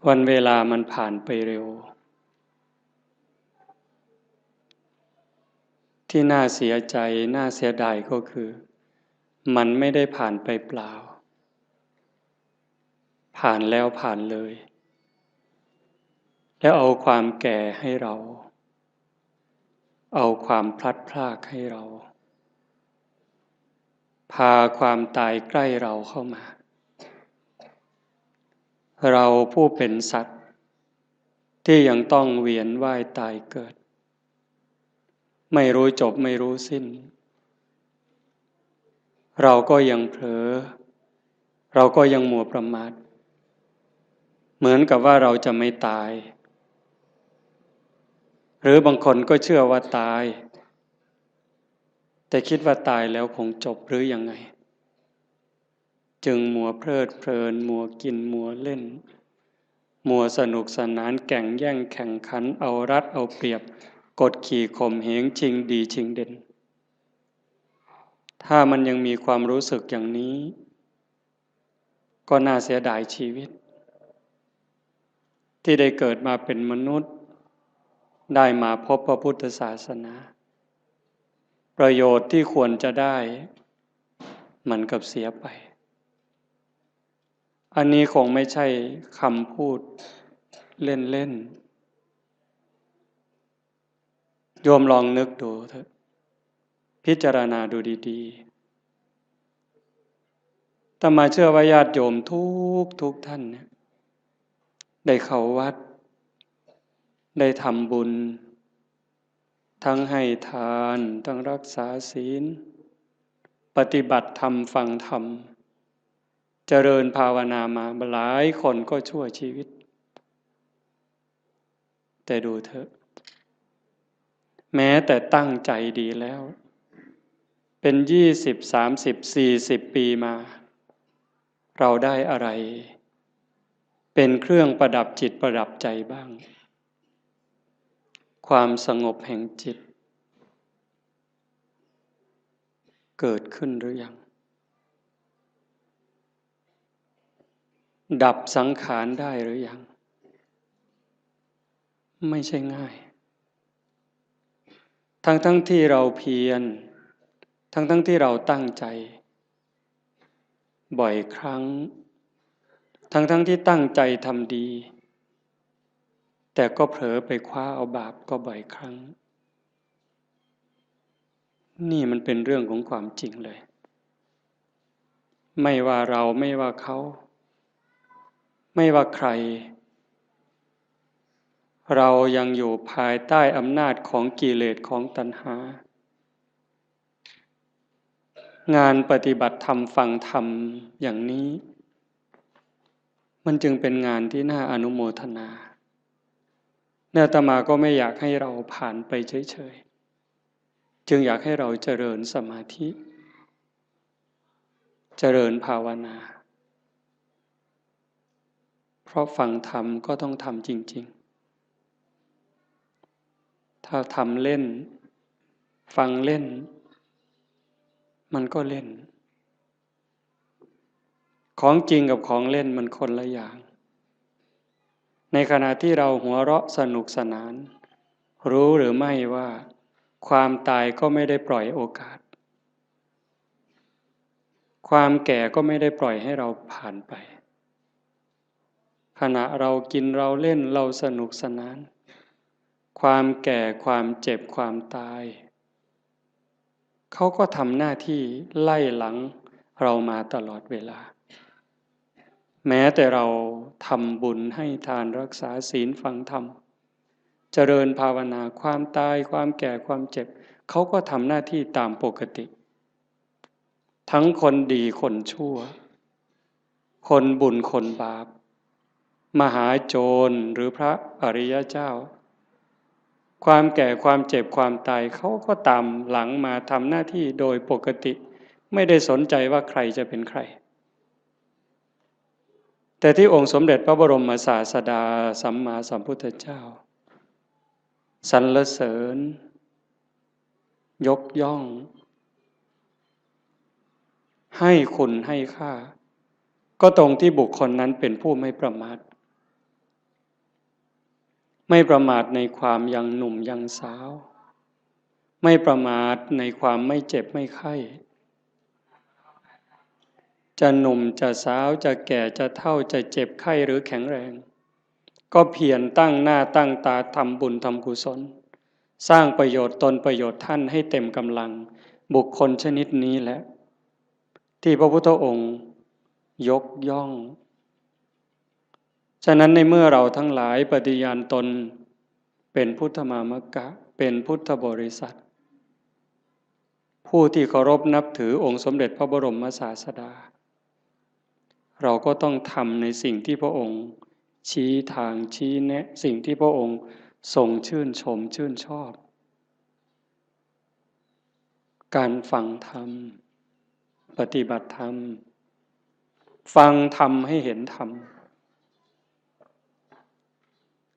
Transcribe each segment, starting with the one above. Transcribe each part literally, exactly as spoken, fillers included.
วันเวลามันผ่านไปเร็ว ที่น่าเสียใจ น่าเสียดายก็คือ มันไม่ได้ผ่านไปเปล่า ผ่านแล้วผ่านเลย แล้วเอาความแก่ให้เรา เอาความพลัดพรากให้เรา พาความตายใกล้เราเข้ามา เราผู้เป็นสัตว์ ที่ยังต้องเวียนว่ายตายเกิด ไม่รู้จบไม่รู้สิ้น เราก็ยังเผลอ เราก็ยังมัวประมาท เหมือนกับว่าเราจะไม่ตาย หรือบางคนก็เชื่อว่าตาย แต่คิดว่าตายแล้วคงจบหรือยังไง จึงมัวเพลิดเพลิน มัวกิน มัวเล่น มัวสนุกสนาน แก่งแย่งแข่งขัน เอารัดเอาเปรียบ กดขี่ข่มเหง ชิงดีชิงเด่น ถ้ามันยังมีความรู้สึกอย่างนี้ ก็น่าเสียดายชีวิต ที่ได้เกิดมาเป็นมนุษย์ ได้มาพบพระพุทธศาสนา ประโยชน์ที่ควรจะได้ มันกลับเสียไป อันนี้คงไม่ใช่คำพูดเล่นๆ โยมลองนึกดูเถอะ พิจารณาดูดีๆ อาตมาเชื่อว่าญาติโยมทุกทุกท่านเนี่ย ได้เข้าวัด ได้ทำบุญ ทั้งให้ทาน ทั้งรักษาศีล ปฏิบัติธรรม ฟังธรรม เจริญภาวนามาหลายคนก็ชั่วชีวิต แต่ดูเถอะ แม้แต่ตั้งใจดีแล้ว เป็นยี่สิบ สามสิบ สี่สิบ ปีมา เราได้อะไร เป็นเครื่องประดับจิตประดับใจบ้าง ความสงบแห่งจิต เกิดขึ้นหรือยัง ดับสังขารได้หรือยัง ไม่ใช่ง่าย ทั้งๆ ที่เราเพียร ทั้งๆ ที่เราตั้งใจ บ่อยครั้ง ทั้งๆ ที่ตั้งใจทำดี แต่ก็เผลอไปคว้าเอาบาปก็บ่อยครั้ง นี่มันเป็นเรื่องของความจริงเลย ไม่ว่าเรา ไม่ว่าเขา ไม่ว่าใคร เรายังอยู่ภายใต้อำนาจของกิเลสของตัณหา งานปฏิบัติธรรม ฟังธรรมอย่างนี้ มันจึงเป็นงานที่น่าอนุโมทนา และอาตมาก็ไม่อยากให้เราผ่านไปเฉยๆ จึงอยากให้เราเจริญสมาธิ เจริญภาวนา เพราะฟังธรรมก็ต้องทำจริงๆ ถ้าทำเล่น ฟังเล่น มันก็เล่น ของจริงกับของเล่นมันคนละอย่าง ในขณะที่เราหัวเราะสนุกสนาน รู้หรือไม่ว่าความตายก็ไม่ได้ปล่อยโอกาส ความแก่ก็ไม่ได้ปล่อยให้เราผ่านไป ขณะเรากินเราเล่นเราสนุกสนาน ความแก่ ความเจ็บ ความตาย เขาก็ทำหน้าที่ไล่หลังเรามาตลอดเวลา แม้แต่เราทำบุญให้ทาน รักษาศีล ฟังธรรม เจริญภาวนา ความตาย ความแก่ ความเจ็บ เขาก็ทำหน้าที่ตามปกติ ทั้งคนดีคนชั่ว คนบุญคนบาป มหาโจรหรือพระอริยเจ้า ความแก่ ความเจ็บ ความตาย เขาก็ตามหลังมาทำหน้าที่โดยปกติ ไม่ได้สนใจว่าใครจะเป็นใคร แต่ที่องค์สมเด็จพระบรมศาสดาสัมมาสัมพุทธเจ้า สรรเสริญ ยกย่อง ให้คุณให้ค่า ก็ตรงที่บุคคลนั้นเป็นผู้ไม่ประมาท ไม่ประมาทในความยังหนุ่มยังสาว ไม่ประมาทในความไม่เจ็บไม่ไข้ จะหนุ่มจะสาว จะแก่จะเฒ่า จะเจ็บไข้หรือแข็งแรง ก็เพียรตั้งหน้าตั้งตาทำบุญทำกุศล สร้างประโยชน์ตนประโยชน์ท่านให้เต็มกำลัง บุคคลชนิดนี้แหละ ที่พระพุทธองค์ยกย่อง ฉะนั้นในเมื่อเราทั้งหลายปฏิญาณตนเป็นพุทธมามกะ เป็นพุทธบริษัท ผู้ที่เคารพนับถือองค์สมเด็จพระบรมศาสดา เราก็ต้องทำในสิ่งที่พระองค์ชี้ทางชี้แนะ สิ่งที่พระองค์ทรงชื่นชมชื่นชอบ การฟังธรรม ปฏิบัติธรรม ฟังธรรมให้เห็นธรรม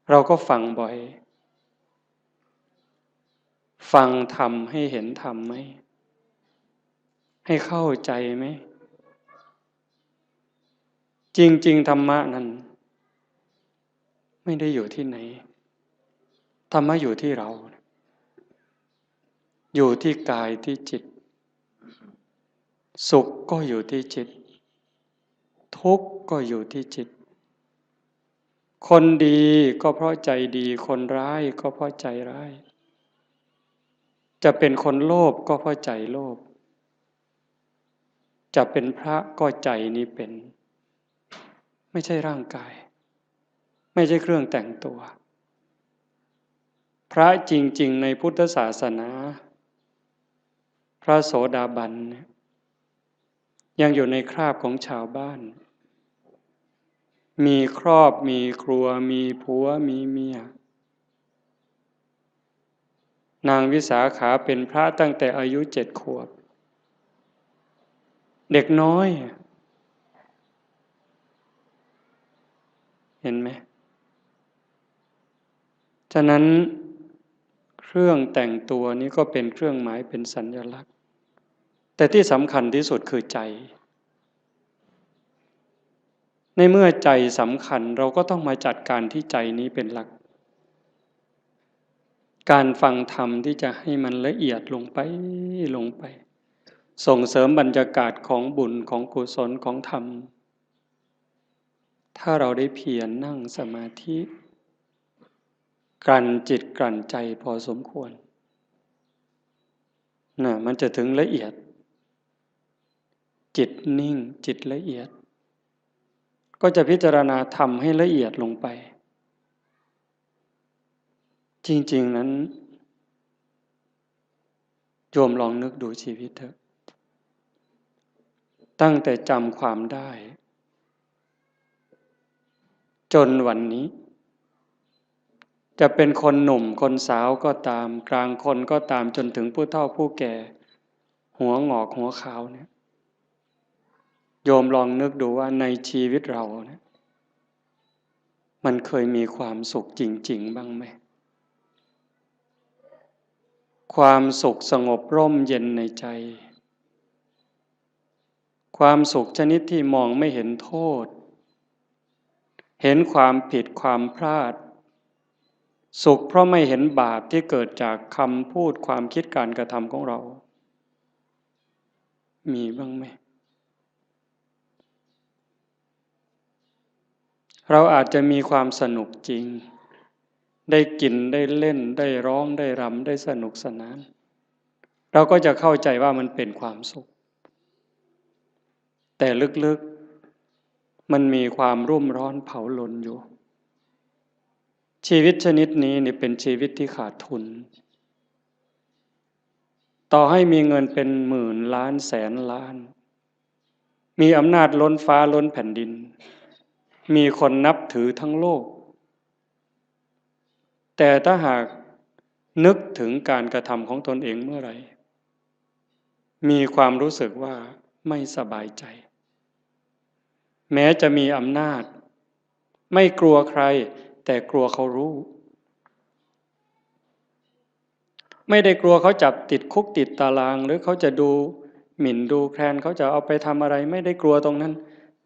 เราก็ฟังบ่อย ฟังธรรมให้เห็นธรรมไหม ให้เข้าใจไหม จริงๆ ธรรมะนั้น ไม่ได้อยู่ที่ไหน ธรรมะอยู่ที่เรา อยู่ที่กายที่จิต สุขก็อยู่ที่จิต ทุกข์ก็อยู่ที่จิต คนดีก็เพราะใจดี คนร้ายก็เพราะใจร้าย จะเป็นคนโลภก็เพราะใจโลภ จะเป็นพระก็ใจนี้เป็น ไม่ใช่ร่างกาย ไม่ใช่เครื่องแต่งตัว พระจริงๆ ในพุทธศาสนา พระโสดาบันเนี่ย ยังอยู่ในคราบของชาวบ้าน มีครอบ มีครัว มีผัว มีเมีย นางวิสาขาเป็นพระตั้งแต่อายุเจ็ดขวบ เด็กน้อย เห็นไหม ฉะนั้นเครื่องแต่งตัวนี้ก็เป็นเครื่องหมาย เป็นสัญลักษณ์ แต่ที่สำคัญที่สุดคือใจ ในเมื่อใจสำคัญ เราก็ต้องมาจัดการที่ใจนี้เป็นหลัก การฟังธรรมที่จะให้มันละเอียดลงไป ลงไป ส่งเสริมบรรยากาศของบุญ ของกุศล ของธรรม ถ้าเราได้เพียรนั่งสมาธิ กลั่นจิตกลั่นใจพอสมควร น่ะ มันจะถึงละเอียด จิตนิ่ง จิตละเอียด ก็จะพิจารณาธรรมให้ละเอียดลงไป จริงๆ นั้น โยมลองนึกดูชีวิตเถอะ ตั้งแต่จำความได้ จนวันนี้ จะเป็นคนหนุ่มคนสาวก็ตาม กลางคนก็ตาม จนถึงผู้เฒ่าผู้แก่ หัวหงอกหัวขาวเนี่ย โยมลองนึกดูว่าในชีวิตเราเนี่ย มันเคยมีความสุขจริงๆ บ้างไหม ความสุขสงบร่มเย็นในใจ ความสุขชนิดที่มองไม่เห็นโทษ เห็นความผิดความพลาด สุขเพราะไม่เห็นบาปที่เกิดจากคำพูด ความคิด การกระทำของเรา มีบ้างไหม เราอาจจะมีความสนุกจริง ได้กิน ได้เล่น ได้ร้อง ได้รำ ได้สนุกสนาน เราก็จะเข้าใจว่ามันเป็นความสุข แต่ลึกๆ มันมีความรุ่มร้อนเผาลนอยู่ ชีวิตชนิดนี้นี่เป็นชีวิตที่ขาดทุน ต่อให้มีเงินเป็นหมื่นล้านแสนล้าน มีอำนาจล้นฟ้าล้นแผ่นดิน มีคนนับถือทั้งโลก แต่ถ้าหากนึกถึงการกระทำของตนเองเมื่อไหร่ มีความรู้สึกว่าไม่สบายใจ แม้จะมีอำนาจ ไม่กลัวใคร แต่กลัวเขารู้ ไม่ได้กลัวเขาจับติดคุกติดตาราง หรือเขาจะดูหมิ่นดูแคลน เขาจะเอาไปทำอะไร ไม่ได้กลัวตรงนั้น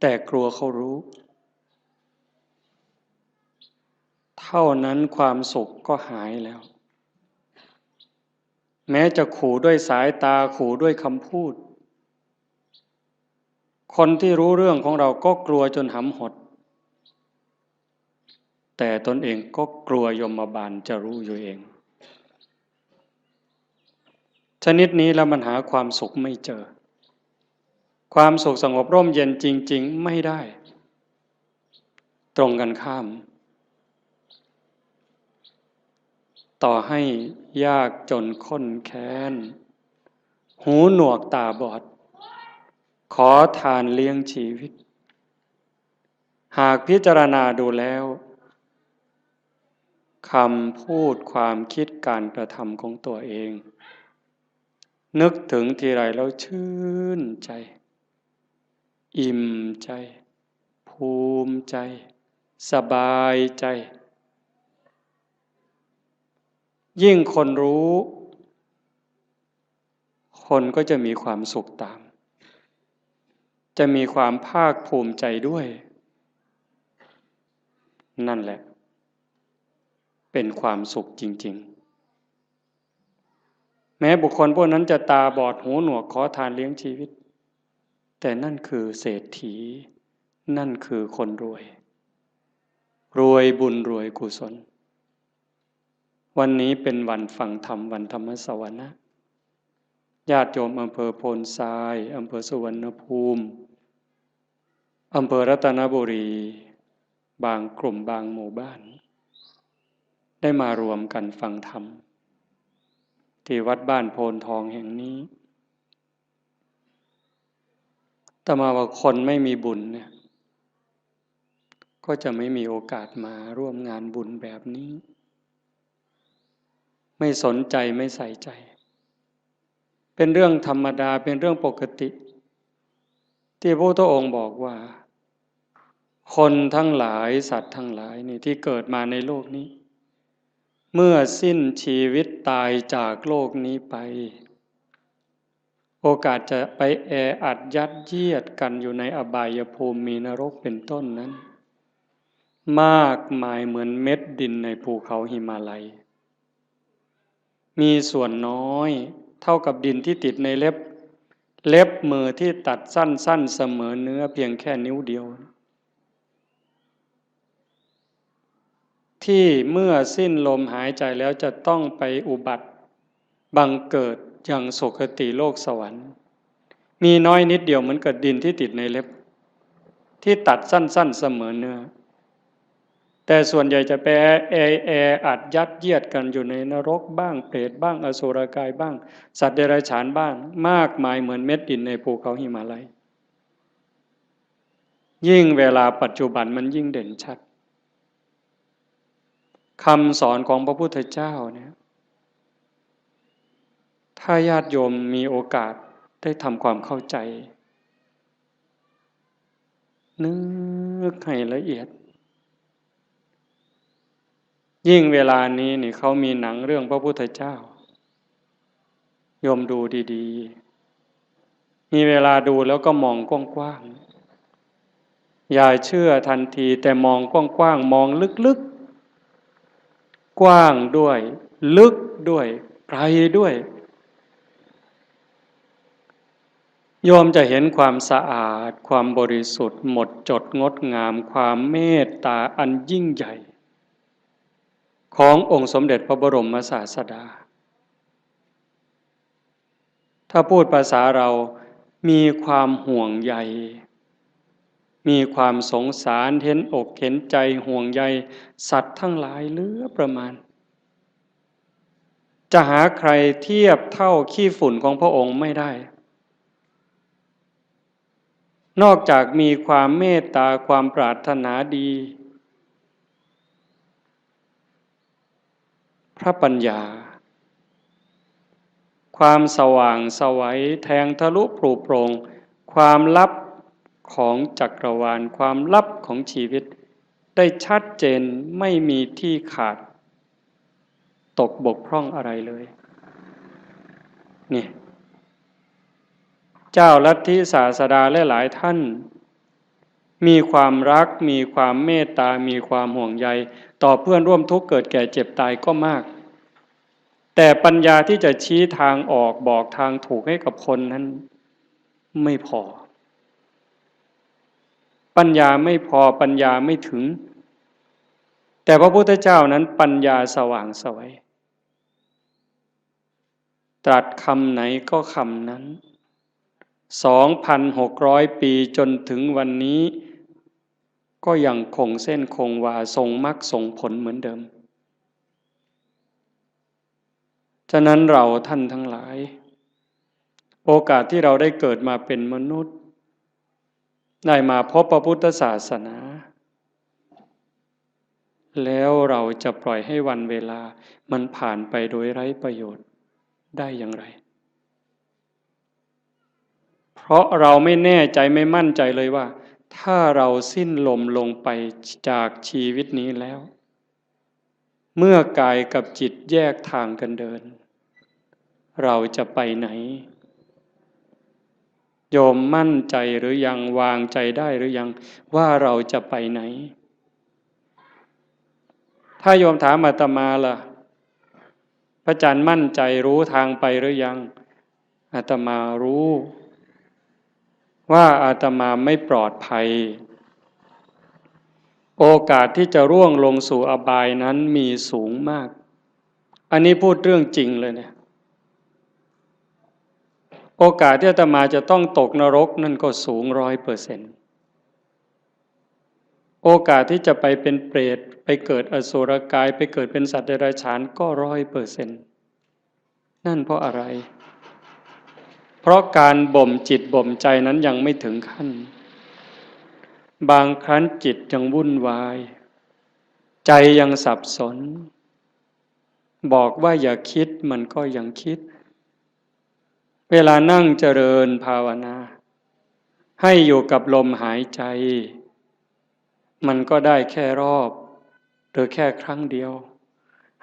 แต่กลัวเขารู้ ท เท่านั้นความสุขก็หายแล้ว แม้จะขู่ด้วยสายตา ขู่ด้วยคำพูด คนที่รู้เรื่องของเราก็กลัวจนหำหด แต่ตนเองก็กลัวยมบาลจะรู้อยู่เอง ชนิดนี้แล้วมันหาความสุขไม่เจอ ความสุขสงบร่มเย็นจริงๆ ไม่ได้ ตรงกันข้าม ต่อให้ยากจนข้นแค้น หูหนวกตาบอด ขอทานเลี้ยงชีวิต หากพิจารณาดูแล้ว คำพูดความคิดการกระทำของตัวเอง นึกถึงทีไรแล้วชื่นใจ อิ่มใจ ภูมิใจ สบายใจ ยิ่งคนรู้ คนก็จะมีความสุขตาม จะมีความภาคภูมิใจด้วย นั่นแหละ เป็นความสุขจริงๆ แม้บุคคลพวกนั้นจะตาบอดหูหนวกขอทานเลี้ยงชีวิต แต่นั่นคือเศรษฐี นั่นคือคนรวย รวยบุญรวยกุศล วันนี้เป็นวันฟังธรรม วันธรรมสวนะ ญาติโยมอำเภอโพนทราย อำเภอสุวรรณภูมิ อำเภอรัตนบุรี บางกลุ่มบางหมู่บ้าน ได้มารวมกันฟังธรรม ที่วัดบ้านโพนทองแห่งนี้ อาตมาว่าคนไม่มีบุญเนี่ย ก็จะไม่มีโอกาสมาร่วมงานบุญแบบนี้ ไม่สนใจ ไม่ใส่ใจ เป็นเรื่องธรรมดา เป็นเรื่องปกติ ที่พระพุทธองค์บอกว่า คนทั้งหลาย สัตว์ทั้งหลายนี่ที่เกิดมาในโลกนี้ เมื่อสิ้นชีวิตตายจากโลกนี้ไป โอกาสจะไปแออัดยัดเยียดกันอยู่ในอบายภูมิ มีนรกเป็นต้นนั้น มากมายเหมือนเม็ดดินในภูเขาหิมาลัย มีส่วนน้อยเท่ากับดินที่ติดในเล็บ เล็บมือที่ตัดสั้นๆ เสมอเนื้อเพียงแค่นิ้วเดียว ที่เมื่อสิ้นลมหายใจแล้วจะต้องไปอุบัติบังเกิดยังสุคติโลกสวรรค์ มีน้อยนิดเดียวเหมือนกับดินที่ติดในเล็บ ที่ตัดสั้นๆ เสมอเนื้อ แต่ส่วนใหญ่จะไปแอ แอ แออัดยัดเยียดกันอยู่ในนรกบ้าง เปรตบ้าง อสุรกายบ้าง สัตว์เดรัจฉานบ้าง มากมายเหมือนเม็ดดินในภูเขาหิมาลัย ยิ่งเวลาปัจจุบันมันยิ่งเด่นชัด คำสอนของพระพุทธเจ้าเนี่ย ถ้าญาติโยมมีโอกาสได้ทำความเข้าใจ นึกให้ละเอียด ยิ่งเวลานี้นี่เขามีหนังเรื่องพระพุทธเจ้า โยมดูดีๆ มีเวลาดูแล้วก็มองกว้างๆ อย่าเชื่อทันที แต่มองกว้างๆ มองลึกๆ กว้างด้วย ลึกด้วย ไกลด้วย โยมจะเห็นความสะอาด ความบริสุทธิ์ หมดจดงดงาม ความเมตตาอันยิ่งใหญ่ ขององค์สมเด็จพระบรมศาสดา ถ้าพูดภาษาเรา มีความห่วงใย มีความสงสาร เห็นอกเห็นใจ ห่วงใยสัตว์ทั้งหลายเหลือประมาณ จะหาใครเทียบเท่าขี้ฝุ่นของพระองค์ไม่ได้ นอกจากมีความเมตตา ความปรารถนาดี พระปัญญา ความสว่างไสว แทงทะลุปรุโปร่ง ความลับของจักรวาล ความลับของชีวิต ได้ชัดเจน ไม่มีที่ขาด ตกบกพร่องอะไรเลย นี่ เจ้าลัทธิศาสดาหลายๆ ท่าน มีความรัก มีความเมตตา มีความห่วงใย ต่อเพื่อนร่วมทุกข์เกิดแก่เจ็บตายก็มาก แต่ปัญญาที่จะชี้ทางออกบอกทางถูกให้กับคนนั้นไม่พอ ปัญญาไม่พอ ปัญญาไม่ถึง แต่พระพุทธเจ้านั้นปัญญาสว่างไสว ตรัสคำไหนก็คำนั้น สองพันหกร้อย ปีจนถึงวันนี้ ก็ยังคงเส้นคงวาทรงมรรคทรงผลเหมือนเดิม ฉะนั้นเราท่านทั้งหลาย โอกาสที่เราได้เกิดมาเป็นมนุษย์ ได้มาพบพระพุทธศาสนา แล้วเราจะปล่อยให้วันเวลามันผ่านไปโดยไร้ประโยชน์ได้อย่างไร เพราะเราไม่แน่ใจไม่มั่นใจเลยว่า ถ้าเราสิ้นลมลงไปจากชีวิตนี้แล้ว เมื่อกายกับจิตแยกทางกันเดิน เราจะไปไหน โยมมั่นใจหรือยัง วางใจได้หรือยัง ว่าเราจะไปไหน ถ้าโยมถามอาตมาล่ะ พระอาจารย์มั่นใจรู้ทางไปหรือยัง อาตมารู้ ว่าอาตมาไม่ปลอดภัย โอกาสที่จะร่วงลงสู่อบายนั้นมีสูงมาก อันนี้พูดเรื่องจริงเลยเนี่ย โอกาสที่อาตมาจะต้องตกนรกนั่นก็สูงร้อยเปอร์เซ็นต์ โอกาสที่จะไปเป็นเปรต ไปเกิดอสุรกาย ไปเกิดเป็นสัตว์เดรัจฉานก็ร้อยเปอร์เซ็นต์ นั่นเพราะอะไร เพราะการบ่มจิตบ่มใจนั้นยังไม่ถึงขั้น บางครั้งจิตยังวุ่นวาย ใจยังสับสน บอกว่าอย่าคิดมันก็ยังคิด เวลานั่งเจริญภาวนา ให้อยู่กับลมหายใจ มันก็ได้แค่รอบ หรือแค่ครั้งเดียว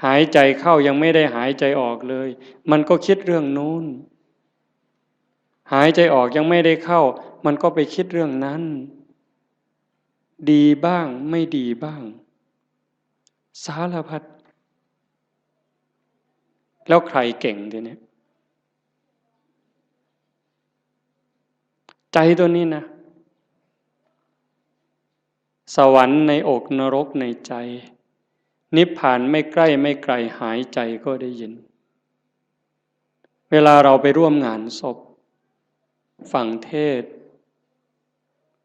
หายใจเข้ายังไม่ได้หายใจออกเลย มันก็คิดเรื่องนู้น หายใจออกยังไม่ได้เข้า มันก็ไปคิดเรื่องนั้น ดีบ้างไม่ดีบ้าง สารพัด แล้วใครเก่งทีเนี้ย ใจตัวนี้นะ สวรรค์ในอกนรกในใจ นิพพานไม่ใกล้ไม่ไกลหายใจก็ได้ยิน เวลาเราไปร่วมงานศพ ฟังเทศน์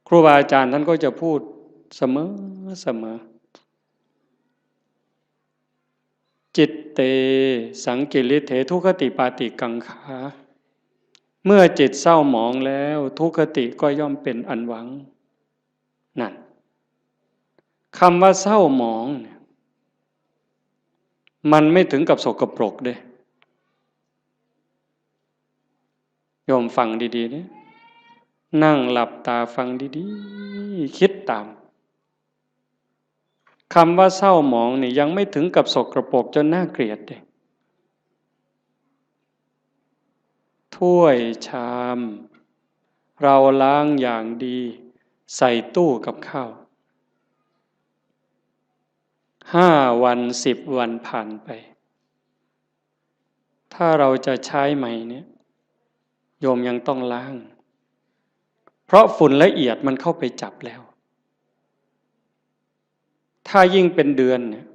ครูบาอาจารย์ท่านก็จะพูดเสมอเสมอ จิตเต สังกิริเถ ทุคติปาติกังขา เมื่อจิตเศร้าหมองแล้ว ทุคติก็ย่อมเป็นอันหวัง นั่น คำว่าเศร้าหมองเนี่ย มันไม่ถึงกับสกปรกเด้ โยมฟังดีๆเนี่ย นั่งหลับตาฟังดีๆ คิดตาม คำว่าเศร้าหมองเนี่ยยังไม่ถึงกับสกปรกจนน่าเกลียดเด้ ถ้วยชาม เราล้างอย่างดี ใส่ตู้กับข้าว ห้าวัน สิบวันผ่านไป ถ้าเราจะใช้ใหม่เนี่ย โยมยังต้องล้าง เพราะฝุ่นละเอียดมันเข้าไปจับแล้ว ถ้ายิ่งเป็นเดือนเนี่ย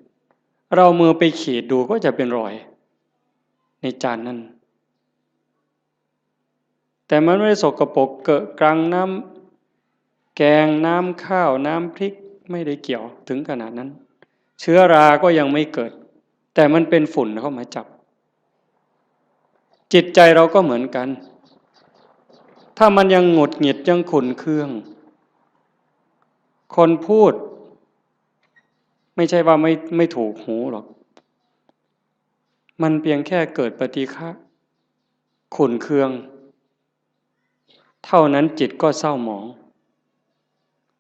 เรามือไปขีดดูก็จะเป็นรอย ในจานนั้น แต่มันไม่ได้สกปรกเกอะกรัง น้ำแกง น้ำข้าว น้ำพริก ไม่ได้เกี่ยวถึงขนาดนั้น เชื้อราก็ยังไม่เกิด แต่มันเป็นฝุ่นเข้ามาจับ จิตใจเราก็เหมือนกัน ถ้ามันยังหงุดหงิดยังขุ่นเคือง คนพูด ไม่ใช่ว่าไม่ไม่ถูกหูหรอก มันเพียงแค่เกิดปฏิฆะ ขุ่นเคือง เท่านั้นจิตก็เศร้าหมอง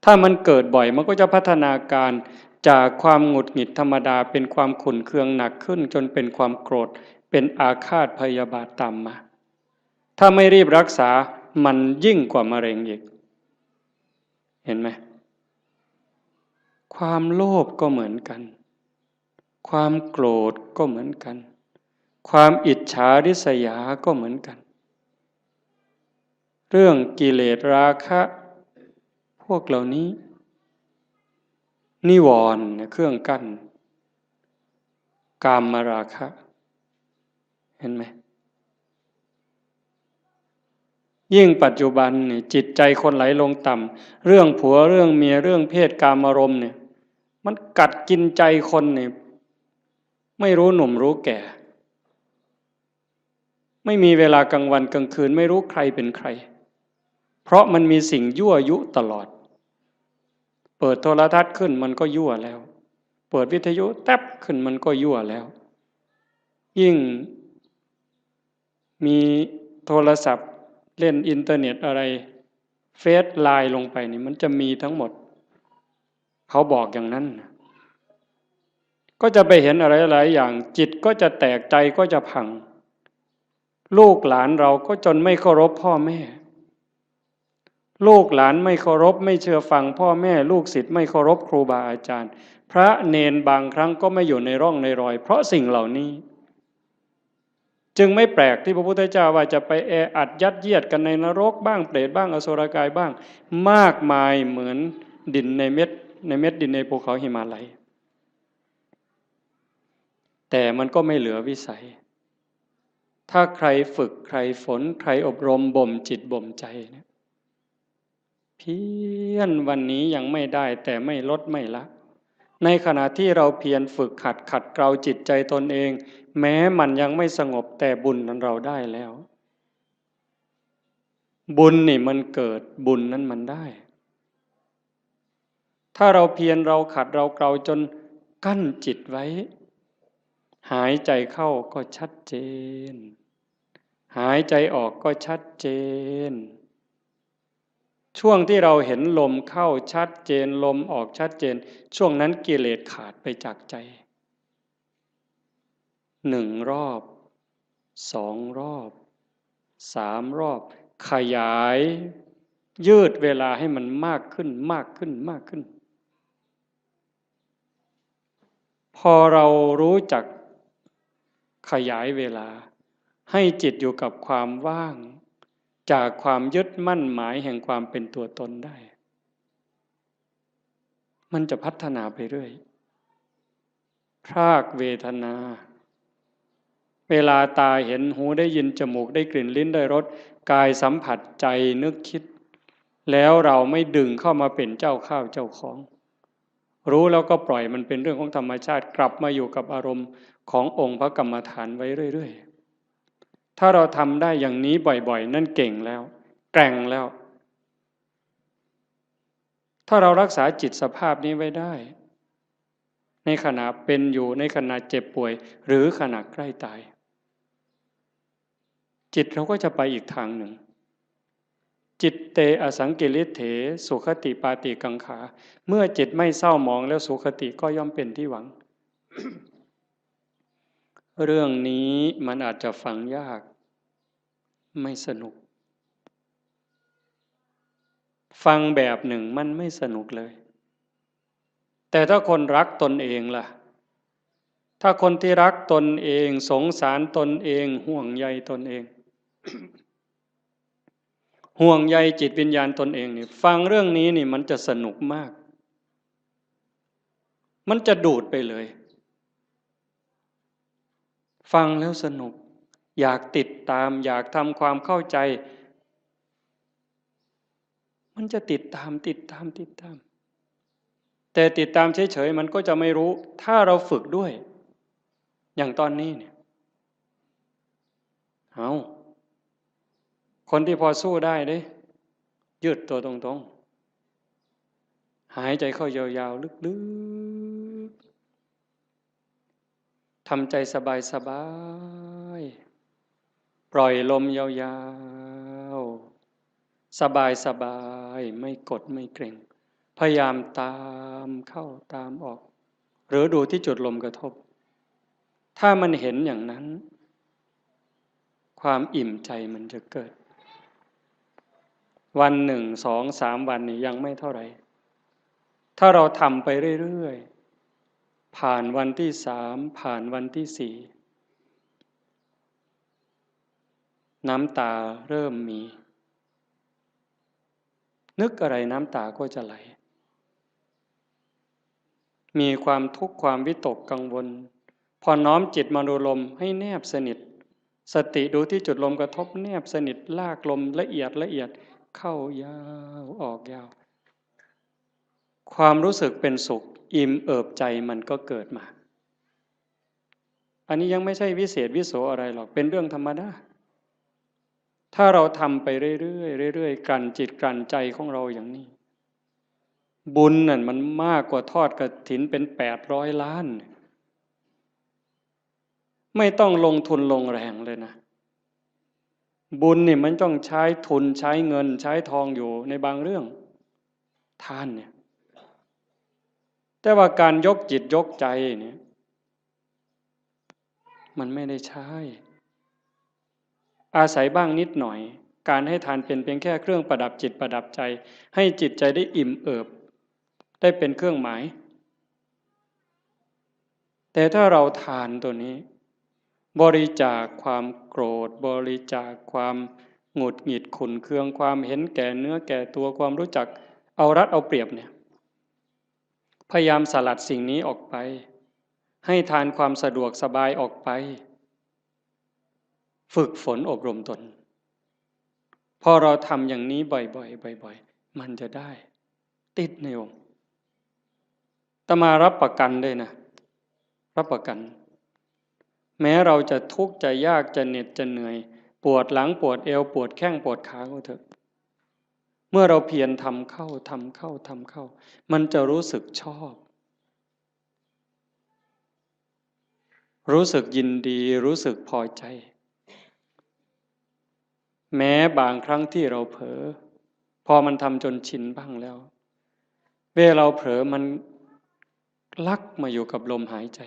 ถ้ามันเกิดบ่อยมันก็จะพัฒนาการจากความหงุดหงิดธรรมดาเป็นความขุ่นเคืองหนักขึ้นจนเป็นความโกรธ เป็นอาฆาตพยาบาทตามมา ถ้าไม่รีบรักษามันยิ่งกว่ามะเร็งอีก เห็นไหม ความโลภก็เหมือนกัน ความโกรธก็เหมือนกัน ความอิจฉาริษยาก็เหมือนกัน เรื่องกิเลสราคะ พวกเหล่านี้ นิวรณ์เนี่ยเครื่องกั้น กามราคะ เห็นไหม ยิ่งปัจจุบันเนี่ยจิตใจคนไหลลงต่ำ เรื่องผัวเรื่องเมียเรื่องเพศกามารมณ์เนี่ย มันกัดกินใจคนเนี่ย ไม่รู้หนุ่มรู้แก่ ไม่มีเวลากลางวันกลางคืน ไม่รู้ใครเป็นใคร เพราะมันมีสิ่งยั่วยุตลอด เปิดโทรทัศน์ขึ้นมันก็ยั่วแล้ว เปิดวิทยุแต๊บขึ้นมันก็ยั่วแล้ว ยิ่งมีโทรศัพท์เล่นอินเทอร์เน็ตอะไร เฟซไลน์ลงไปนี่มันจะมีทั้งหมด เขาบอกอย่างนั้นนะ ก็จะไปเห็นอะไรหลายอย่าง จิตก็จะแตก ใจก็จะพัง ลูกหลานเราก็จนไม่เคารพพ่อแม่ ลูกหลานไม่เคารพไม่เชื่อฟังพ่อแม่ ลูกศิษย์ไม่เคารพครูบาอาจารย์ พระเณรบางครั้งก็ไม่อยู่ในร่องในรอย เพราะสิ่งเหล่านี้ จึงไม่แปลกที่พระพุทธเจ้าว่าจะไปแออัดยัดเยียดกันในนรกบ้าง เปรตบ้าง อสุรกายบ้าง มากมายเหมือนดินในเม็ด ในเม็ดดินในภูเขาหิมาลัย แต่มันก็ไม่เหลือวิสัย ถ้าใครฝึกใครฝนใครอบรมบ่มจิตบ่มใจเนี่ย เพียรวันนี้ยังไม่ได้ แต่ไม่ลดไม่ละ ในขณะที่เราเพียรฝึกหัดขัดเกลาจิตใจตนเอง แม้มันยังไม่สงบ แต่บุญนั้นเราได้แล้ว บุญนี่มันเกิด บุญนั้นมันได้ ถ้าเราเพียรเราขัดเราเกลาจนกั้นจิตไว้ หายใจเข้าก็ชัดเจน หายใจออกก็ชัดเจน ช่วงที่เราเห็นลมเข้าชัดเจน ลมออกชัดเจน ช่วงนั้นกิเลสขาดไปจากใจ หนึ่งรอบ สองรอบ สามรอบ ขยาย ยืดเวลาให้มันมากขึ้น มากขึ้น มากขึ้น พอเรารู้จักขยายเวลา ให้จิตอยู่กับความว่าง จากความยึดมั่นหมายแห่งความเป็นตัวตนได้ มันจะพัฒนาไปเรื่อย พรากเวทนา เวลาตาเห็น หูได้ยิน จมูกได้กลิ่น ลิ้นได้รส กายสัมผัส ใจนึกคิด แล้วเราไม่ดึงเข้ามาเป็นเจ้าข้าวเจ้าของ รู้แล้วก็ปล่อยมันเป็นเรื่องของธรรมชาติ กลับมาอยู่กับอารมณ์ขององค์พระกรรมฐานไว้เรื่อยๆ ถ้าเราทำได้อย่างนี้บ่อยๆ นั่นเก่งแล้ว แกร่งแล้ว ถ้าเรารักษาจิตสภาพนี้ไว้ได้ ในขณะเป็นอยู่ ในขณะเจ็บป่วย หรือขณะใกล้ตาย จิตเราก็จะไปอีกทางหนึ่ง จิตเตอสังกิริเถ สุขติปาติกังขา เมื่อจิตไม่เศร้าหมองแล้ว สุขติก็ย่อมเป็นที่หวัง เรื่องนี้มันอาจจะฟังยาก ไม่สนุก ฟังแบบหนึ่งมันไม่สนุกเลย แต่ถ้าคนรักตนเองล่ะ ถ้าคนที่รักตนเอง สงสารตนเอง ห่วงใยตนเอง ห่วงใยจิตวิญญาณตนเองนี่ ฟังเรื่องนี้นี่มันจะสนุกมาก มันจะดูดไปเลย ฟังแล้วสนุก อยากติดตาม อยากทำความเข้าใจ มันจะติดตาม ติดตาม ติดตาม แต่ติดตามเฉยๆ มันก็จะไม่รู้ ถ้าเราฝึกด้วย อย่างตอนนี้เนี่ย เอา คนที่พอสู้ได้เด้ ยืดตัวตรงๆ หายใจเข้ายาวๆ ลึกๆ ทำใจสบายๆ ปล่อยลมยาวๆ สบายๆ ไม่กดไม่เกร็ง พยายามตามเข้าตามออก หรือดูที่จุดลมกระทบ ถ้ามันเห็นอย่างนั้น ความอิ่มใจมันจะเกิด วันหนึ่ง สอง สาม วันนี่ยังไม่เท่าไหร่ ถ้าเราทำไปเรื่อยๆ ผ่านวันที่สาม ผ่านวันที่สี่ น้ำตาเริ่มมี นึกอะไรน้ำตาก็จะไหล มีความทุกข์ความวิตกกังวล พอน้อมจิตมาดูลมให้แนบสนิท สติดูที่จุดลมกระทบแนบสนิท ลากลมละเอียดละเอียด เข้ายาวออกยาว ความรู้สึกเป็นสุขอิ่มเอิบใจมันก็เกิดมา อันนี้ยังไม่ใช่วิเศษวิโสอะไรหรอก เป็นเรื่องธรรมดา ถ้าเราทำไปเรื่อยๆ เรื่อยๆ กลั่นจิตกลั่นใจของเราอย่างนี้ บุญนั่นมันมากกว่าทอดกฐินเป็นแปดร้อยล้าน ไม่ต้องลงทุนลงแรงเลยนะ บุญนี่มันต้องใช้ทุนใช้เงินใช้ทองอยู่ในบางเรื่อง ทานเนี่ย แต่ว่าการยกจิตยกใจเนี่ย มันไม่ได้ใช้ อาศัยบ้างนิดหน่อย การให้ทานเป็นเพียงแค่เครื่องประดับจิตประดับใจ ให้จิตใจได้อิ่มเอิบ ได้เป็นเครื่องหมาย แต่ถ้าเราทานตัวนี้ บริจาคความโกรธ บริจาคความหงุดหงิดขุ่นเคือง ความเห็นแก่เนื้อแก่ตัว ความรู้จักเอารัดเอาเปรียบเนี่ย พยายามสลัดสิ่งนี้ออกไป ให้ทานความสะดวกสบายออกไป ฝึกฝนอบรมตน พอเราทำอย่างนี้บ่อยๆ บ่อยๆ มันจะได้ ติดในองค์ อาตมารับประกันเลยนะ รับประกัน แม้เราจะทุกข์จะยากจะเหน็ดจะเหนื่อย ปวดหลังปวดเอวปวดแข้งปวดขาก็เถอะ เมื่อเราเพียรทำเข้าทำเข้าทำเข้า มันจะรู้สึกชอบ รู้สึกยินดี รู้สึกพอใจ แม้บางครั้งที่เราเผลอ พอมันทำจนชินบ้างแล้ว เวลาเราเผลอมันลักมาอยู่กับลมหายใจ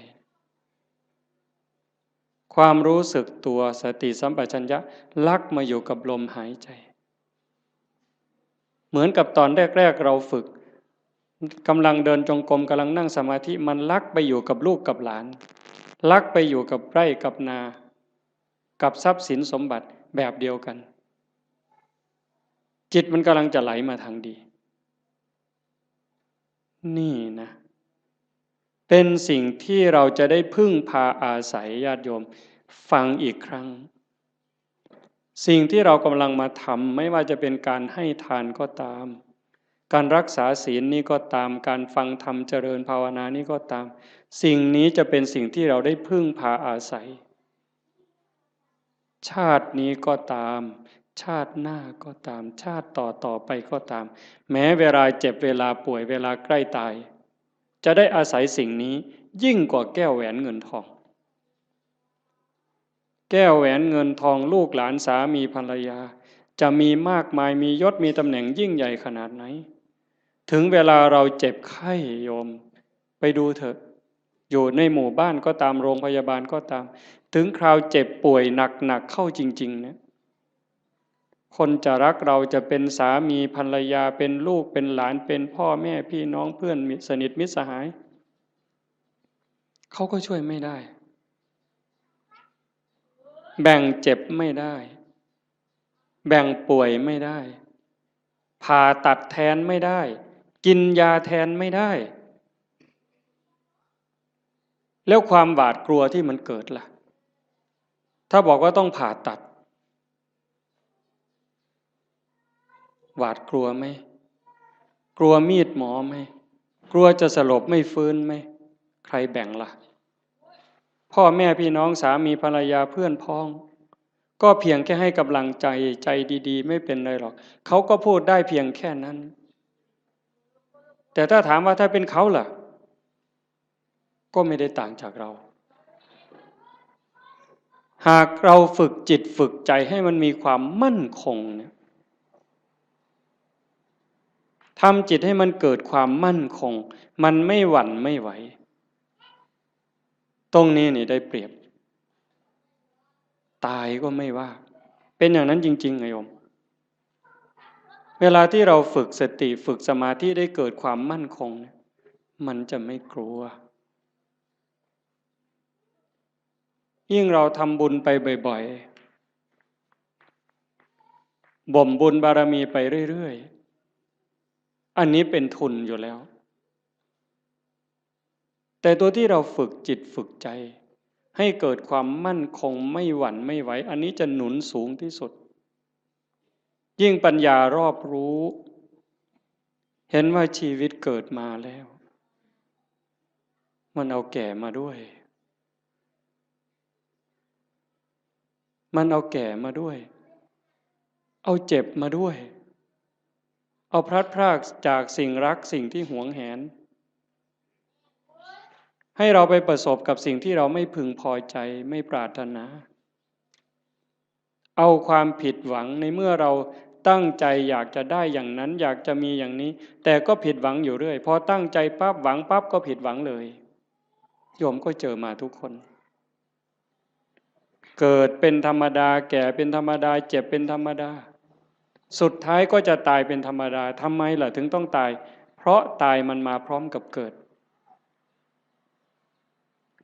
ความรู้สึกตัวสติสัมปชัญญะลักมาอยู่กับลมหายใจ เหมือนกับตอนแรกๆ เราฝึก กำลังเดินจงกรม กำลังนั่งสมาธิ มันลักไปอยู่กับลูกกับหลาน ลักไปอยู่กับไร่กับนา กับทรัพย์สินสมบัติแบบเดียวกัน จิตมันกำลังจะไหลมาทางดี นี่นะ เป็นสิ่งที่เราจะได้พึ่งพาอาศัย ญาติโยม ฟังอีกครั้ง สิ่งที่เรากำลังมาทำ ไม่ว่าจะเป็นการให้ทานก็ตาม การรักษาศีลนี่ก็ตาม การฟังธรรมเจริญภาวนานี่ก็ตาม สิ่งนี้จะเป็นสิ่งที่เราได้พึ่งพาอาศัย ชาตินี้ก็ตาม ชาติหน้าก็ตาม ชาติต่อต่อไปก็ตาม แม้เวลาเจ็บ เวลาป่วย เวลาใกล้ตาย จะได้อาศัยสิ่งนี้ยิ่งกว่าแก้วแหวนเงินทอง แก้วแหวนเงินทอง ลูกหลานสามีภรรยา จะมีมากมาย มียศมีตำแหน่งยิ่งใหญ่ขนาดไหน ถึงเวลาเราเจ็บไข้ โยม ไปดูเถอะ อยู่ในหมู่บ้านก็ตาม โรงพยาบาลก็ตาม ถึงคราวเจ็บป่วยหนักๆ เข้าจริงๆ เนี่ย คนจะรักเรา จะเป็นสามีภรรยา เป็นลูกเป็นหลาน เป็นพ่อแม่พี่น้อง เพื่อนมิตรสนิทมิตรสหาย เขาก็ช่วยไม่ได้ แบ่งเจ็บไม่ได้ แบ่งป่วยไม่ได้ ผ่าตัดแทนไม่ได้ กินยาแทนไม่ได้ แล้วความหวาดกลัวที่มันเกิดล่ะ ถ้าบอกว่าต้องผ่าตัด หวาดกลัวไหม กลัวมีดหมอไหม กลัวจะสลบไม่ฟื้นไหม ใครแบ่งล่ะ พ่อแม่พี่น้อง สามีภรรยา เพื่อนพ้อง ก็เพียงแค่ให้กำลังใจ ใจดีๆ ไม่เป็นไรหรอก เขาก็พูดได้เพียงแค่นั้น แต่ถ้าถามว่าถ้าเป็นเขาล่ะ ก็ไม่ได้ต่างจากเรา หากเราฝึกจิตฝึกใจให้มันมีความมั่นคงเนี่ย ทำจิตให้มันเกิดความมั่นคง มันไม่หวั่นไม่ไหว ตรงนี้นี่ได้เปรียบ ตายก็ไม่ว่า เป็นอย่างนั้นจริงๆ ไงโยม เวลาที่เราฝึกสติฝึกสมาธิได้เกิดความมั่นคงเนี่ย มันจะไม่กลัว ยิ่งเราทำบุญไปบ่อยๆ บ่มบุญบารมีไปเรื่อยๆ อันนี้เป็นทุนอยู่แล้ว แต่ตัวที่เราฝึกจิตฝึกใจ ให้เกิดความมั่นคงไม่หวั่นไม่ไหว อันนี้จะหนุนสูงที่สุด ยิ่งปัญญารอบรู้ เห็นว่าชีวิตเกิดมาแล้ว มันเอาแก่มาด้วย มันเอาแก่มาด้วย เอาเจ็บมาด้วย เอาพลัดพรากจากสิ่งรักสิ่งที่หวงแหน ให้เราไปประสบกับสิ่งที่เราไม่พึงพอใจไม่ปรารถนา เอาความผิดหวังในเมื่อเราตั้งใจอยากจะได้อย่างนั้น อยากจะมีอย่างนี้ แต่ก็ผิดหวังอยู่เรื่อย พอตั้งใจปั๊บหวังปั๊บก็ผิดหวังเลย โยมก็เจอมาทุกคน เกิดเป็นธรรมดา แก่เป็นธรรมดา เจ็บเป็นธรรมดา สุดท้ายก็จะตายเป็นธรรมดา ทำไมล่ะถึงต้องตาย เพราะตายมันมาพร้อมกับเกิด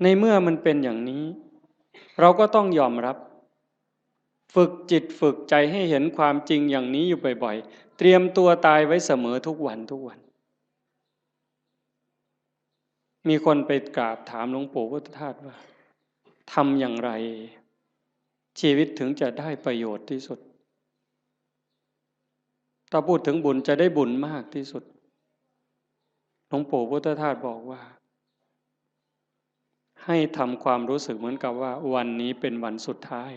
ในเมื่อมันเป็นอย่างนี้ เราก็ต้องยอมรับ ฝึกจิตฝึกใจให้เห็นความจริงอย่างนี้อยู่บ่อยๆ เตรียมตัวตายไว้เสมอทุกวันทุกวัน มีคนไปกราบถามหลวงปู่พุทธทาสว่า ทำอย่างไร ชีวิตถึงจะได้ประโยชน์ที่สุด ถ้าพูดถึงบุญจะได้บุญมากที่สุด หลวงปู่พุทธทาสบอกว่า ให้ทำความรู้สึกเหมือนกับว่าวันนี้เป็นวันสุดท้าย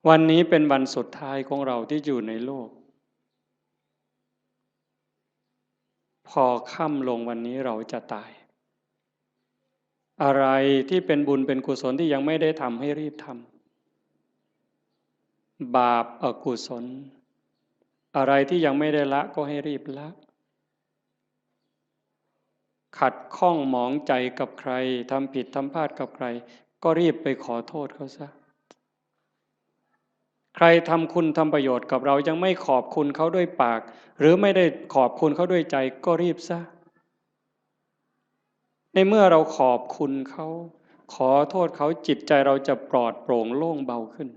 วันนี้เป็นวันสุดท้ายของเราที่อยู่ในโลก พอค่ำลงวันนี้เราจะตาย อะไรที่เป็นบุญเป็นกุศลที่ยังไม่ได้ทำให้รีบทำ บาปอกุศล อะไรที่ยังไม่ได้ละก็ให้รีบละ ขัดข้องหมองใจกับใคร ทำผิดทำพลาดกับใคร ก็รีบไปขอโทษเขาซะ ใครทำคุณทำประโยชน์กับเรายังไม่ขอบคุณเขาด้วยปาก หรือไม่ได้ขอบคุณเขาด้วยใจก็รีบซะ ในเมื่อเราขอบคุณเขา ขอโทษเขา จิตใจเราจะปลอดโปร่งโล่งเบาขึ้น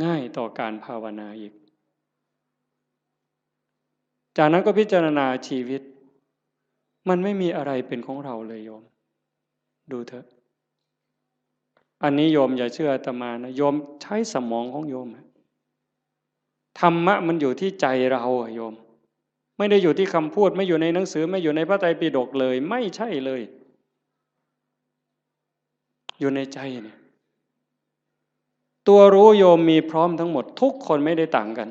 ง่ายต่อการภาวนาอีก จากนั้นก็พิจารณาชีวิต มันไม่มีอะไรเป็นของเราเลยโยม ดูเถอะ อันนี้โยมอย่าเชื่ออาตมานะ โยมใช้สมองของโยมอะ ธรรมะมันอยู่ที่ใจเราอะโยม ไม่ได้อยู่ที่คำพูด ไม่อยู่ในหนังสือ ไม่อยู่ในพระไตรปิฎกเลย ไม่ใช่เลย อยู่ในใจเนี่ย ตัวรู้โยมมีพร้อมทั้งหมด ทุกคนไม่ได้ต่างกัน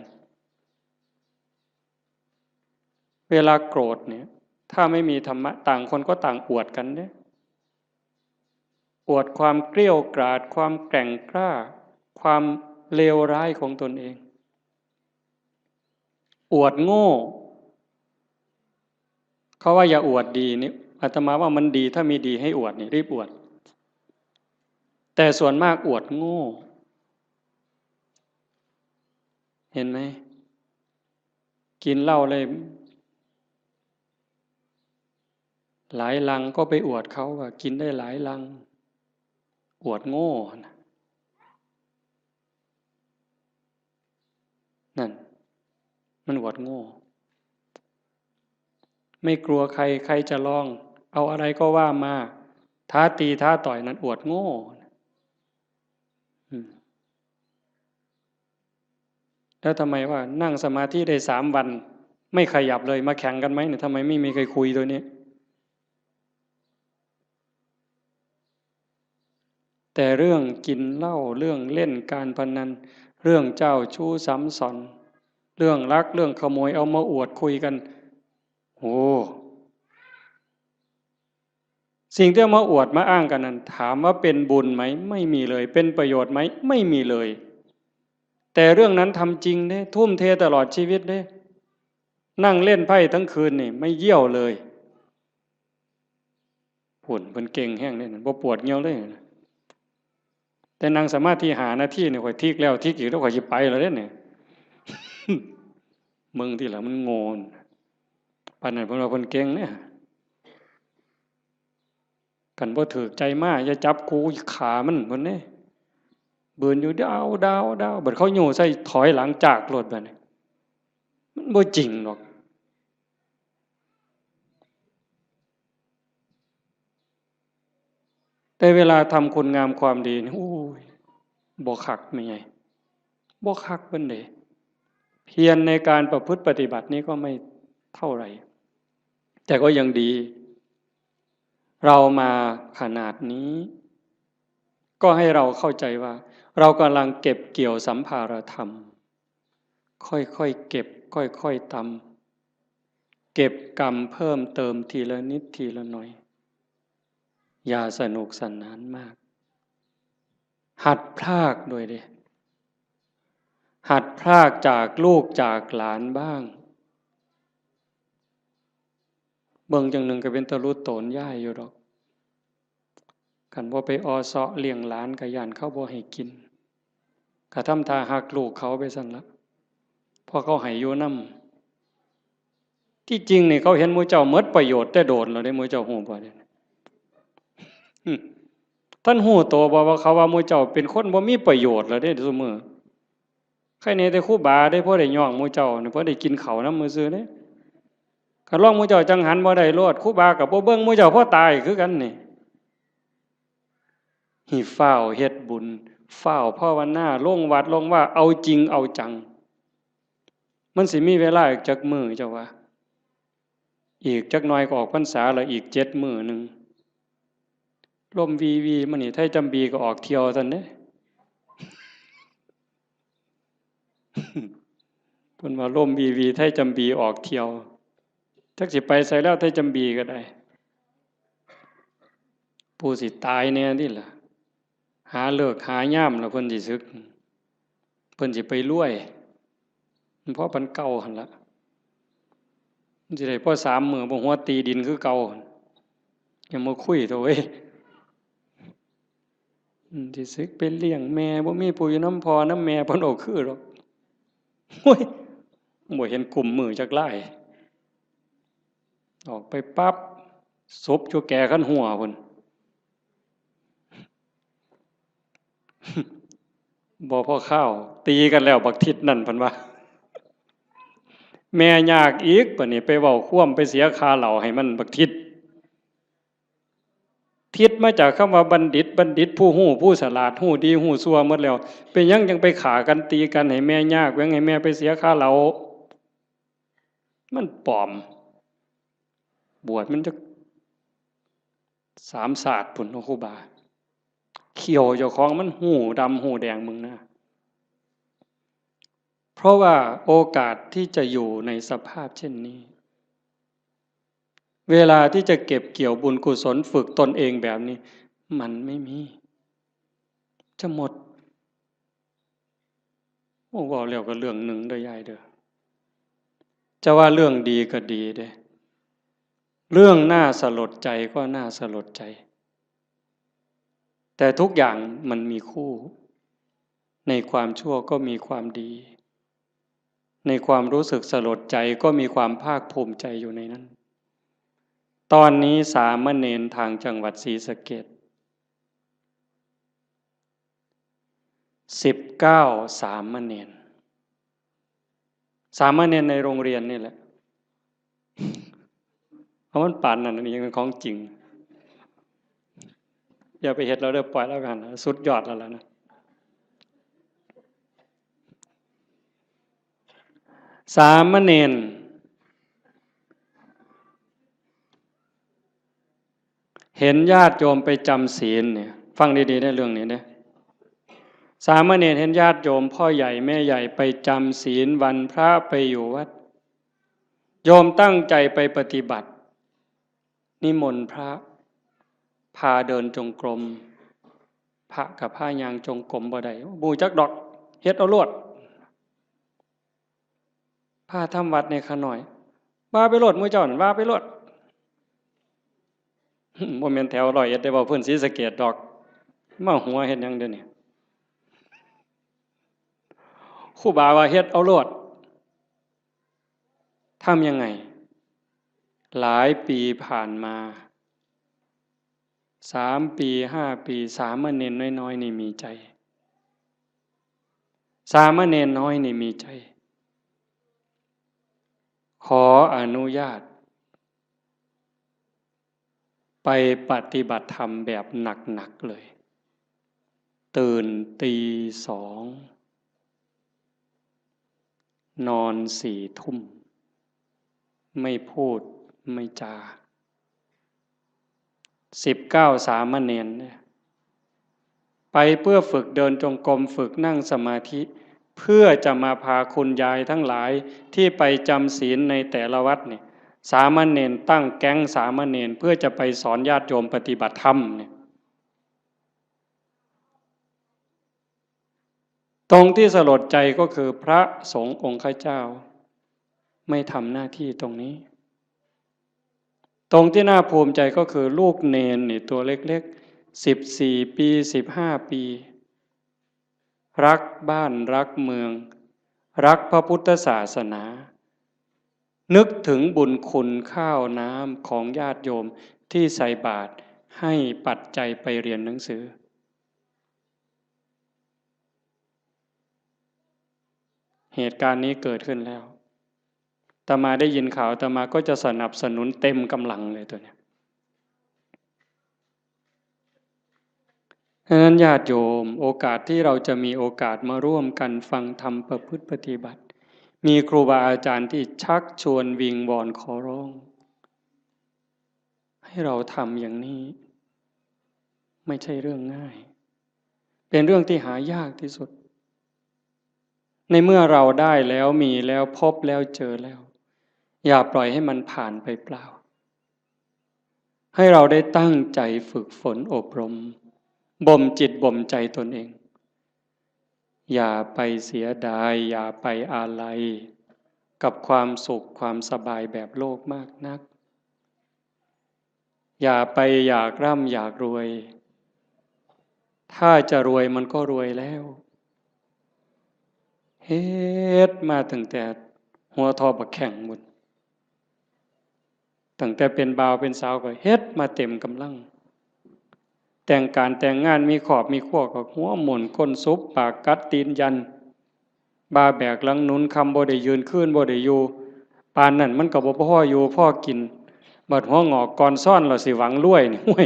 เวลาโกรธเนี่ย ถ้าไม่มีธรรมะ ต่างคนก็ต่างอวดกันเนี่ย อวดความเกรี้ยวกราด ความแกร่งกล้า ความเลวร้ายของตนเอง อวดโง่ เขาว่าอย่าอวดดีนี่ อาตมาว่ามันดี ถ้ามีดีให้อวดนี่ รีบอวด แต่ส่วนมากอวดโง่ เห็นไหม กินเหล้าเลย หลายลังก็ไปอวดเขาว่ากินได้หลายลัง อวดโง่นะ นั่น มันอวดโง่ ไม่กลัวใคร ใครจะลอง เอาอะไรก็ว่ามา ท้าตีท้าต่อย นั่นอวดโง่ อืม แล้วทำไมว่านั่งสมาธิได้สามวัน ไม่ขยับเลย มาแข่งกันไหมเนี่ย ทำไมไม่มีใครคุยตัวนี้ แต่เรื่องกินเหล้า เรื่องเล่นการพนัน เรื่องเจ้าชู้ซ้ำซ้อน เรื่องลัก เรื่องขโมย เอามาอวดคุยกัน โอ้ สิ่งที่เอามาอวดมาอ้างกันนั้น ถามว่าเป็นบุญไหม ไม่มีเลย เป็นประโยชน์ไหม ไม่มีเลย แต่เรื่องนั้นทำจริงเด้ ทุ่มเทตลอดชีวิตเด้ นั่งเล่นไพ่ทั้งคืนนี่ ไม่เยี่ยวเลย ผุ่นเพิ่นเก่งแฮงเด้ บ่ปวดเยี่ยวเลย แต่นั่งสมาธิห้านาทีนี่ ข้อยทิกแล้วทิกอีก แล้วข้อยสิไปแล้วเด้เนี่ย มึงที่ละมันโง่น ปานนั้นเพิ่นว่าเพิ่นเก่งเด้ คันบ่ถูกใจมา อย่าจับกู ฆ่ามัน เพิ่นเด้ บืนอยู่ ดาว ดาว ดาว บัดเขาโย่ใส่ ถอยหลังจากโลดบัดนี้ มันบ่จริงดอก แต่เวลาทำคุณงามความดีนี่ โอ้ย บ่คักแม่ใหญ่ บ่คักปานใด เพียรในการประพฤติปฏิบัตินี่ก็ไม่เท่าไหร่ แต่ก็ยังดี เรามาขนาดนี้ ก็ให้เราเข้าใจว่า เรากำลังเก็บเกี่ยวสัมภารธรรม ค่อยๆเก็บ ค่อยๆตำ เก็บกำเพิ่มเติมทีละนิดทีละหน่อย อย่าสนุกสนานมาก หัดพรากด้วยเด้ หัดพรากจากลูกจากหลานบ้าง เบิ่งจั่งหนึ่งก็เป็นตาหลุดโตนยายอยู่ดอก คันบ่ไปออเซาะเลี้ยงหลานก็ย้านเขาบ่ให้กิน ก็ทำท่าฮักลูกเขาไปซั่นละ เพราะเขาให้อยู่นำ ที่จริงนี่เขาเห็นหมู่เจ้าหมดประโยชน์แต่โดนแล้วเด้ หมู่เจ้าฮู้บ่เด้ อืม ท่านฮู้โตบ่ว่าเขาว่าหมู่เจ้าเป็นคนบ่มีประโยชน์แล้วเด้ซุมื้อ ใครแหน่แต่ครูบาเด้ พอได้ย่องหมู่เจ้านี่ พอได้กินข้าวนำซื่อๆเด้ คันลองหมู่เจ้าจั่งหันบ่ได้โลด ครูบาก็บ่เบิ่งหมู่เจ้าพอตายคือกันนี่ ให้ฟ้าวเฮ็ดบุญ ฟ้าวภาวนา ลงวัดลงวา เอาจริงเอาจัง มันสิมีเวลาอีกจักมื้อเจ้าว่า อีกจักหน่อยก็ออกพรรษาแล้ว อีกเจ็ดมื้อหนึ่ง ลมวีวีมานี่ ไทยจำบีก็ออกเที่ยวซั่นเด้ เพิ่นว่าลมวีวี ไทยจำบีออกเที่ยว จักสิไปไสแล้ว ไทยจำบีก็ได้ ผู้สิตายแหน่นี่ล่ะ หาฤกษ์หายามแล้วเพิ่นสิสึก เพิ่นสิไปรวย มันพอปานเก่าหั่นล่ะ มันสิได้พอสามมื้อ บ่หัวตีดินคือเก่าหั่น อย่ามาคุยเถาะเว้ย อืม สิสึกไปเลี้ยงแม่ บ่มีผู้อยู่นำพ่อนำแม่ เพิ่นเอาคือดอก โอ้ย บ่เห็นกุมมือจักลาย ออกไปปั๊บ ศพอยู่แก่คันหัวพุ้น บ่พอคาว ตีกันแล้วบักทิศนั่น เพิ่นว่า แม่ยากอีก บัดนี้ไปเว้าความ ไปเสียค่าเหล้าให้มันบักทิศ ทิศมาจากคำว่าบัณฑิต บัณฑิตผู้ฮู้ ผู้ฉลาด ฮู้ดีฮู้ชั่วหมดแล้ว เป็นหยังจั่งไปฆ่ากันตีกันให้แม่ยาก แหว่งให้แม่ไปเสียค่าเหล้า มันปลอม บวชมันจักสามชาติพุ้นเนาะครูบา เขี้ยวเจ้าของมันฮู้ดำฮู้แดงมึงนะ เพราะว่าโอกาสที่จะอยู่ในสภาพเช่นนี้ เวลาที่จะเก็บเกี่ยวบุญกุศลฝึกตนเองแบบนี้ มันไม่มี จะหมด โอ้ เว้าแล้วก็เรื่องหนึ่งเด้อยายเด้อ จะว่าเรื่องดีก็ดีเด้ เรื่องน่าสลดใจก็น่าสลดใจ แต่ทุกอย่างมันมีคู่ ในความชั่วก็มีความดี ในความรู้สึกสลดใจก็มีความภาคภูมิใจอยู่ในนั้น ตอนนี้สามเณรทางจังหวัดศรีสะเกษ สิบเก้า สามเณร สามเณรในโรงเรียนนี่แหละ เพราะมันปานนั้น อันนี้ยังเป็นของจริง อย่าไปเฮ็ดแล้วเด้อ ปล่อยแล้วกัน สุดยอดแล้วล่ะนะ สามเณร เห็นญาติโยมไปจำศีลเนี่ย ฟังดีๆ ในเรื่องนี้นะ สามเณรเห็นญาติโยมพ่อใหญ่แม่ใหญ่ไปจำศีลวันพระไปอยู่วัด โยมตั้งใจไปปฏิบัติ นิมนต์พระ พาเดินจงกรม พระกับพาย่างจงกรมบ่ได้ บ่จักดอก เฮ็ดเอาโลด พาทำวัดในขะน้อย ว่าไปโลด หมู่เจ้านั่นว่าไปโลด บ่แม่นแถวร้อยเอ็ดได้ เว้าพื้นศรีสะเกษดอก มาหัวเฮ็ดหยังเดี๋ยวนี้ ครูบาว่าเฮ็ดเอาโลด ทำยังไง หลายปีผ่านมา สามปี ห้าปี สามเณรน้อยๆ นี่มีใจ สามเณรน้อยนี่มีใจ ขออนุญาต ไปปฏิบัติธรรมแบบหนักๆ เลย ตื่นตีสอง นอนสี่ทุ่ม ไม่พูดไม่จา สิบเก้าสามเณรเนี่ย ไปเพื่อฝึกเดินจงกรม ฝึกนั่งสมาธิ เพื่อจะมาพาคุณยายทั้งหลายที่ไปจำศีลในแต่ละวัดเนี่ย สามเณรตั้งแก๊งสามเณรเพื่อจะไปสอนญาติโยมปฏิบัติธรรมเนี่ย ตรงที่สลดใจก็คือพระสงฆ์องค์ข้าเจ้า ไม่ทำหน้าที่ตรงนี้ ตรงที่น่าภูมิใจก็คือลูกเณรนี่ตัวเล็กๆ สิบสี่ปี สิบห้าปี รักบ้านรักเมือง รักพระพุทธศาสนา นึกถึงบุญคุณข้าวน้ำของญาติโยมที่ใส่บาตรให้ปัจจัยไปเรียนหนังสือ เหตุการณ์นี้เกิดขึ้นแล้ว อาตมาได้ยินข่าว อาตมาก็จะสนับสนุนเต็มกำลังเลยตัวเนี้ย ฉะนั้นญาติโยม โอกาสที่เราจะมีโอกาสมาร่วมกันฟังธรรมประพฤติปฏิบัติ มีครูบาอาจารย์ที่ชักชวนวิงวอนขอร้อง ให้เราทำอย่างนี้ ไม่ใช่เรื่องง่าย เป็นเรื่องที่หายากที่สุด ในเมื่อเราได้แล้ว มีแล้ว พบแล้ว เจอแล้ว อย่าปล่อยให้มันผ่านไปเปล่า ให้เราได้ตั้งใจฝึกฝนอบรม บ่มจิตบ่มใจตนเอง อย่าไปเสียดาย อย่าไปอาลัย กับความสุขความสบายแบบโลกมากนัก อย่าไปอยากร่ำอยากรวย ถ้าจะรวยมันก็รวยแล้ว เฮ็ดมาตั้งแต่หัวทอบักแข้งหมด ตั้งแต่เป็นบ่าวเป็นสาวก็เฮ็ดมาเต็มกำลัง แต่งการแต่งงานมีครอบมีครัวก็หัวหมุนก้นสุบปากกัดตีนยัน บ่าแบกหลังหนุนคำบ่ได้ยืน คืนบ่ได้อยู่ ปานนั้นมันก็บ่พออยู่พอกิน บัดหัวงอกก่อนซ้อนแล้วสิหวังรวยนี่ โอ้ย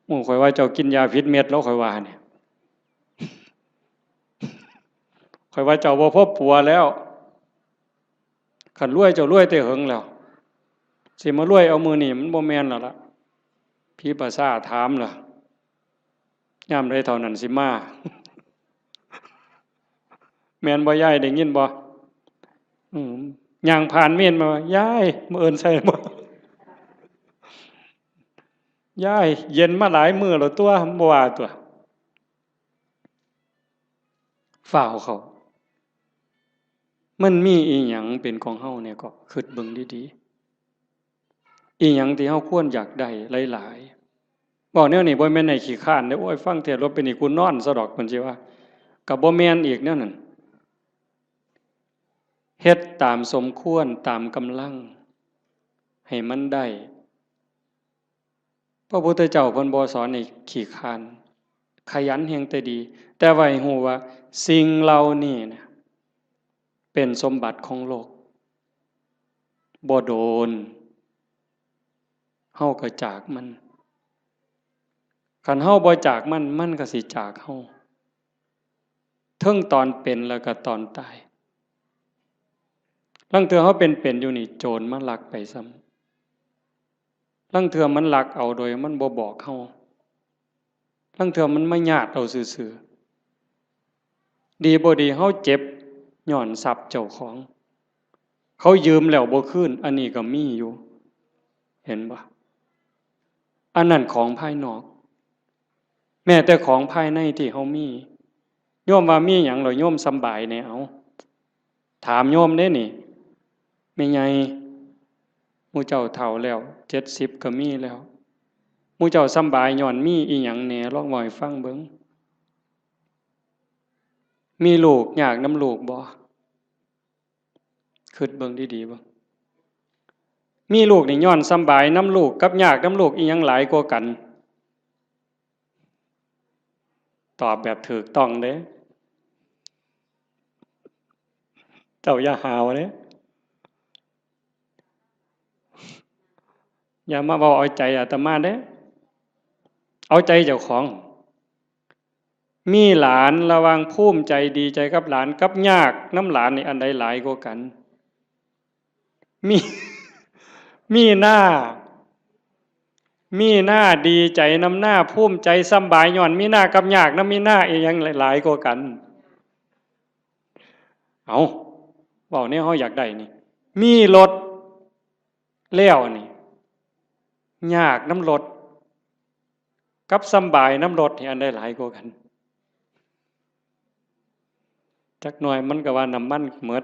หมู่ข่อยว่าเจ้ากินยาผิดเม็ดแล้ว ข่อยว่าเนี่ย ข่อยว่าเจ้าบ่พอปัวแล้ว คันรวยเจ้ารวยแต่เหิงแล้ว สิมารวยเอามื้อนี้มันบ่แม่นแล้วล่ะ ผีประสาทถามล่ะ ยามใดเฒ่านั้นสิมา แม่นบ่ยาย ได้ยินบ่ อืม ย่างผ่านเมนมาว่า ยาย มื้ออื่นใส่บ่ ยาย เย็นมาหลายมื้อแล้วตัว บ่ว่าตัว ฟ้าวเข้า มันมีอีหยังเป็นของเฮาเนี่ย ก็คิดเบิ่งดีๆ อีหยังที่เฮาควรอยากได้หลายๆ เว้าแนวนี้บ่แม่นให้ขี้คร้านเด้อ โอ้ย ฟังเทศน์แล้วเป็นนี่กูนอนซะดอก เพิ่นสิว่า ก็บ่แม่นอีกแนวนั้น เฮ็ดตามสมควร ตามกำลัง ให้มันได้ พระพุทธเจ้าเพิ่นบ่สอนให้ขี้คร้าน ขยันแฮ่งแต่ดี แต่ว่าให้ฮู้ว่าสิ่งเหล่านี้นะ เป็นสมบัติของโลก บ่โดน เฮาก็จากมัน คันเฮาบ่จากมัน มันก็สิจากเฮา เทิงตอนเป็นแล้วก็ตอนตาย ลางเทื่อเฮาเป็นๆ อยู่นี่ โจรมาลักไปซ้ำ ลางเทื่อมันลักเอาโดยมันบ่บอกเฮา ลางเทื่อมันมาญาติเอาซื่อๆ ดีบ่ดีเฮาเจ็บย้อนทรัพย์เจ้าของ เขายืมแล้วบ่คืน อันนี้ก็มีอยู่ เห็นบ่ อันนั้นของภายนอก แม้แต่ของภายในที่เฮามี โยมว่ามีหยังแล้วโยมสำบายแหน่ เอา ถามโยมเด้นี่ แม่ใหญ่ หมู่เจ้าเฒ่าแล้ว เจ็ดสิบก็มีแล้ว หมู่เจ้าสำบายย้อนมีอีหยังแหน่ ลองเว้าให้ฟังเบิ่ง มีลูกยากนำลูกบ่ คิดเบิ่งดีๆ เบิ่ง มีลูกนี่ย้อนสำบายนำลูกกับยากนำลูก อีหยังหลายกว่ากัน ตอบแบบถูกต้องเด้ เจ้าอย่าหาวเด้ อย่ามาเว้าเอาใจอาตมาเด้ เอาใจเจ้าของ มีหลาน ระหว่างภูมิใจดีใจกับหลานกับยากนำหลานนี่ อันใดหลายกว่ากัน มี มีหน้า มีหน้าดีใจนำหน้า ภูมิใจสำบายย้อนมีหน้ากับยากนำมีหน้า อีหยังหลายกว่ากัน เอา เว้าแนวเฮาอยากได้นี่ มีรถแล้วนี่ ยากนำรถ กับสำบายนำรถนี่ อันใดหลายกว่ากัน จักหน่อยมันก็ว่าน้ำมันหมด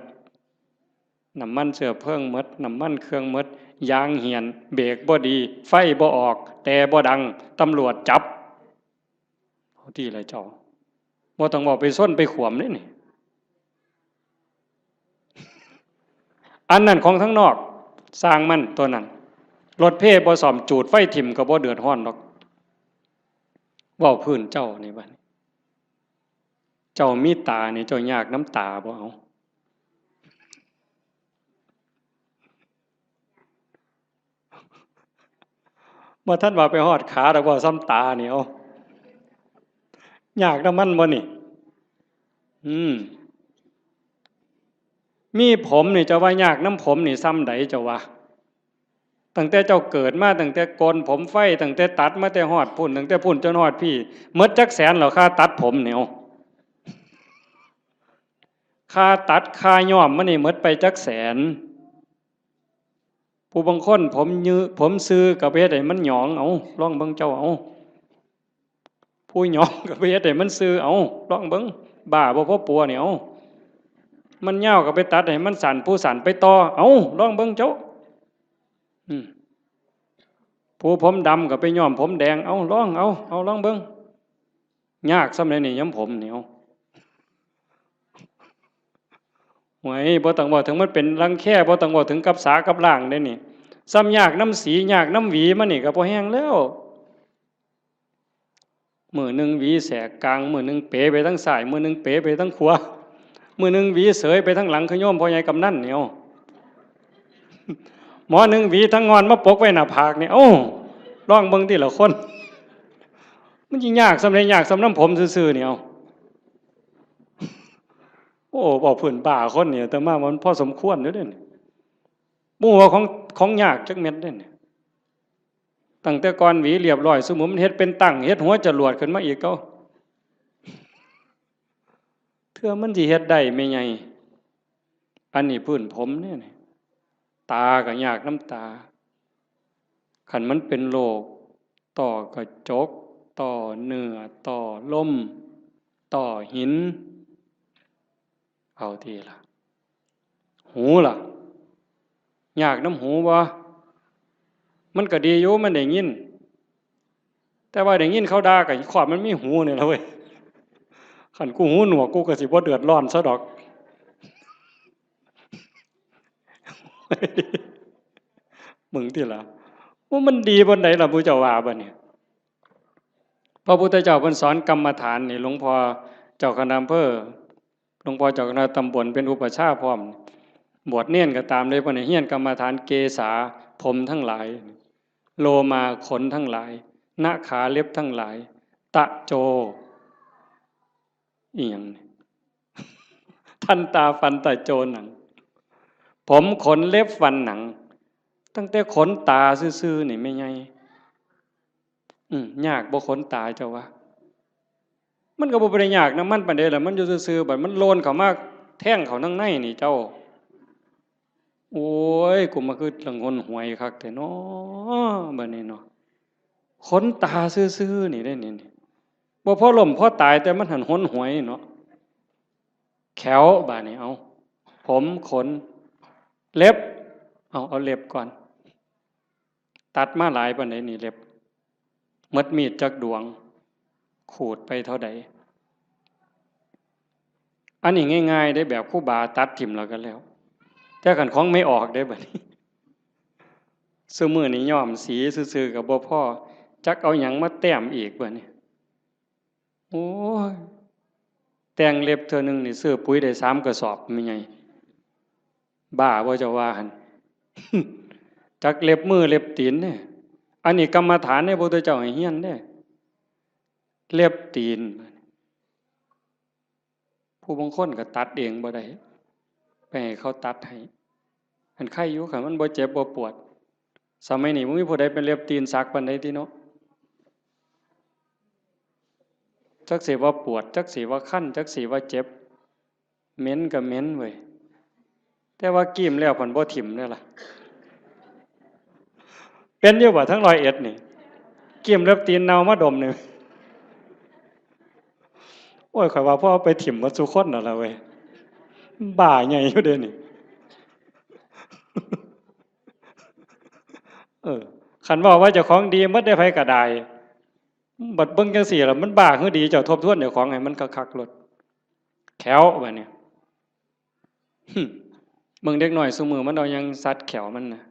น้ำมันเชื้อเพลิงหมด น้ำมันเครื่องหมด ยางเหี่ยน เบรกบ่ดี ไฟบ่ออก แต่บ่ดัง ตำรวจจับ เอาติล่ะเจ้า บ่ต้องเว้าไปชนไปขวมเด้นี่ อันนั้นของทางนอก ซ่างมันตัวนั้น รถเพบ่ซ่อม จูดไฟถิ่มก็บ่เดือดร้อนดอก เว้าพื้นเจ้านี่บัดนี้ เจ้ามีตานี่ เจ้ายากนำตาบ่ เอา บ่ทันว่าไปฮอดขาดอก เว้าส่ำตานี่ เอา ยากนำมันบ่นี่ อืม มีผมนี่ เจ้าว่ายากนำผมนี่ส่ำใดเจ้าว่า ตั้งแต่เจ้าเกิดมา ตั้งแต่โกนผมไฟ ตั้งแต่ตัดมาแต่ฮอดพุ้น ตั้งแต่พุ้นจนฮอดพี้ หมดจักแสนแล้ว ค่าตัดผมนี่ เอา ค่าตัด ค่าย้อมมันนี่ หมดไปจักแสน ผู้บางคนผมยื ผมซื่อก็ไปเฮ็ดให้มันหยอง เอา ลองเบิ่งเจ้า เอา ผู้หยองก็ไปเฮ็ดให้มันซื่อ เอา ลองเบิ่ง บ้าบ่พอปัวนี่ เอา มันยาวก็ไปตัดให้มันสั้น ผู้สั้นไปต่อ เอา ลองเบิ่งเจ้า อืม ผู้ผมดำก็ไปย้อมผมแดง เอา ลอง เอา เอา ลองเบิ่ง ยากส่ำใดนี่ ย้อมผมนี่ เอา โอ้ย บ่ต้องเว้าถึงมันเป็นรังแค บ่ต้องเว้าถึงกับสากับล้างเด้นี่ ส่ำยากนำสี ยากนำหวีมันนี่ก็พอแฮงแล้ว มื้อหนึ่งหวีแสกกลาง มื้อหนึ่งเป๋ไปทางซ้าย มื้อหนึ่งเป๋ไปทางขวา มื้อหนึ่งหวีเสยไปทางหลัง คือโยมพ่อใหญ่กำนันนี่ เอา หมอหนึ่งหวีทางงอนมาปกไว้หน้าผากนี่ เอ้า ลองเบิ่งติล่ะคน มันสิยากส่ำใด ยากส่ำนำผมซื่อๆนี่ เอา โอ้ เว้าพื้นบ้าคนนี่ แต่มามันพอสมควรอยู่เด้นี่ บ่ฮู้ว่าของ ของยากจักเม็ดเด้นี่ ตั้งแต่ก่อนหวีเรียบร้อย ซุมื้อมันเฮ็ดเป็นตั้ง เฮ็ดหัวจรวดขึ้นมาอีก เก่า เทื่อมันสิเฮ็ดได้แม่ใหญ่ อันนี้พื้นผมเด้นี่ ตาก็ยากนำตา คันมันเป็นโรค ต้อกระจก ต้อเนื้อ ต้อลม ต้อหิน เอาติล่ะ หูล่ะ ยากนำหูบ่ มันก็ดีอยู่ มันได้ยิน แต่ว่าได้ยินเขาด่าก็ คอมมันมีหูนี่ล่ะเว้ย คันกูหูหนวก กูก็สิบ่เดือดร้อนซะดอก มึงติล่ะ ว่ามันดีปานใดล่ะ หมู่เจ้าว่าบัดนี้ พระพุทธเจ้าเพิ่นสอนกรรมฐานนี่ หลวงพ่อเจ้าคณะอำเภอ หลวงพ่อเจ้าคณะตำบลเป็นอุปัชฌาย์พร้อม บวชเณรก็ตามเลย เพิ่นให้เรียนกรรมฐาน เกสา ผมทั้งหลาย โลมา ขนทั้งหลาย นขา เล็บทั้งหลาย ตะโจ อีหยังนี่ ทันตา ฟันตะโจ หนัง ผม ขน เล็บ ฟัน หนัง ตั้งแต่ขนตาซื่อๆนี่แม่ใหญ่ อืม ยากบ่ขนตาเจ้าว่า มันก็บ่ได้ยากนำมันปานใดล่ะ มันอยู่ซื่อๆ บัดมันโลนเข้ามาแทงเข้าทางในนี่เจ้า โอ้ย กูมาคือละงนหวยคักแท้น้อ บัดนี้เนาะ ขนตาซื่อๆนี่เด้นี่ นี่ บ่พอล้มพอตาย แต่มันหั้นหนหวยเนาะ แข้ว บาดนี้ เอา ผม ขน เล็บ เอา เอาเล็บก่อน ตัดมาหลายปานใดนี่เล็บ หมดมีดจักดวง ขูดไปเท่าใด อันนี้ง่ายๆเด้ แบบครูบาตัดถิ่มแล้วก็แล้ว แต่คันของไม่ออกเด้บัดนี้ ซุมื้อนี้ย้อมสีซื่อๆก็บ่พอ จักเอาหยังมาแต้มอีกบัดนี้ โอ้ย แต่งเล็บเทื่อหนึ่งนี่ซื้อปุ๋ยได้สามกระสอบ แม่ใหญ่ บ้าบ่เจ้าว่าหั่น จักเล็บมือเล็บตีนเนี่ย อันนี้กรรมฐานเนี่ยพระพุทธเจ้าให้เฮียนเด้ เล็บตีน ผู้บางคนก็ตัดเองบ่ได้ ไปให้เขาตัดให้ อันไคอยู่ คันมันบ่เจ็บบ่ปวด สมัยนี้บ่มีผู้ใดเป็นเล็บตีนสักปานใดติเนาะ จักสิว่าปวด จักสิว่าคัน จักสิว่าเจ็บ เหม็นก็เหม็นเว้ย แต่ว่ากรีมแล้วพันบ่ถิ่มเด้อล่ะ เป็นอยู่บ่ทั้งร้อยเอ็ดนี่ กรีมเล็บตีนเน่ามาดมนี่ โอ้ย ข้อยว่าพอเอาไปถิ่มหมดซุคนแล้วล่ะเว้ย บ้าใหญ่อยู่เด้นี่ เออ คันเว้าว่าเจ้าของดีหมดเด้ ไผก็ได้ บัดเบิ่งจั่งซี้ล่ะ มันบ้าคือดี เจ้าทบทวนเจ้าของให้มันคักๆโลด แข้วบัดนี้ หึ เบิ่งเด็กน้อยซุมื้อมันเอาหยังสัดแข้วมันน่ะ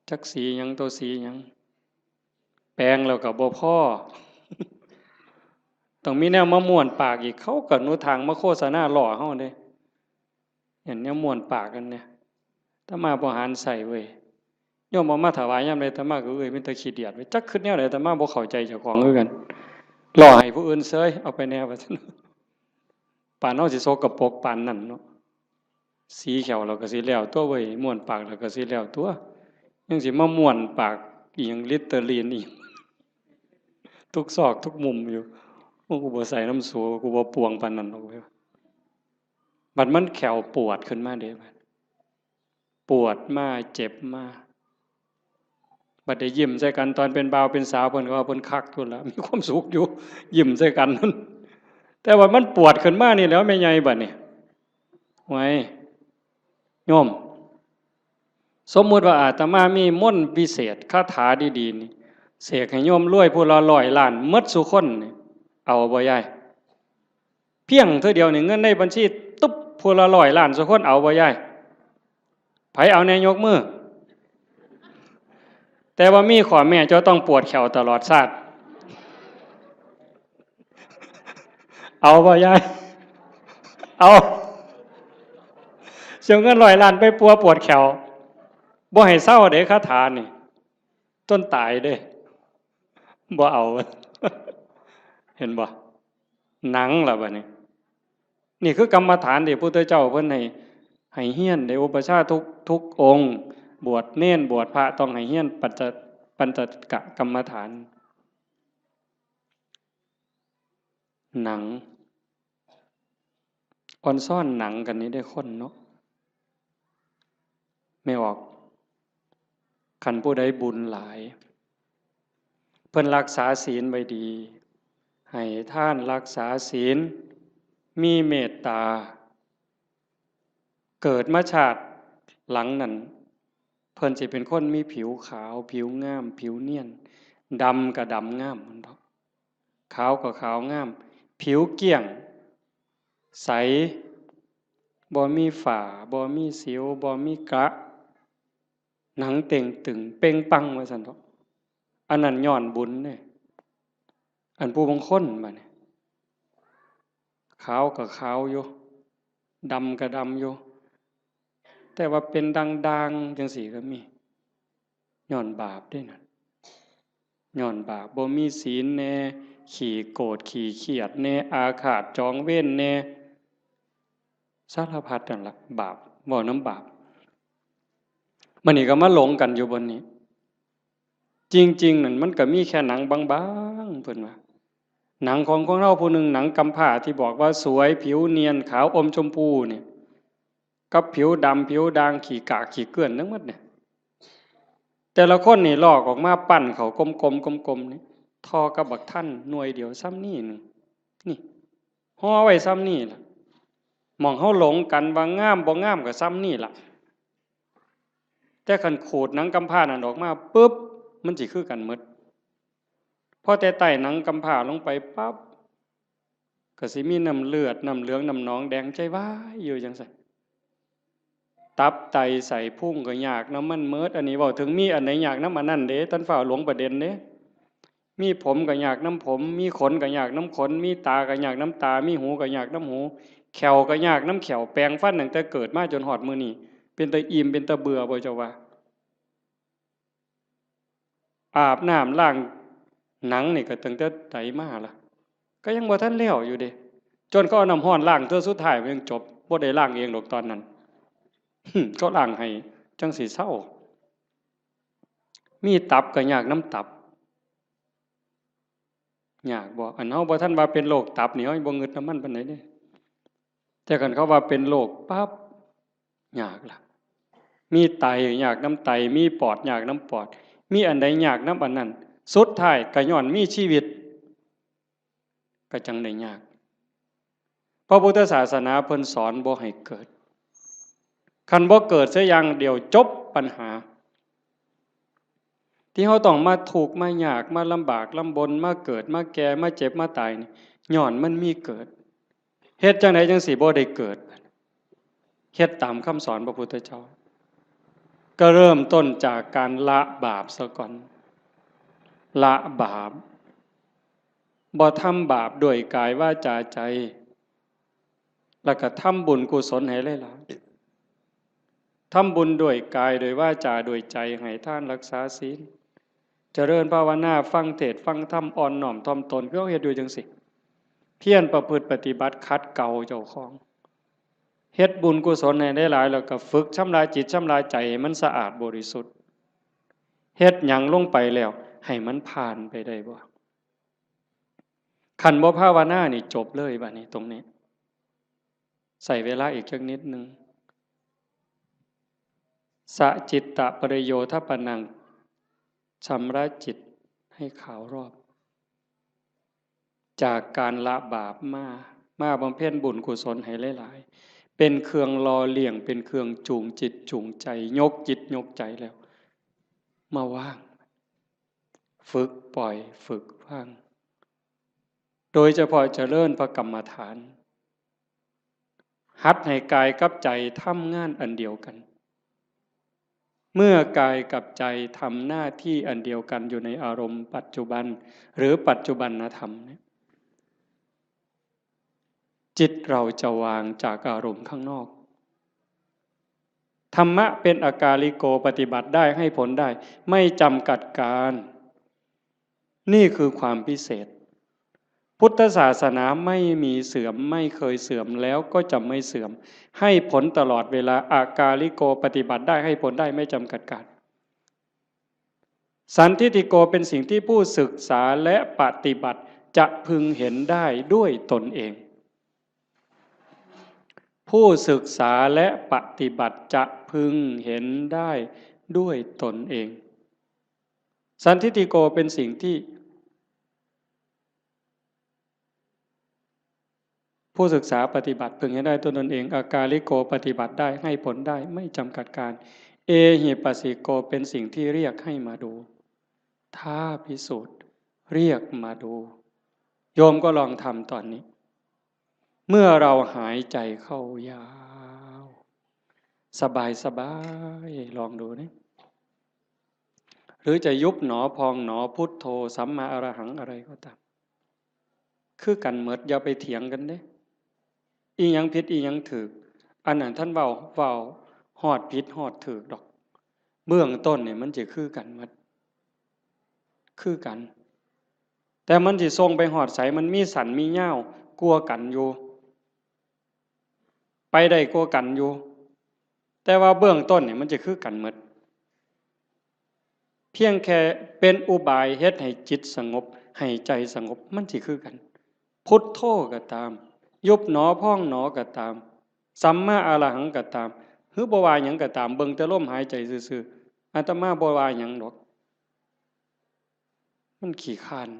จักสีหยัง ตัวสีหยัง แปรงแล้วก็บ่พอ ต้องมีแนวมาม้วนปากอีก เขาก็หนทางมาโฆษณาล้อเฮาเด้ เห็นแนวม้วนปากกันเนี่ย อาตมาบ่หันใส่เว้ย โยมเอามาถวายยามใด อาตมาก็ เอ้ย มีแต่ขี้เดียดเว้ย จักคิดแนวใด อาตมาบ่เข้าใจเจ้าของคือกัน ล้อให้ผู้อื่นเซย เอาไปแน่ว่าซั่น ปานเฮาสิสกปรกปานนั้นเนาะ สีแข้วเราก็สิแล้วตัวเว้ย ม้วนปากเราก็สิแล้วตัว ยังสิมาม้วนปากอีหยัง ลิตเตอรีนอีหยัง ทุกซอกทุกมุมอยู่ โอ้ กูบ่ใส่น้ำสู กูบ่ปวงปานนั้นดอกเว้ย บัดมันแข้วปวดขึ้นมาเด้ บัดปวดมา เจ็บมา บัดได้ยิ้มใส่กัน ตอนเป็นบ่าวเป็นสาว เพิ่นก็ว่าเพิ่นคักอยู่แล้ว มีความสุขอยู่ ยิ้มใส่กันนั่น แต่ว่ามันปวดขึ้นมานี่แหล้ว แม่ใหญ่บัดนี้ ไว้ โยม สมมุติว่าอาตมามีมนต์วิเศษ คาถาดีๆนี่ เสกให้โยมรวยผู้ละร้อยล้านหมดซุคนนี่ เอาบ่ยาย เพียงเทื่อเดียวนี่ เงินในบัญชีตุ๊บ ผู้ละร้อยล้านซุคน เอาบ่ยาย ไผเอาแน่ยกมือ แต่ว่ามีข้อแม้ เจ้าต้องปวดแข้วตลอดชาติ เอาบ่ยาย เอา เสียเงินร้อยล้านไปปัวปวดแข้ว บ่ให้เซาเด้ คาถานี่ จนตายเด้ บ่เอา เห็นบ่ หนังล่ะบัดนี้ นี่คือกรรมฐานที่พระพุทธเจ้าเพิ่นให้ ให้เฮียน ได้อุปัชฌาย์ทุก ทุกองค์ บวชเณร บวชพระ ต้องให้เฮียนปัญจ ปัญจกกรรมฐาน หนัง ออนซอนหนังกันนี่ได้คนเนาะ แม่ออก คันผู้ใดบุญหลาย เพิ่นรักษาศีลไว้ดี ให้ทานรักษาศีล มีเมตตา เกิดมาชาติหลังนั้น เพิ่นสิเป็นคนมีผิวขาว ผิวงาม ผิวเนียน ดำก็ดำงามมันดอก ขาวก็ขาวงาม ผิวเกลี้ยง ใส บ่มีฝ้า บ่มีสิว บ่มีกระ หนังเต่งตึงเป่งปังว่าซั่นดอก อันนั้นย้อนบุญเด้ อันผู้บางคนบัดนี้ ขาวก็ขาวอยู่ ดำก็ดำอยู่ แต่ว่าเป็นด่างๆจั่งซี้ก็มี ย้อนบาปเด้นั่น ย้อนบาป บ่มีศีลแน่ ขี้โกรธ ขี้เคียดแน่ อาฆาตจองเวรแน่ สารพัดนั่นล่ะ บาป เว้านำบาป มื้อนี้ก็มาหลงกันอยู่บนนี้ จริงๆนั่นมันก็มีแค่หนังบางๆ เพิ่นว่า หนังของคนเฮาผู้หนึ่ง หนังกำพร้าที่บอกว่าสวย ผิวเนียน ขาวอมชมพูเนี่ย กับผิวดำ ผิวด่าง ขี้กากขี้เกลื่อนทั้งหมดเนี่ย แต่ละคนนี่ลอกออกมาปั้นเข้ากลมๆ กลมๆ นี่ ท่อกับบักทันหน่วยเดียวส่ำนี้หนึ่ง นี่ ห่อไว้ส่ำนี้ล่ะ หม่องเฮาหลงกันว่างามบ่งามก็ส่ำนี้ล่ะ แต่คันขูดหนังกำพร้านั่นออกมาปุ๊บ มันสิคือกันหมด พอแต่ไต่หนังกำพร้าลงไปปั๊บ ก็สิมีน้ำเลือด น้ำเหลือง น้ำหนองแดงใจวายอยู่จั่งซั้น ตับไตไส้พุงก็ยากนำมันหมด อันนี้เว้าถึงมีอันใดยากนำอันนั้นเด้ ท่านฟ้าวหลงประเด็นเด้ มีผมก็ยากนำผม มีขนก็ยากนำขน มีตาก็ยากนำตา มีหูก็ยากนำหู แข้วก็ยากนำแข้ว แปรงฟันตั้งแต่เกิดมาจนฮอดมื้อนี้ เป็นตาอิ่ม เป็นตาเบื่อบ่เจ้าว่า อาบน้ำล้างหนังนี่ก็ตั้งแต่ใดมาล่ะ ก็ยังบ่ทันแล้วอยู่เด้ จนเขาเอาน้ำร้อนล้างเทื่อสุดท้ายมันยังจบ บ่ได้ล้างเองดอกตอนนั้น เขาล้างให้จั่งสิเซา มีตับก็ยากนำตับ ยากบ่ อันเฮาบ่ทันว่าเป็นโรคตับนี่ เฮาบ่งึดนำมันปานใดเด้ แต่คันเขาว่าเป็นโรคปั๊บ ยากล่ะ มีไตยากนำไต มีปอดยากนำปอด มีอันใดยากนำอันนั้น สุดท้ายก็ย้อนมีชีวิต ก็จั่งได้ยาก พระพุทธศาสนาเพิ่นสอนบ่ให้เกิด คันบ่เกิดเสียอย่างเดียวจบปัญหา ที่เฮาต้องมาทุกข์มายาก มาลำบากลำบน มาเกิด มาแก่ มาเจ็บ มาตายนี่ ย้อนมันมีเกิด เฮ็ดจั่งใดจั่งสิบ่ได้เกิด เฮ็ดตามคำสอนพระพุทธเจ้า ก็เริ่มต้นจากการละบาปซะก่อน ละบาป บ่ทำบาปด้วยกายวาจาใจ แล้วก็ทำบุญกุศลให้หลายๆ ทำบุญด้วยกาย ด้วยวาจา ด้วยใจ ให้ทาน รักษาศีล เจริญภาวนา ฟังเทศน์ ฟังธรรม อ่อนน้อมถ่อมตน คือเฮาเฮ็ดอยู่จั่งซี้ เพียรประพฤติปฏิบัติ ขัดเกลาเจ้าของ เฮ็ดบุญกุศลให้หลายๆ แล้วก็ฝึกชำระจิตชำระใจให้มันสะอาดบริสุทธิ์ เฮ็ดหยังลงไปแล้ว ให้มันผ่านไปได้บ่ คันบ่ภาวนานี่จบเลยบัดนี้ตรงนี้ ใช้เวลาอีกจักนิดหนึ่ง สะจิตตะปริโยทปนัง ชำระจิตให้ขาวรอบ จากการละบาปมา มาบำเพ็ญบุญกุศลให้หลายๆ เป็นเครื่องหล่อเลี้ยง เป็นเครื่องจูงจิตจูงใจ ยกจิตยกใจแล้ว มาวาง ฝึกปล่อย ฝึกวาง โดยเฉพาะเจริญพระกรรมฐาน หัดให้กายกับใจทำงานอันเดียวกัน เมื่อกายกับใจทำหน้าที่อันเดียวกันอยู่ในอารมณ์ปัจจุบัน หรือปัจจุบันธรรมเนี่ย จิตเราจะวางจากอารมณ์ข้างนอก ธรรมะเป็นอากาลิโก ปฏิบัติได้ ให้ผลได้ ไม่จำกัดการ นี่คือความพิเศษ พุทธศาสนาไม่มีเสื่อม ไม่เคยเสื่อม แล้วก็จะไม่เสื่อม ให้ผลตลอดเวลา อากาลิโก ปฏิบัติได้ ให้ผลได้ ไม่จำกัดการ สันทิฏฐิโก เป็นสิ่งที่ผู้ศึกษาและปฏิบัติจะพึงเห็นได้ด้วยตนเอง ผู้ศึกษาและปฏิบัติจะพึงเห็นได้ด้วยตนเอง สันทิฏฐิโก เป็นสิ่งที่ ผู้ศึกษาปฏิบัติพึงเห็นได้ด้วยตนเอง อากาลิโก ปฏิบัติได้ ให้ผลได้ ไม่จำกัดการ เอหิปัสสิโก เป็นสิ่งที่เรียกให้มาดู ท้าพิสูจน์ เรียกมาดู โยมก็ลองทำตอนนี้ เมื่อเราหายใจเข้ายาว สบายสบาย ลองดูนี่ หรือจะยุบหนอพองหนอ พุทโธ สัมมาอรหัง อะไรก็ตาม คือกันหมด อย่าไปเถียงกันเด้ อีหยังผิดอีหยังถูก อันนั้นท่านเว้า เว้าฮอดผิดฮอดถูกดอก เบื้องต้นนี่มันสิคือกันหมด คือกัน แต่มันสิส่งไปฮอดไส มันมีสั้นมียาวกว่ากันอยู่ ไปได้กว่ากันอยู่ แต่ว่าเบื้องต้นนี่มันสิคือกันหมด เพียงแค่เป็นอุบายเฮ็ดให้จิตสงบ ให้ใจสงบ มันสิคือกัน พุทโธก็ตาม ยุบหนอพองหนอก็ตาม สัมมาอรหังก็ตาม หรือบ่ว่าหยังก็ตาม เบิ่งแต่ลมหายใจซื่อๆ อาตมาบ่ว่าหยังดอก มันขี้คร้าน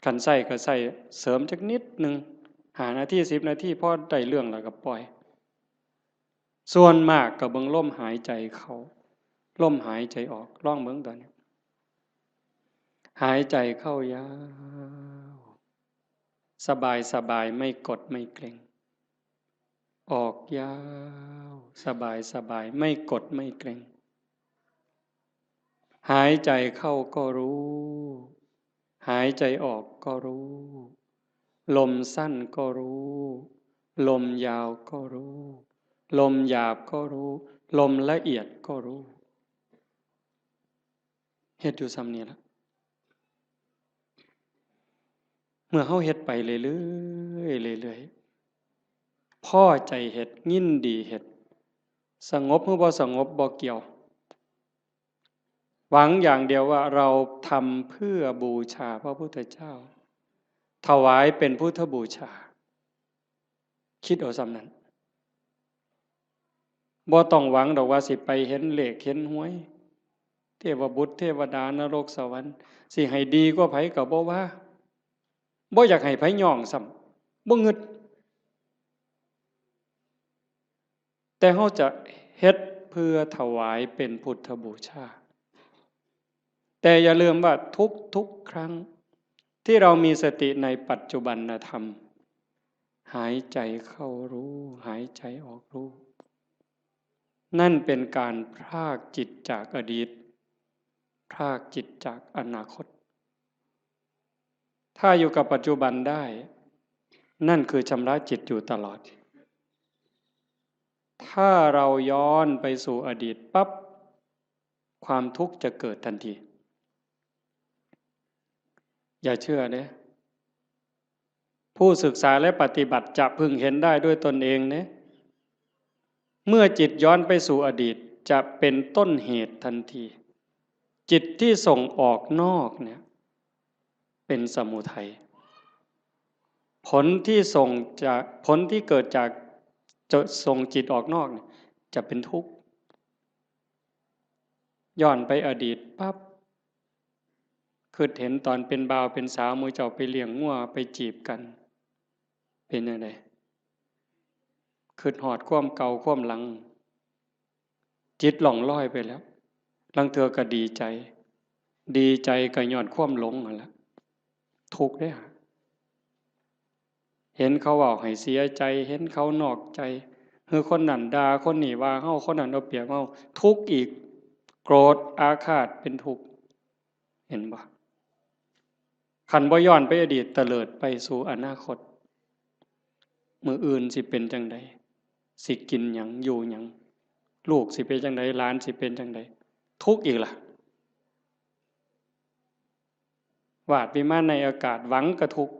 คันใช้ก็ใช้เสริมจักนิดหนึ่ง ห้านาที สิบนาที พอได้เรื่องแล้วก็ปล่อย ส่วนมากก็เบิ่งลมหายใจเข้า ลมหายใจออก ลองเบิ่งตอนนี้ หายใจเข้ายาว สบายสบาย ไม่กดไม่เกร็ง ออกยาว สบายสบาย ไม่กดไม่เกร็ง หายใจเข้าก็รู้ หายใจออกก็รู้ ลมสั้นก็รู้ ลมยาวก็รู้ ลมหยาบก็รู้ ลมละเอียดก็รู้ เฮ็ดอยู่ส่ำนี้ละ เมื่อเฮาเฮ็ดไปเรื่อยๆ เรื่อยๆ พอใจเฮ็ด ยินดีเฮ็ด สงบหรือบ่สงบบ่เกี่ยว หวังอย่างเดียวว่าเราทำเพื่อบูชาพระพุทธเจ้า ถวายเป็นพุทธบูชา คิดเอาส่ำนั้น บ่ต้องหวังดอกว่าสิไปเห็นเลขเห็นหวย เทวบุตรเทวดานรกสวรรค์ สิให้ดีกว่าไผก็บ่ว่า บ่อยากให้ไผย่องซ้ำ บ่งึด แต่เฮาจะเฮ็ดเพื่อถวายเป็นพุทธบูชา แต่อย่าลืมว่าทุกๆ ครั้ง ที่เรามีสติในปัจจุบันธรรม หายใจเข้ารู้ หายใจออกรู้ นั่นเป็นการพรากจิตจากอดีต พรากจิตจากอนาคต ถ้าอยู่กับปัจจุบันได้ นั่นคือชำระจิตอยู่ตลอด ถ้าเราย้อนไปสู่อดีตปั๊บ ความทุกข์จะเกิดทันที อย่าเชื่อเด้ ผู้ศึกษาและปฏิบัติจะพึงเห็นได้ด้วยตนเองเด้ เมื่อจิตย้อนไปสู่อดีต จะเป็นต้นเหตุทันที จิตที่ส่งออกนอกเนี่ย เป็นสมุทัย ผลที่ส่งจาก ผลที่เกิดจาก จะส่งจิตออกนอกเนี่ย จะเป็นทุกข์ ย้อนไปอดีตปั๊บ คิดเห็นตอนเป็นบ่าวเป็นสาว หมู่เจ้าไปเลี้ยงงัวไปจีบกัน เป็นจั่งใด คิดฮอดความเก่าความหลัง จิตล่องลอยไปแล้ว ลางเทื่อก็ดีใจ ดีใจก็ย้อนความหลงนั่นแหละ ทุกข์เด้อ เห็นเขาเว้าให้เสียใจ เห็นเขานอกใจ หรือคนนั้นด่า คนนี้ว่าเฮา คนนั้นเอาเปรียบเฮา ทุกข์อีก โกรธอาฆาตเป็นทุกข์ เห็นบ่ คันบ่ย้อนไปอดีต เตลิดไปสู่อนาคต มื้ออื่นสิเป็นจั่งใด สิกินหยัง อยู่หยัง ลูกสิเป็นจั่งใด หลานสิเป็นจั่งใด ทุกข์อีกล่ะ วาดวิมานในอากาศ หวังก็ทุกข์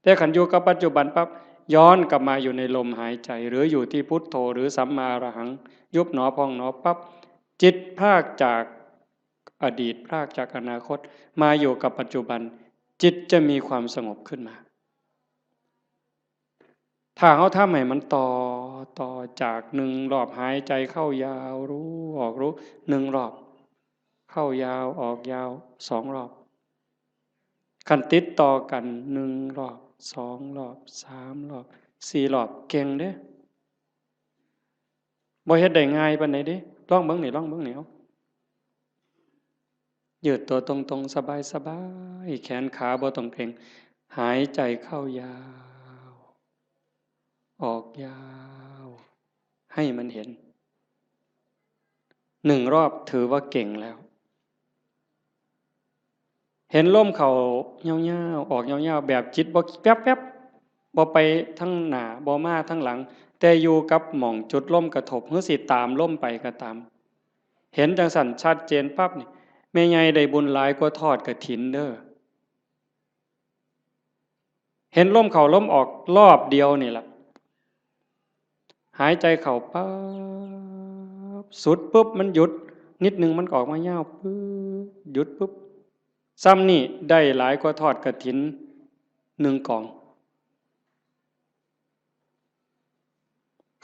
แต่คันอยู่กับปัจจุบันปั๊บ ย้อนกลับมาอยู่ในลมหายใจ หรืออยู่ที่พุทโธ หรือสัมมาอรหัง ยุบหนอพองหนอปั๊บ จิตพรากจากอดีต พรากจากอนาคต มาอยู่กับปัจจุบัน จิตจะมีความสงบขึ้นมา ถ้าเฮาทำให้มันต่อ ต่อจากหนึ่งรอบหายใจเข้ายาวรู้ ออกรู้ หนึ่งรอบ เข้ายาว ออกยาว สองรอบ คันติดต่อกัน หนึ่งรอบ สองรอบ สามรอบ สี่รอบ เก่งเด้ บ่เฮ็ดได้ง่ายปานใดเด้ ลองเบิ่งนี่ ลองเบิ่งนี่ เอา ยืดตัวตรงๆ สบายๆ แขนขาบ่ต้องเกร็ง หายใจเข้ายาว ออกยาว ให้มันเห็น หนึ่งรอบถือว่าเก่งแล้ว เห็นลมเข้ายาวๆ ออกยาวๆ แบบจิตบ่แป๊บๆ บ่ไปทางหน้า บ่มาทางหลัง แต่อยู่กับหม่องจุดลมกระทบ หรือสิตามลมไปก็ตาม เห็นจั่งซั้นชัดเจนปั๊บนี่ แม่ใหญ่ได้บุญหลายกว่าทอดกฐินเด้อ เห็นลมเข้าลมออกรอบเดียวนี่ล่ะ หายใจเข้าปั๊บ สุดปุ๊บ มันหยุด นิดนึงมันก็ออกมายาวปุ๊บ หยุดปุ๊บ ซ่ำนี่ได้หลายกว่าทอดกฐินหนึ่งกอง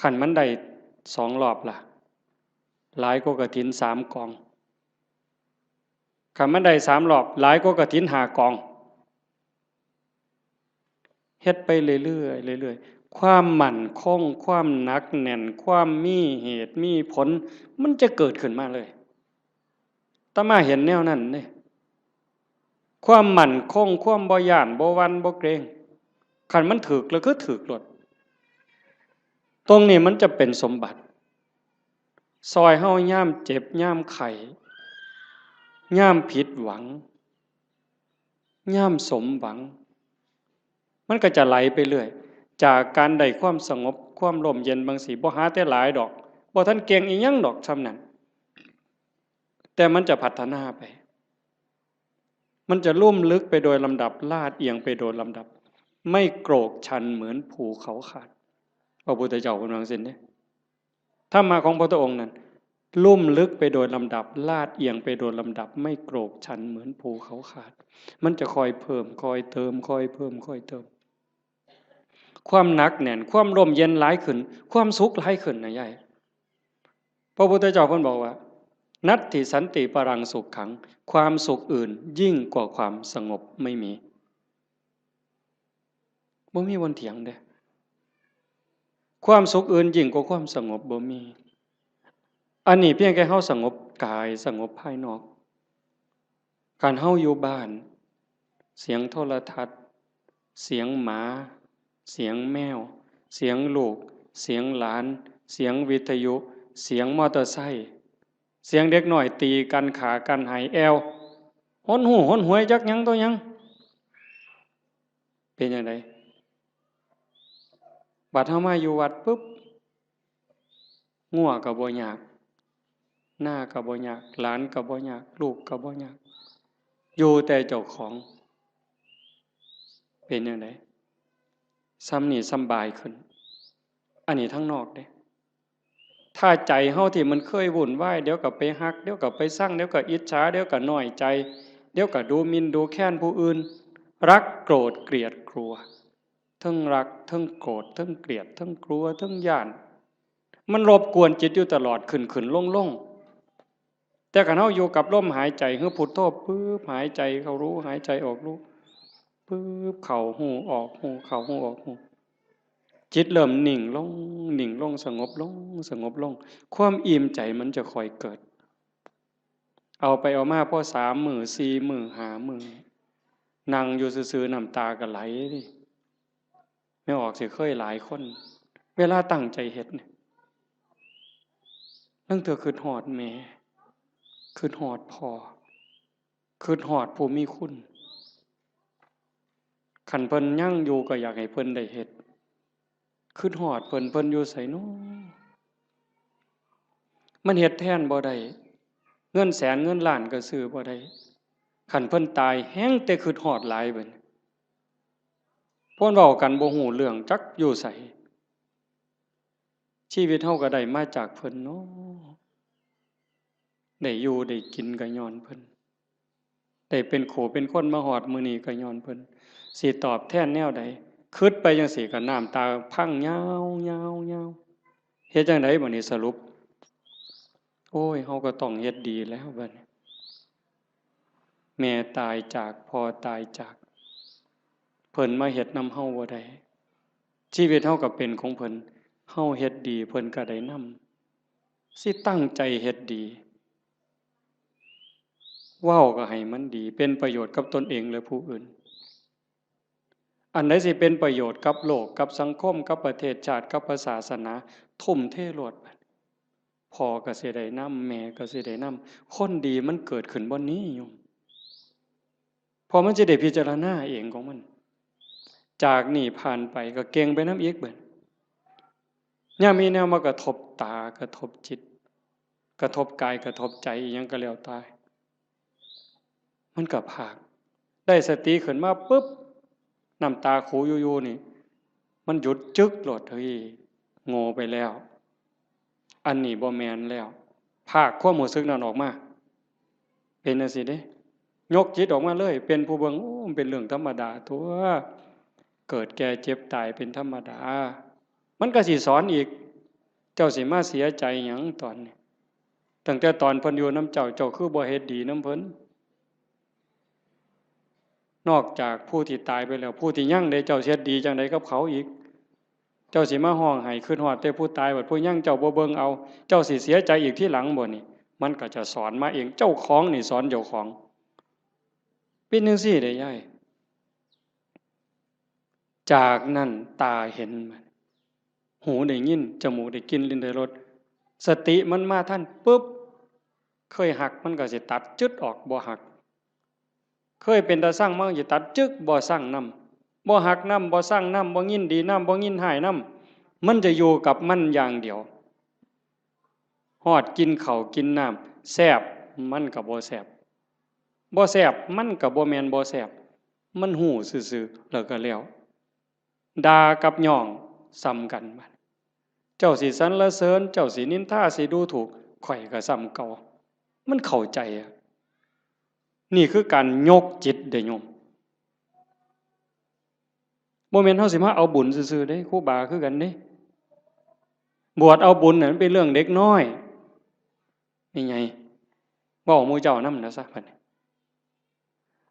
คันมันได้สองรอบล่ะ หลายกว่ากฐินสามกอง คันมันได้สามรอบ หลายกว่ากฐินห้ากอง เฮ็ดไปเรื่อยๆ เรื่อยๆ ความมั่นคง ความหนักแน่น ความมีเหตุมีผล มันจะเกิดขึ้นมาเลย อาตมาเห็นแนวนั้นเด้ ความมั่นคง ความบ่ย้าน บ่หวั่น บ่เกรง คันมันถืกแล้วคือถืกโลด ตรงนี้มันจะเป็นสมบัติ ซอยเฮายามเจ็บ ยามไข้ ยามผิดหวัง ยามสมหวัง มันก็จะไหลไปเรื่อย จากการได้ความสงบ ความร่มเย็นบางสิ บ่หาแต่หลายดอก บ่ทันเก่งอีหยังดอกส่ำนั้น แต่มันจะพัฒนาไป มันจะลุ่มลึกไปโดยลำดับ ลาดเอียงไปโดยลำดับ ไม่โกรกชันเหมือนภูเขาขาด พระพุทธเจ้าเพิ่นว่าจั่งซี้เด้ ธรรมะของพระพุทธองค์นั้น ลุ่มลึกไปโดยลำดับ ลาดเอียงไปโดยลำดับ ไม่โกรกชันเหมือนภูเขาขาด มันจะค่อยเพิ่ม ค่อยเติม ค่อยเพิ่ม ค่อยเติม ความหนักแน่น ความร่มเย็นหลายขึ้น ความสุขหลายขึ้นนะยาย พระพุทธเจ้าเพิ่นบอกว่า นัตถิสันติปรังสุขขัง ความสุขอื่นยิ่งกว่าความสงบไม่มี บ่มีวันเถียงเด้ ความสุขอื่นยิ่งกว่าความสงบบ่มี อันนี้เพียงแค่เฮาสงบกาย สงบภายนอก คันเฮาอยู่บ้าน เสียงโทรทัศน์ เสียงหมา เสียงแมว เสียงลูก เสียงหลาน เสียงวิทยุ เสียงมอเตอร์ไซค์ เสียงเด็กน้อยตีกัน ฆ่ากัน ไห้แอ่ว หนหู้หนหวย จักหยังต่อหยัง เป็นจั่งใด บัดเฮามาอยู่วัดปุ๊บ งัวก็บ่ยาก นาก็บ่ยาก หลานก็บ่ยาก ลูกก็บ่ยาก อยู่แต่เจ้าของ เป็นจั่งใด ส่ำนี้สำบายขึ้น อันนี้ทางนอกเด้ ถ้าใจเฮาที่มันเคยวุ่นวาย เดี๋ยวก็ไปฮัก เดี๋ยวก็ไปซัง เดี๋ยวก็อิจฉา เดี๋ยวก็น้อยใจ เดี๋ยวก็ดูหมิ่นดูแคลนผู้อื่น รักโกรธเกลียดกลัว เทิงรัก เทิงโกรธ เทิงเกลียด เทิงกลัว เทิงย้าน มันรบกวนจิตอยู่ตลอด ขึ้นๆ ลงๆ แต่คันเฮาอยู่กับลมหายใจ คือพุทโธ ปึ๊บ หายใจเข้ารู้ หายใจออกรู้ ปึ๊บ เข้าฮู้ ออกฮู้ เข้าฮู้ ออกฮู้ จิตเริ่มนิ่งลง นิ่งลง สงบลง สงบลง ความอิ่มใจมันจะค่อยเกิด เอาไปเอามาพอสามมื้อ สี่มื้อ ห้ามื้อ นั่งอยู่ซื่อๆ น้ำตาก็ไหลเด้ แม่ออกสิเคยหลายคน เวลาตั้งใจเฮ็ดเนี่ย ลางเทื่อคิดฮอดแม่ คิดฮอดพ่อ คิดฮอดผู้มีคุณ คันเพิ่นยังอยู่ก็อยากให้เพิ่นได้เฮ็ด คิดฮอดเพิ่น เพิ่นอยู่ไสน้อ มันเฮ็ดแทนบ่ได้ เงินแสนเงินล้านก็ซื้อบ่ได้ คันเพิ่นตายแฮ่งแต่คิดฮอดหลายบัดนี้ เพิ่นเว้ากันบ่ฮู้เรื่อง จักอยู่ไส ชีวิตเฮาก็ได้มาจากเพิ่นเนาะ ได้อยู่ได้กินก็ย้อนเพิ่น ได้เป็นคู่เป็นคนมาฮอดมื้อนี้ก็ย้อนเพิ่น สิตอบแทนแนวใด คิดไปจั่งซี้ก็น้ำตาพังยาวๆๆ เฮ็ดจั่งใดบัดนี้สรุป โอ้ย เฮาก็ต้องเฮ็ดดีแล้วบัดนี้ แม่ตายจาก พ่อตายจาก เพิ่นมาเฮ็ดนำเฮาบ่ได้ ชีวิตเฮาก็เป็นของเพิ่น เฮาเฮ็ดดี เพิ่นก็ได้นำ สิตั้งใจเฮ็ดดี เว้าก็ให้มันดี เป็นประโยชน์กับตนเองและผู้อื่น อันใดสิเป็นประโยชน์กับโลก กับสังคม กับประเทศชาติ กับพระศาสนา ทุ่มเทโลด พ่อก็สิได้นำ แม่ก็สิได้นำ คนดีมันเกิดขึ้นบ่นี้โยม เพราะมันสิได้พิจารณาเองของมัน จากนี้ผ่านไปก็เก่งไปนำอีกบัด ยามมีแนวมากระทบตา กระทบจิต กระทบกาย กระทบใจ อิหยังก็แล้วแต่ มันก็พาก ได้สติขึ้นมาปุ๊บ น้ำตาคูอยู่ๆ นี่ มันหยุดจึ๊กโลด เฮ้ย โง่ไปแล้ว อันนี้บ่แม่นแล้ว พากความรู้สึกนั้นออกมา เป็นจั่งซี้เด้ ยกจิตออกมาเลย เป็นผู้เบิ่ง โอ้ มันเป็นเรื่องธรรมดาตั๊ว เกิดแก่เจ็บตายเป็นธรรมดา มันก็สิสอนอีก เจ้าสิมาเสียใจหยังตอนนี้ ตั้งแต่ตอนเพิ่นอยู่นำเจ้า เจ้าคือบ่เฮ็ดดีนำเพิ่น นอกจากผู้ที่ตายไปแล้ว ผู้ที่ยังเด้ เจ้าสิเฮ็ดดีจั่งใดกับเขาอีก เจ้าสิมาฮ้องไห้คิดฮอดแต่ผู้ตาย บัดผู้ยังเจ้าบ่เบิ่งเอา เจ้าสิเสียใจอีกทีหลังบ่นี่ มันก็จะสอนมาเอง เจ้าของนี่สอนเจ้าของ เป็นจั่งซี้เด้ยาย จากนั้นตาเห็นมัน หูได้ยิน จมูกได้กลิ่น ลิ้นได้รส สติมันมาทันปุ๊บ เคยฮักมันก็สิตัดจึ๊ดออก บ่ฮัก เคยเป็นตาซังมันก็สิตัดจึ๊ก บ่ซังนำ บ่ฮักนำ บ่ซังนำ บ่ยินดีนำ บ่ยินร้ายนำ มันจะอยู่กับมันอย่างเดียว ฮอดกินข้าวกินน้ำ แซ่บมันก็บ่แซ่บ บ่แซ่บมันก็บ่แม่นบ่แซ่บ มันฮู้ซื่อๆ แล้วก็แล้ว ด่ากับย่องส่ำกัน เจ้าสิสรรเสริญ เจ้าสินินทา สิดูถูก ข้อยก็ส่ำเก่า มันเข้าใจอะ นี่คือการยกจิตเด้อโยม บ่แม่นเฮาสิมาเอาบุญซื่อๆเด้ ครูบาคือกันเด้ บวชเอาบุญน่ะมันเป็นเรื่องเด็กน้อย นี่ไง เว้าหมู่เจ้านำนะซะบัดนี้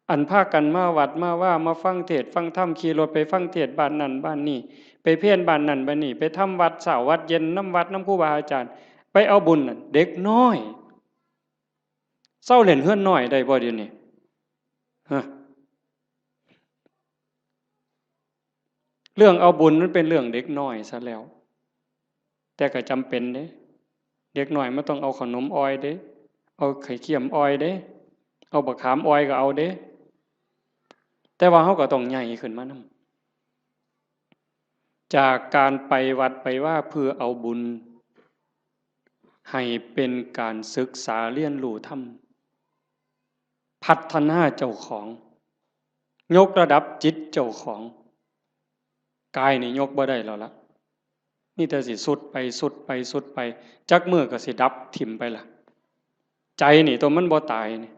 อันพากันมาวัดมาวา มาฟังเทศน์ฟังธรรม ขี่รถไปฟังเทศน์บ้านนั่นบ้านนี่ ไปเพลบ้านนั่นบ้านนี่ ไปทำวัดเช้าวัดเย็นนำวัดนำครูบาอาจารย์ ไปเอาบุญนั่น เด็กน้อย เซาเล่นเฮือนน้อยได้บ่เดี๋ยวนี้ ฮะ เรื่องเอาบุญมันเป็นเรื่องเด็กน้อยซะแล้ว แต่ก็จำเป็นเด้ เด็กน้อยมันต้องเอาขนมอ่อยเด้ เอาไข่เค็มอ่อยเด้ เอาบักขามอ่อยก็เอาเด้ แต่ว่าเฮาก็ต้องใหญ่ขึ้นมานำ จากการไปวัดไปวาเพื่อเอาบุญ ให้เป็นการศึกษาเรียนรู้ธรรม พัฒนาเจ้าของ ยกระดับจิตเจ้าของ กายนี่ยกบ่ได้แล้วละ มีแต่สิทรุดไปทรุดไปทรุดไป จักมื้อก็สิดับถิ่มไปละ ใจนี่ตัวมันบ่ตายนี่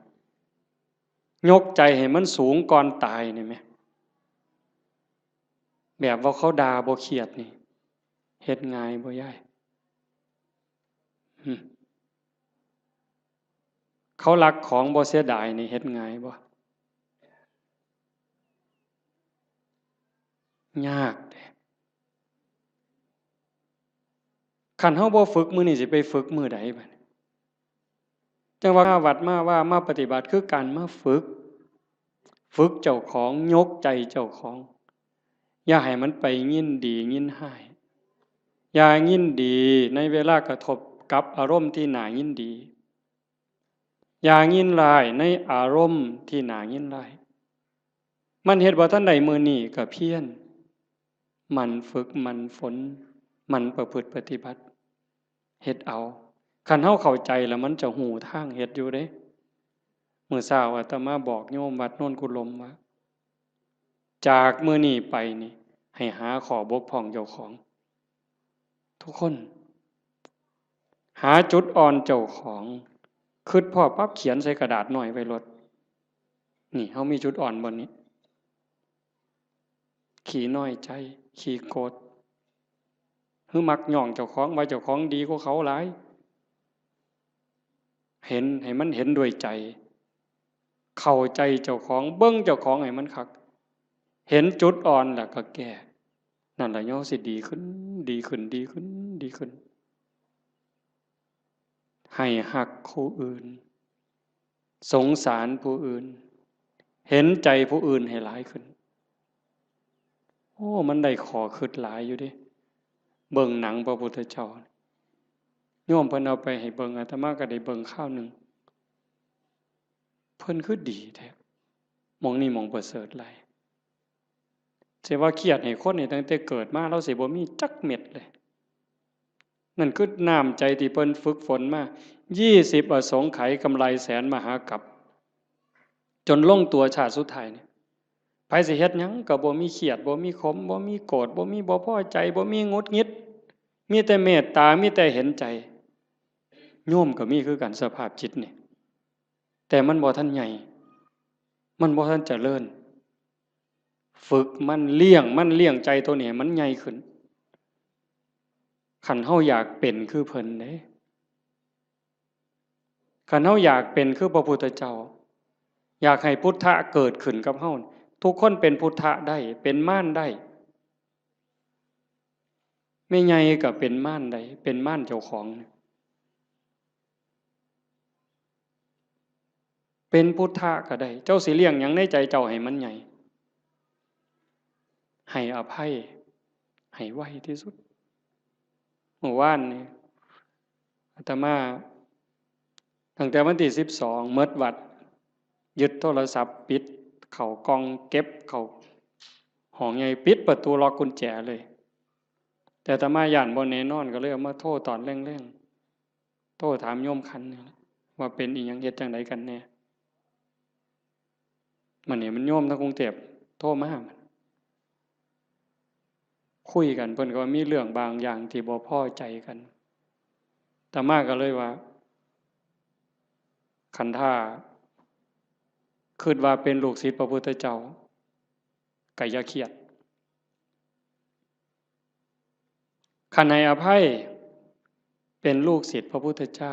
ยกใจให้มันสูงก่อนตายนี่แหม แบบว่าเขาด่าบ่เครียดนี่ เฮ็ดง่ายบ่ยาย หึ เขาลักของบ่เสียดายนี่ เฮ็ดง่ายบ่ ยากเด้ คันเฮาบ่ฝึกมื้อนี้สิไปฝึกมื้อใดบัดนี้ จั่งว่ามาวัดมาวา มาปฏิบัติคือการมาฝึก ฝึกเจ้าของ ยกใจเจ้าของ อย่าให้มันไปยินดียินร้าย อย่ายินดีในเวลากระทบกับอารมณ์ที่น่ายินดี อย่ายินร้ายในอารมณ์ที่น่ายินร้าย มันเฮ็ดบ่ทันได้มื้อนี้ก็เพียร หมั่นฝึก หมั่นฝน หมั่นประพฤติปฏิบัติ เฮ็ดเอา คันเฮาเข้าใจแล้วมันจะฮู้ทางเฮ็ดอยู่เด้ มื้อเช้าอาตมาบอกโยมวัดโนนกุลมว่า จากมื้อนี้ไปนี่ ให้หาข้อบกพร่องเจ้าของ ทุกคน หาจุดอ่อนเจ้าของ คิดพ้อปั๊บเขียนใส่กระดาษน้อยไว้โลด นี่ เฮามีจุดอ่อนบ่นี่ ขี้น้อยใจ ขี้โกรธ หรือมักย่องเจ้าของ ว่าเจ้าของดีกว่าเขาหลาย เห็น ให้มันเห็นด้วยใจ เข้าใจเจ้าของ เบิ่งเจ้าของให้มันคัก เห็นจุดอ่อนแล้วก็แก้ นั่นล่ะ เฮาสิดีขึ้น ดีขึ้น ดีขึ้น ดีขึ้น ให้ฮักผู้อื่น สงสารผู้อื่น เห็นใจผู้อื่นให้หลายขึ้น โอ้ มันได้ข้อคิดหลายอยู่เด้ เบิ่งหนังพระพุทธเจ้า โยมเพิ่นเอาไปให้เบิ่ง อาตมาก็ได้เบิ่งคราวหนึ่ง เพิ่นคือดีแท้ หม่องนี้หม่องประเสริฐหลาย สิว่าเครียดให้คนนี่ตั้งแต่เกิดมา ลาวสิบ่มีจักเม็ดเลย นั่นคือน้ำใจที่เพิ่นฝึกฝนมา ยี่สิบอสงไขยกำไรแสนมหากัป จนลงตัวชาติสุดท้ายนี่ ไผสิเฮ็ดหยังก็บ่มีเครียด บ่มีขม บ่มีโกรธ บ่มีบ่พอใจ บ่มีหงุดหงิด มีแต่เมตตา มีแต่เห็นใจ โยมก็มีคือกันสภาพจิตนี่ แต่มันบ่ทันใหญ่ มันบ่ทันเจริญ ฝึกมัน เลี้ยงมัน เลี้ยงใจตัวนี้ให้มันใหญ่ขึ้น คันเฮาอยากเป็นคือเพิ่นเด้ คันเฮาอยากเป็นคือพระพุทธเจ้า อยากให้พุทธะเกิดขึ้นกับเฮา ทุกคนเป็นพุทธะได้ เป็นมารได้ แม่ใหญ่ก็เป็นมารได้ เป็นมารเจ้าของ เป็นพุทธะก็ได้ เจ้าสิเลี้ยงหยังในใจเจ้าให้มันใหญ่ ให้อภัย ให้ไวที่สุด มื้อวานนี่ อาตมา ตั้งแต่วันที่สิบสอง หมดวัด ยึดโทรศัพท์ ปิดเข้ากล่อง เก็บเข้าห้องใหญ่ ปิดประตู ล็อกกุญแจเลย แต่อาตมาย้านบ่แน่นอน ก็เลยเอามาโทรตอนแลงๆ โทรถามโยมขันนี่แหละ ว่าเป็นอีหยัง เฮ็ดจั่งใดกันแน่ มื้อนี้มันโยมทางกรุงเทพฯโทรมา คุยกัน เพิ่นก็ว่ามีเรื่องบางอย่างที่บ่พอใจกัน อาตมาก็เลยว่า คันถ้าคิดว่าเป็นลูกศิษย์พระพุทธเจ้า ก็อย่าเครียด คันให้อภัย เป็นลูกศิษย์พระพุทธเจ้า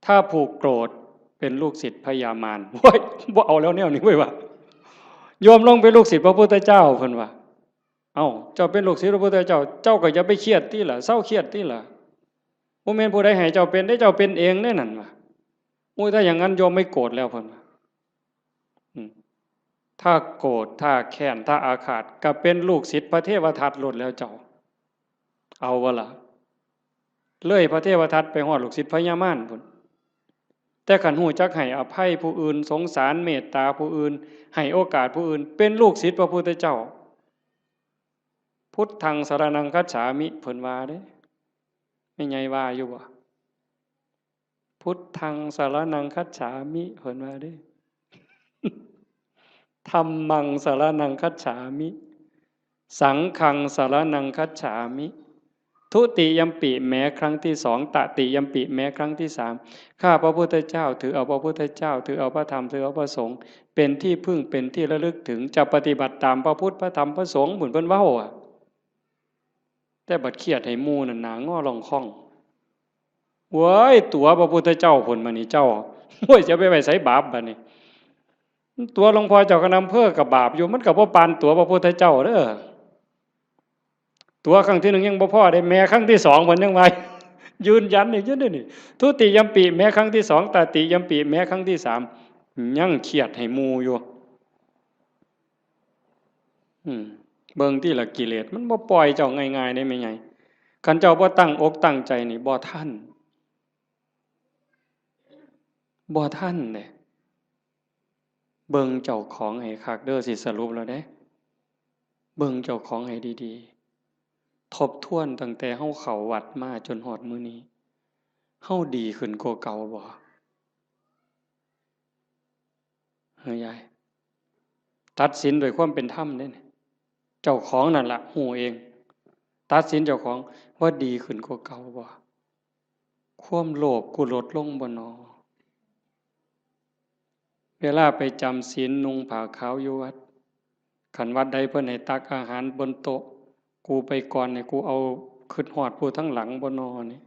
ถ้าผูกโกรธ เป็นลูกศิษย์พญามาร โอ้ย บ่เอาแล้วแนวนี้เว้ยว่ะ โยมลงเป็นลูกศิษย์พระพุทธเจ้า เพิ่นว่า เอ้า เจ้าเป็นลูกศิษย์พระพุทธเจ้า เจ้าก็อย่าไปเครียดติล่ะ เซาเครียดติล่ะ บ่แม่นผู้ใดให้เจ้าเป็นเด้ เจ้าเป็นเองเด้นั่นว่ะ โอ้ย ถ้าอย่างนั้นโยมไม่โกรธแล้ว เพิ่นว่า อืม ถ้าโกรธ ถ้าแค้น ถ้าอาฆาต ก็เป็นลูกศิษย์พระเทวทัตโลดแล้วเจ้า เอาบ่ล่ะ เลยพระเทวทัตไปฮอดลูกศิษย์พญามารพุ้น แต่คันฮู้จักให้อภัยผู้อื่น สงสารเมตตาผู้อื่น ให้โอกาสผู้อื่น เป็นลูกศิษย์พระพุทธเจ้า พุทธังสรณังคัจฉามิ เพิ่นว่าเด้ แม่ใหญ่ว่าอยู่บ่ พุทธังสรณังคัจฉามิ เพิ่นว่าเด้ ธัมมังสรณังคัจฉามิ สังฆังสรณังคัจฉามิ ทุติยัมปิ แม้ครั้งที่สอง ตติยัมปิ แม้ครั้งที่สาม ข้าพระพุทธเจ้าถือเอาพระพุทธเจ้า ถือเอาพระธรรม ถือเอาพระสงฆ์ เป็นที่พึ่ง เป็นที่ระลึกถึง จะปฏิบัติตามพระพุทธ พระธรรม พระสงฆ์ พุ้นเพิ่นเว้าอะ แต่บัดเครียดให้หมู่นั่นหน้างอล่องค่อง เว้ย ตั๋วพระพุทธเจ้าพุ้นบัดนี้เจ้า โอ้ย จะไปไว้ไสบาปบัดนี้ ตั๋วหลวงพ่อเจ้าคณะอำเภอก็บาปอยู่ มันก็บ่ปานตั๋วพระพุทธเจ้าเด้อ ตั๋วครั้งที่หนึ่งยังบ่พอเด้ แม้ครั้งที่สองเพิ่นยังว่า ยืนยันอีกอยู่เด้นี่ ทุติยัมปิ แม้ครั้งที่สอง ตติยัมปิ แม้ครั้งที่สาม ยังเครียดให้หมู่อยู่ อืม เบิ่งติล่ะ กิเลสมันบ่ปล่อยเจ้าง่ายๆเด้แม่ใหญ่ คันเจ้าบ่ตั้งอกตั้งใจนี่บ่ทัน บ่ทันเด้ เบิ่งเจ้าของให้คักเด้อ สิสรุปแล้วเด้ เบิ่งเจ้าของให้ดีๆ ทบทวนตั้งแต่เฮาเข้าวัดมาจนฮอดมื้อนี้ เฮาดีขึ้นกว่าเก่าบ่ เฮ้ยยาย ตัดสินด้วยความเป็นธรรมเด้นี่ เจ้าของนั่นล่ะฮู้เอง ตัดสินเจ้าของว่าดีขึ้นกว่าเก่าบ่ ความโลภกูลดลงบ่นอ เวลาไปจำศีลนุ่งผ้าขาวอยู่วัด คันวัดใดเพิ่นให้ตักอาหารบนโต๊ะ กูไปก่อนนี่ กูเอา คิดฮอดผู้ทางหลังบ่นอนี่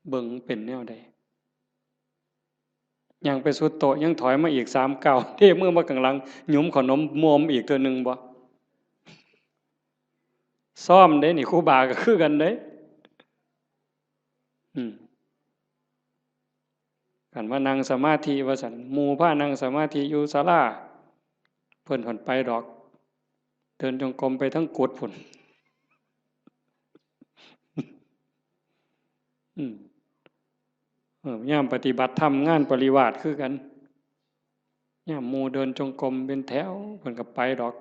เบิ่งเป็นแนวใด ย่างไปสุดโต๊ะ ยังถอยมาอีกสามก้าว เทมือมาข้างหลัง หยุมขนมมวมอีกเทื่อหนึ่งบ่ ซ้อมเด้นี่ ครูบาก็คือกันเด้ อืม คันว่านั่งสมาธิว่าซั่น หมู่พานั่งสมาธิอยู่ศาลา เพิ่นผ่อนไปดอก เดินจงกรมไปทั้งกุฏิพุ้น อืม เออ ยามปฏิบัติธรรมงานปริวาสคือกัน ยามหมู่เดินจงกรมเป็นแถว เพิ่นก็ไปดอก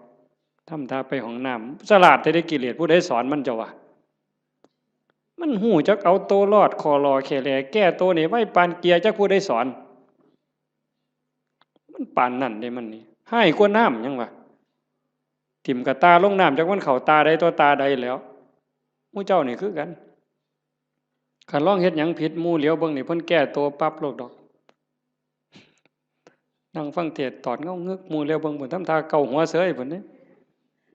ทำท่าไปห้องน้ำ ฉลาดแท้เด้กิเลส ผู้ใดสอนมันเจ้าวะ มันฮู้จักเอาตัวรอด ข้อหล่อแค่แหล่ แก้ตัวนี่ไวปานเกียร์ จักผู้ใดสอน มันปานนั้นเด้มันนี่ ฮ้ายกว่าน้ำยังวะ ถิ่มกะตาลงน้ำ จักมันเข้าตาใดต่อตาใดแล้ว หมู่เจ้านี่คือกัน คันลองเฮ็ดหยังผิด หมู่เหลียวเบิ่งนี่ เพิ่นแก้ตัวปั๊บโลดดอก นั่งฟังเทศน์ตอดเงางึก หมู่เหลียวเบิ่งพุ้น ทำท่าเกาหัวเสยพุ้นเด้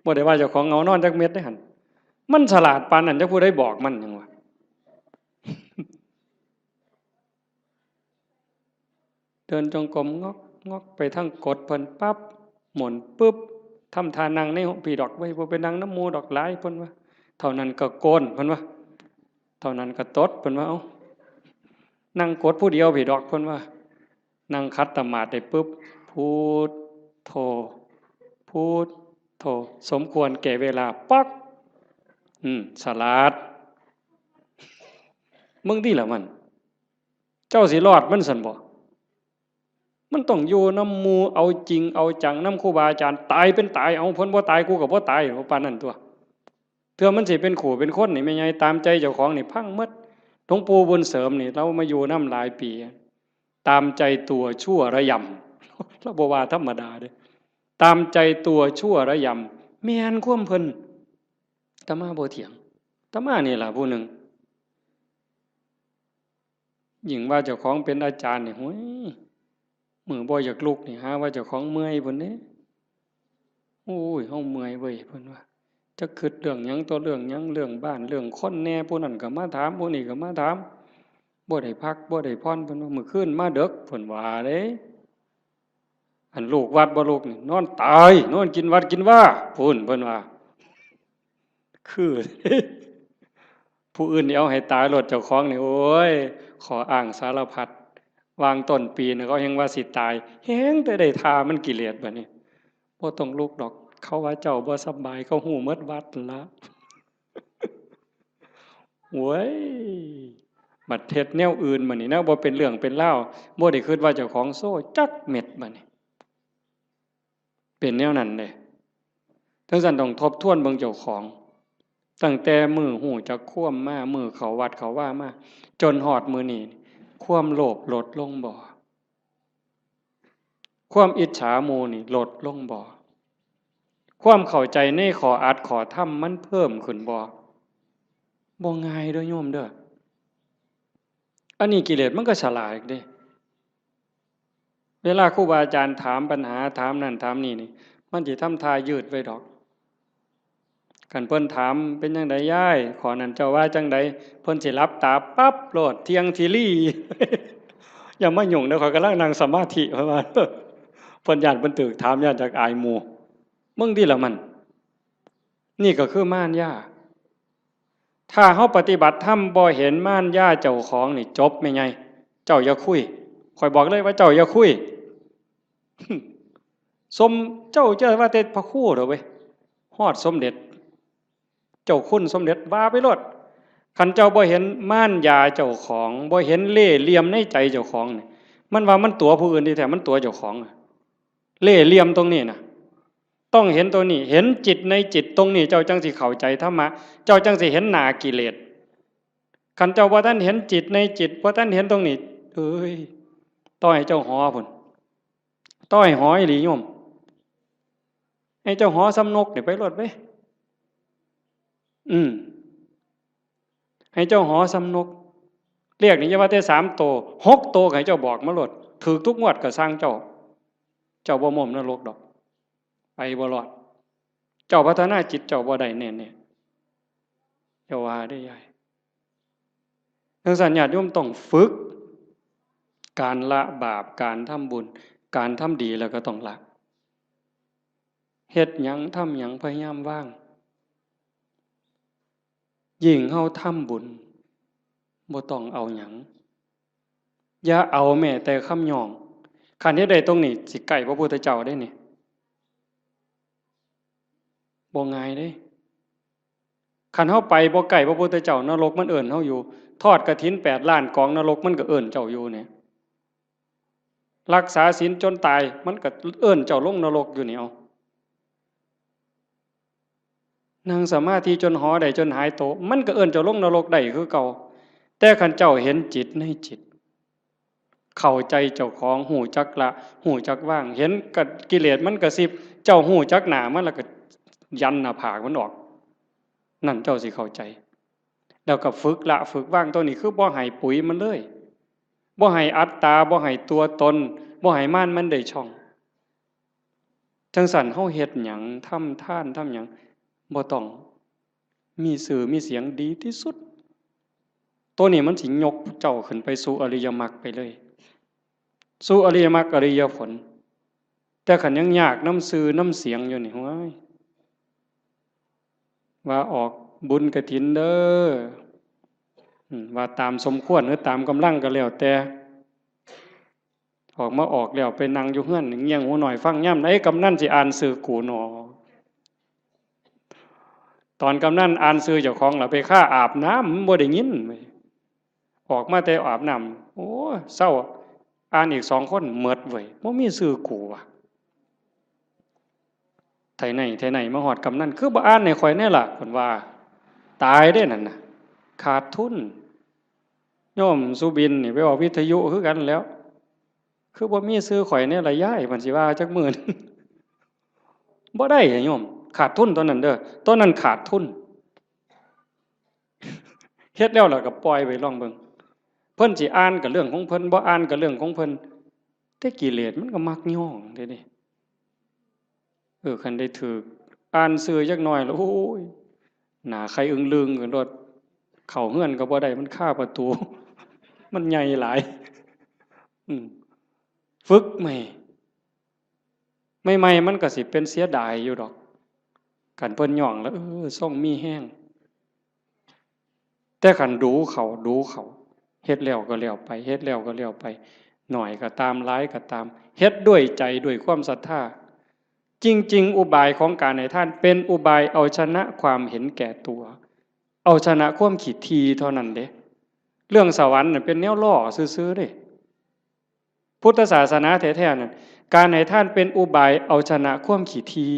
บ่ได้ว่าเจ้าของเหงานอนจักเม็ดเด้หั่น มันฉลาดปานนั้น จักผู้ใดบอกมันหยังวะ เดินจงกรมงอกงอกไปทางกุฏิเพิ่นปั๊บ หมุนปึ๊บ ทำท่านั่งในพี้ดอก เว้ย บ่ไปนั่งนำหมู่ดอก หลาย เพิ่นว่า เท่านั้นก็โกน เพิ่นว่า เท่านั้นก็ตด เพิ่นว่า เอ้า นั่งกุฏิผู้เดียวพี้ดอก เพิ่นว่า นั่งขัดสมาธิได้ปึ๊บ พุทโธ พุทโธ สมควรแก่เวลา ป๊อก อืม ฉลาด มึงที่ละมัน เจ้าสิรอดมันซั่นบ่ มันต้องอยู่นำหมู่ เอาจริงเอาจังนำครูบาอาจารย์ ตายเป็นตาย เอา เพิ่นบ่ตาย กูก็บ่ตาย ปานนั้นตั๊ว เทื่อมันสิเป็นคู่เป็นคนนี่ แม่ใหญ่ ตามใจเจ้าของนี่พังหมด หลวงปู่บุญเสริมนี่ ลาวมาอยู่นำหลายปี ตามใจตัวชั่วระยำ ลาวบ่ว่าธรรมดาเด้ ตามใจตัวชั่วระยำ แม่นความเพิ่น อาตมาบ่เถียง อาตมานี่ล่ะผู้หนึ่ง ยิ่งว่าเจ้าของเป็นอาจารย์นี่ โอ้ย มื้อบ่อยากลุกนี่ หาว่าเจ้าของเมื่อยพุ้นเด้ โอ้ย เฮาเมื่อยเว้ย เพิ่นว่า จักคิดเรื่องหยังต่อเรื่องหยัง เรื่องบ้าน เรื่องคนแหน่ ผู้นั้นก็มาถาม ผู้นี้ก็มาถาม บ่ได้พัก บ่ได้ผ่อน เพิ่นว่า มื้อคืนมาดึก เพิ่นว่าเด้ อันลูกวัดบ่ลุกนี่ นอนตาย นอนกินวัดกินวา พุ้น เพิ่นว่า คือ ผู้อื่นนี่เอาให้ตายโลด เจ้าของนี่ โอ้ย ข้ออ้างสารพัด วางต้นปีนะ เขาแฮ่งว่าสิตาย แฮ่งแต่ได้ท่ามันกิเลสบัดนี้ บ่ต้องลุกดอก เขาว่าเจ้าบ่สบาย เขาฮู้หมดวัดนั่นละ โว้ย บัดเฮ็ดแนวอื่นบัดนี้นะ บ่เป็นเรื่องเป็นราว บ่ได้คิดว่าเจ้าของโซ่จักเม็ดบัดนี้ เป็นแนวนั้นเด้ จั่งซั้นต้องทบทวนเบิ่งเจ้าของ ตั้งแต่มื้อฮู้จักความมา มื้อเข้าวัดเข้าวามา จนฮอดมื้อนี้ ความโลภลดลงบ่ ความอิจฉาหมู่นี่ลดลงบ่ ความเข้าใจในข้ออัดข้อธรรมมันเพิ่มขึ้นบ่ บ่ง่ายเด้อโยมเด้อ อันนี้กิเลสมันก็ฉลาดเด้ เวลาครูบาอาจารย์ถามปัญหา ถามนั่นถามนี่นี่ มันสิทำท่ายืดไว้ดอก คันเพิ่นถาม เป็นจั่งใดยาย ข้อนั้นเจ้าว่าจั่งใด เพิ่นสิหลับตาปั๊บโลด เที่ยงทีรี อย่ามายุ่งเด้อ ข้อยกำลังนั่งสมาธิ เพิ่นว่า เพิ่นย้านเพิ่นถูกถาม ย้านจักอายหมู่ มึงที่ละมัน นี่ก็คือมารยา ถ้าเฮาปฏิบัติธรรมบ่เห็นมารยาเจ้าของนี่จบแม่ใหญ่ เจ้าอย่าคุย ข้อยบอกเลยว่าเจ้าอย่าคุย สม เจ้าจะว่าแต่พระครูเด้อเว้ย ฮอดสมเด็จ เจ้าคุณสมเด็จว่าไปโลด คันเจ้าบ่เห็นมารยาเจ้าของ บ่เห็นเล่ห์เหลี่ยมในใจเจ้าของนี่ มันว่ามันตั๋วผู้อื่นที่แท้มันตั๋วเจ้าของ เล่ห์เหลี่ยมตรงนี้นะ ต้องเห็นตัวนี้ เห็นจิตในจิตตรงนี้ เจ้าจั่งสิเข้าใจธรรมะ เจ้าจั่งสิเห็นหน้ากิเลส คันเจ้าบ่ทันเห็นจิตในจิต บ่ทันเห็นตรงนี้ เอ้ย ต่อให้เจ้าหอพุ้น ต่อให้หออีหลีโยม ให้เจ้าหอส่ำนกนี่ไปโลดเว้ย อืม ให้เจ้าหอส่ำนก เลขนี่อย่าว่าแต่สามโต หกโตก็ให้เจ้าบอกมาโลด ถูกทุกงวดก็ซ่างเจ้า เจ้าบ่ม้มนรกดอก ไปบ่รอด เจ้าพัฒนาจิตเจ้าบ่ได้แน่ๆ อย่าว่าเด้อยาย จั่งซั้นญาติโยมต้องฝึก การละบาป การทำบุญ การทำดีแล้วก็ต้องละ เฮ็ดหยัง ทำหยัง พยายามวาง ยิ่งเฮาทำบุญ บ่ต้องเอาหยัง อย่าเอาแม้แต่คำย่อง คันเฮ็ดได้ตรงนี้ สิใกล้พระพุทธเจ้าเด้นี่ บ่ง่ายเด้ คันเฮาไปบ่ใกล้พระพุทธเจ้า นรกมันเอิ้นเฮาอยู่ ทอดกฐินแปดล้านกอง นรกมันก็เอิ้นเจ้าอยู่เนี่ย รักษาศีลจนตาย มันก็เอิ้นเจ้าลงนรกอยู่นี่ เอา นั่งสมาธิจนหอได้ จนหายโต มันก็เอิ้นเจ้าลงนรกได้คือเก่า แต่คันเจ้าเห็นจิตในจิต เข้าใจเจ้าของ ฮู้จักละ ฮู้จักวาง เห็นกะ กิเลสมันกระซิบ เจ้าฮู้จักหน้ามัน แล้วก็ยันหน้าผากมันออก นั่นเจ้าสิเข้าใจ แล้วก็ฝึกละฝึกวาง ตัวนี้คือบ่ให้ปุ๋ยมันเลย บ่ให้อัตตา บ่ให้ตัวตน บ่ให้มารมันได้ช่อง จั่งซั้นเฮาเฮ็ดหยัง ทำทาน ทำหยัง บ่ต้องมีชื่อมีเสียง ดีที่สุด ตัวนี้มันสิยกเจ้าขึ้นไปสู่อริยมรรคไปเลย สู่อริยมรรคอริยผล แต่คันยังยากนำชื่อนำเสียงอยู่นี่ โอ้ย ว่าออกบุญกฐินเด้อ อืม ว่าตามสมควรหรือตามกำลังก็แล้วแต่ ออกมาออกแล้วไปนั่งอยู่เฮือนเงี่ยงหูหน่อยฟังยามใดกำนันสิอ่านชื่อกูหนอ ตอนกำนันอ่านชื่อเจ้าของล่ะไปคาอาบน้ำ มันบ่ได้ยินเว้ย ออกมาแต่อาบน้ำ โอ้ เซา อ่านอีกสองคน หมดเว้ย บ่มีชื่อกูว่ะ ไทไหน ไทไหน มาฮอดกำนัน คือบ่อ่านให้ข้อยแน่ล่ะ เพิ่นว่า ตายเด้นั่นน่ะ ขาดทุน โยมสุบินนี่ไปออกวิทยุคือกันแหล้ว คือบ่มีชื่อข้อยแน่ล่ะยาย เพิ่นสิว่าจักมื้อหนึ่ง บ่ได้โยม ขาดทุนตอนนั้นเด้อ ตอนนั้นขาดทุน เฮ็ดแล้วล่ะก็ปล่อยไปลองเบิ่ง เพิ่นสิอ่านก็เรื่องของเพิ่น บ่อ่านก็เรื่องของเพิ่น แต่กิเลสมันก็มักย้องเด้นี่ เออ คันได้ถืกอ่านชื่อจักหน่อยแล้ว โอ้ย หน้าไข่อึ้งลึงกันโลด เข้าเฮือนก็บ่ได้ มันคาประตู มันใหญ่หลาย อืม ฝึกใหม่ ใหม่ๆ มันก็สิเป็นเสียดายอยู่ดอก คันเพิ่นย้องแล้ว เออ ทรงมีแฮง แต่คันดูเขา ดูเขา เฮ็ดแล้วก็แล้วไป เฮ็ดแล้วก็แล้วไป น้อยก็ตาม หลายก็ตาม เฮ็ดด้วยใจ ด้วยความศรัทธา จริงๆ อุบายของการให้ทานเป็นอุบายเอาชนะความเห็นแก่ตัว เอาชนะความขี้ถี่เท่านั้นเด้ เรื่องสวรรค์น่ะเป็นแนวล้อซื่อๆ เด้ พุทธศาสนาแท้ๆ นั่น การให้ทานเป็นอุบายเอาชนะความขี้ถี่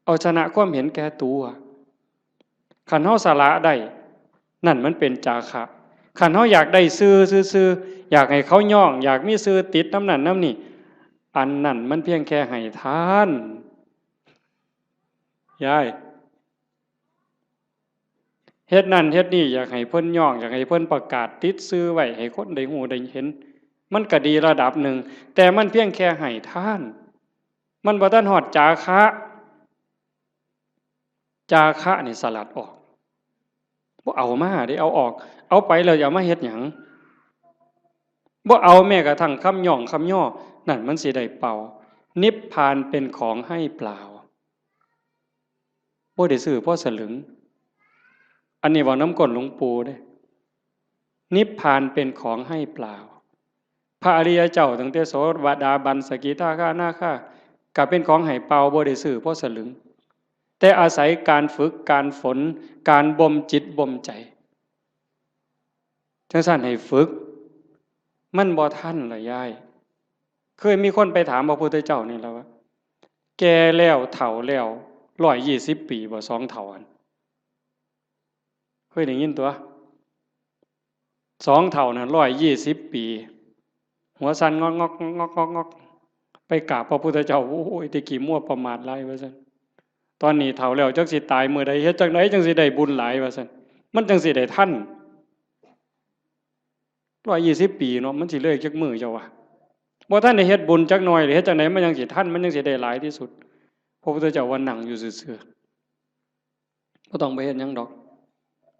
เอาชนะความเห็นแก่ตัว คันเฮาสละได้ นั่นมันเป็นจาคะ คันเฮาอยากได้ชื่อซื่อๆ อยากให้เขาย้อง อยากมีชื่อติดนำนั่นนำนี่ อันนั้นมันเพียงแค่ให้ทาน ยาย เฮ็ดนั่นเฮ็ดนี่ อยากให้เพิ่นย้อง อยากให้เพิ่นประกาศติดชื่อไว้ ให้คนได้ฮู้ได้เห็น มันก็ดีระดับหนึ่ง แต่มันเพียงแค่ให้ทาน มันบ่ทันฮอดจาคะ จาคะนี่สลัดออก บ่เอามาเด้ เอาออก เอาไปแล้วอย่ามาเฮ็ดหยัง บ่เอาแม้กระทั่งคำย้องคำย่อ นั่นมันสิได้เป่า นิพพานเป็นของให้เปล่า บ่ได้ซื้อพอสลึง อันนี้เว้านำก้นหลวงปู่เด้ นิพพานเป็นของให้เปล่า พระอริยเจ้าตั้งแต่โสดาบัน สกิทาคา อนาคา ก็เป็นของให้เปล่า บ่ได้ซื้อพอสลึง แต่อาศัยการฝึก การฝน การบ่มจิตบ่มใจ จั่งซั้นให้ฝึก มันบ่ทันล่ะยาย เคยมีคนไปถามพระพุทธเจ้านี่ล่ะว่า แก่แล้วเฒ่าแล้ว ร้อยยี่สิบ ปีบ่ สองเฒ่าหั่น เคยได้ยินตั่ว สองเฒ่านั่น ร้อยยี่สิบ ปี หัวสั่นงอกงอกงอกงอกงอก ไปกราบพระพุทธเจ้า โอ้ย แต่กี้มัวประมาทหลาย ว่าซั่น ตอนนี้เฒ่าแล้ว จักสิตายมื้อใด เฮ็ดจั่งใดจั่งสิได้บุญหลาย ว่าซั่น มันจั่งสิได้ทัน ร้อยยี่สิบ ปีเนาะ มันสิเหลืออีกจักมื้อเจ้าว่า บ่ทันได้เฮ็ดบุญจักหน่อย เฮ็ดจั่งใดมันจั่งสิทัน มันจั่งสิได้หลายที่สุด พระพุทธเจ้าว่านั่งอยู่ซื่อๆ บ่ต้องไปเฮ็ดหยังดอก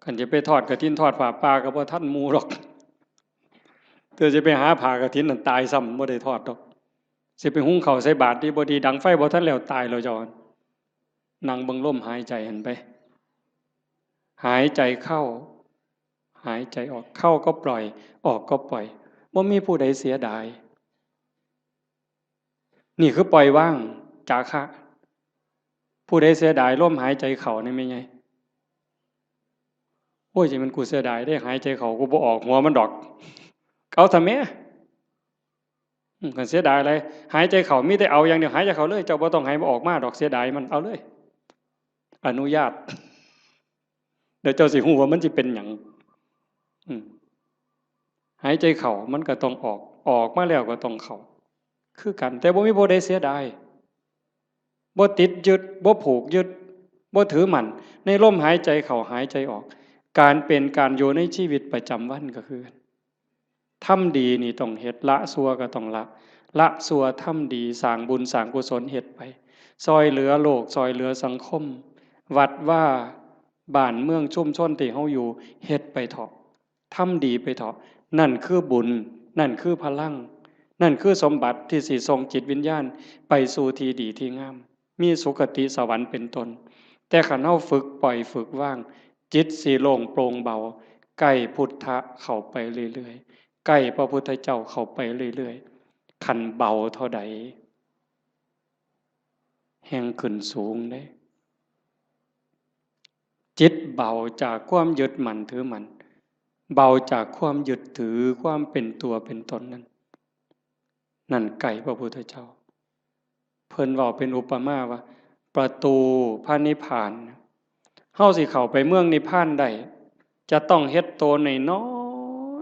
คันจะไปทอดกฐินทอดผ้าป่าก็บ่ทันหมู่ดอก เทื่อสิไปหาผ้ากฐินนั่นตายซ้ำ บ่ได้ทอดดอก สิไปหุงข้าวใส่บาตรดีบ่ดี ดังไฟบ่ทันแล้ว ตายแล้วเจ้า นั่งเบิ่งลมหายใจหั่นไป หายใจเข้า หายใจออก เข้าก็ปล่อย ออกก็ปล่อย บ่มีผู้ใดเสียดาย นี่คือปล่อยวาง จาคะ ผู้ใดเสียดายลมหายใจเข้านี่แม่นไง โอ้ย จะเป็นกูเสียดายได้ หายใจเข้ากูบ่ออกหัวมันดอก เอาซะแม่ อืม คันเสียดายอะไร หายใจเข้ามีแต่เอาอย่างเดียว หายใจเข้าเลย เจ้าบ่ต้องให้มันออกมาดอก เสียดายมัน เอาเลย อนุญาต เดี๋ยวเจ้าสิฮู้ว่ามันสิเป็นหยัง อืม หายใจเข้ามันก็ต้องออก ออกมาแล้วก็ต้องเข้า คือกัน แต่บ่มีผู้ใดเสียดาย บ่ติดยึด บ่ผูกยึด บ่ถือมั่น ในลมหายใจเข้าหายใจออก การเป็นการอยู่ในชีวิตประจำวันก็คือ ทำดีนี่ต้องเฮ็ด ละชั่วก็ต้องละ ละชั่วทำดี สร้างบุญสร้างกุศลเฮ็ดไป ซ่อยเหลือโลก ซ่อยเหลือสังคม วัดวา บ้านเมืองชุมชนที่เฮาอยู่ เฮ็ดไปเถาะ ทำดีไปเถาะ นั่นคือบุญ นั่นคือพลัง นั่นคือสมบัติที่สิส่งจิตวิญญาณไปสู่ที่ดีที่งาม มีสุคติสวรรค์เป็นต้น แต่คันเฮาฝึกปล่อยฝึกวาง จิตสิโล่งโปร่งเบา ใกล้พุทธะเข้าไปเรื่อยๆ ใกล้พระพุทธเจ้าเข้าไปเรื่อยๆ คันเบาเท่าใด แฮ่งขึ้นสูงเด้ จิตเบาจากความยึดมั่นถือมั่น เบาจากความยึดถือความเป็นตัวเป็นตนนั้น นั่นใกล้พระพุทธเจ้า เพิ่นเว้าเป็นอุปมาว่า ประตูพระนิพพาน เฮาสิเข้าไปเมืองนิพพานได้ จะต้องเฮ็ดโตน้อ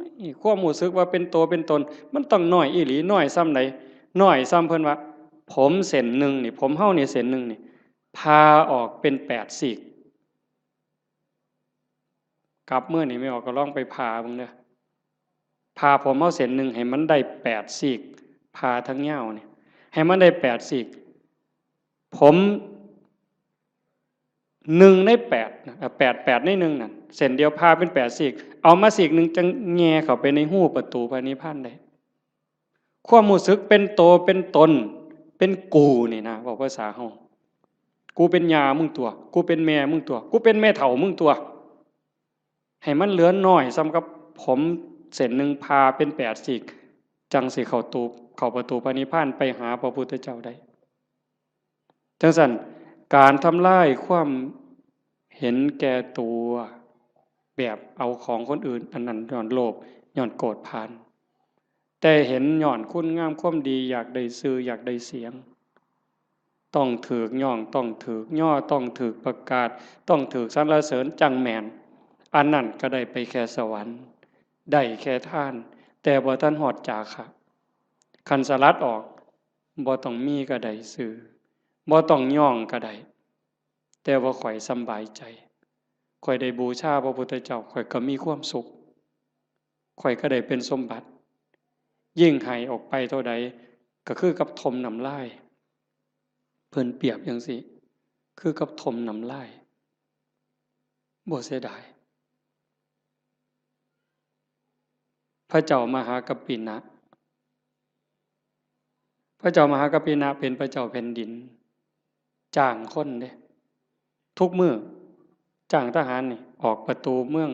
ยๆ ความรู้สึกว่าเป็นโตเป็นตน มันต้องน้อยอีหลี น้อยส่ำใด น้อยส่ำเพิ่นว่า ผมเส้นหนึ่งนี่ ผมเฮานี่เส้นหนึ่งนี่ ผ่าออกเป็นแปดซีก กลับมื้อนี้แม่ออกก็ลองไปผ่าเบิ่งเด้อ ผ่าผมเฮาเส้นหนึ่งให้มันได้แปดซีก ผ่าทั้งยาวนี่ ให้มันได้แปดซีก ผมหนึ่งในแปดนะ เอ่อ แปด แปดในหนึ่งนั่น เส้นเดียวผ่าเป็นแปดซีก เอามาซีกหนึ่งจั่งแหย่เข้าไปในฮูประตูพระนิพพานได้ ความรู้สึกเป็นโตเป็นตน เป็นกูนี่นะ เว้าภาษาเฮา กูเป็นย่ามึงตั๊ว กูเป็นแม่มึงตั๊ว กูเป็นแม่เฒ่ามึงตั๊ว ให้มันเหลือน้อยส่ำกับผมเส้นหนึ่งผ่าเป็นแปดซีก จั่งสิเข้าตู เข้าประตูพระนิพพานไปหาพระพุทธเจ้าได้ จั่งซั้น การทำลายความเห็นแก่ตัว แบบเอาของคนอื่น อันนั้นย้อนโลภ ย้อนโกรธผาน แต่เห็นย้อนคุณงามความดี อยากได้ชื่อ อยากได้เสียง ต้องถูกย้อง ต้องถูกย่อ ต้องถูกประกาศ ต้องถูกสรรเสริญจั่งแม่น อันนั้นก็ได้ไปแค่สวรรค์ ได้แค่ทาน แต่บ่ทันฮอดจาคะ คันสลัดออก บ่ต้องมีก็ได้ชื่อ บ่ต้องย้องก็ได้ แต่ว่าข้อยสำบายใจ ข้อยได้บูชาพระพุทธเจ้า ข้อยก็มีความสุข ข้อยก็ได้เป็นสมบัติ ยิ่งให้ออกไปเท่าใด ก็คือกับถ่มน้ำลาย เพิ่นเปรียบจั่งซี้ คือกับถ่มน้ำลาย บ่เสียดาย พระเจ้ามหากัปปินะ พระเจ้ามหากัปปินะเป็นพระเจ้าแผ่นดิน จ้างคนเด้ ทุกมื้อ จ้างทหารนี่ ออกประตูเมือง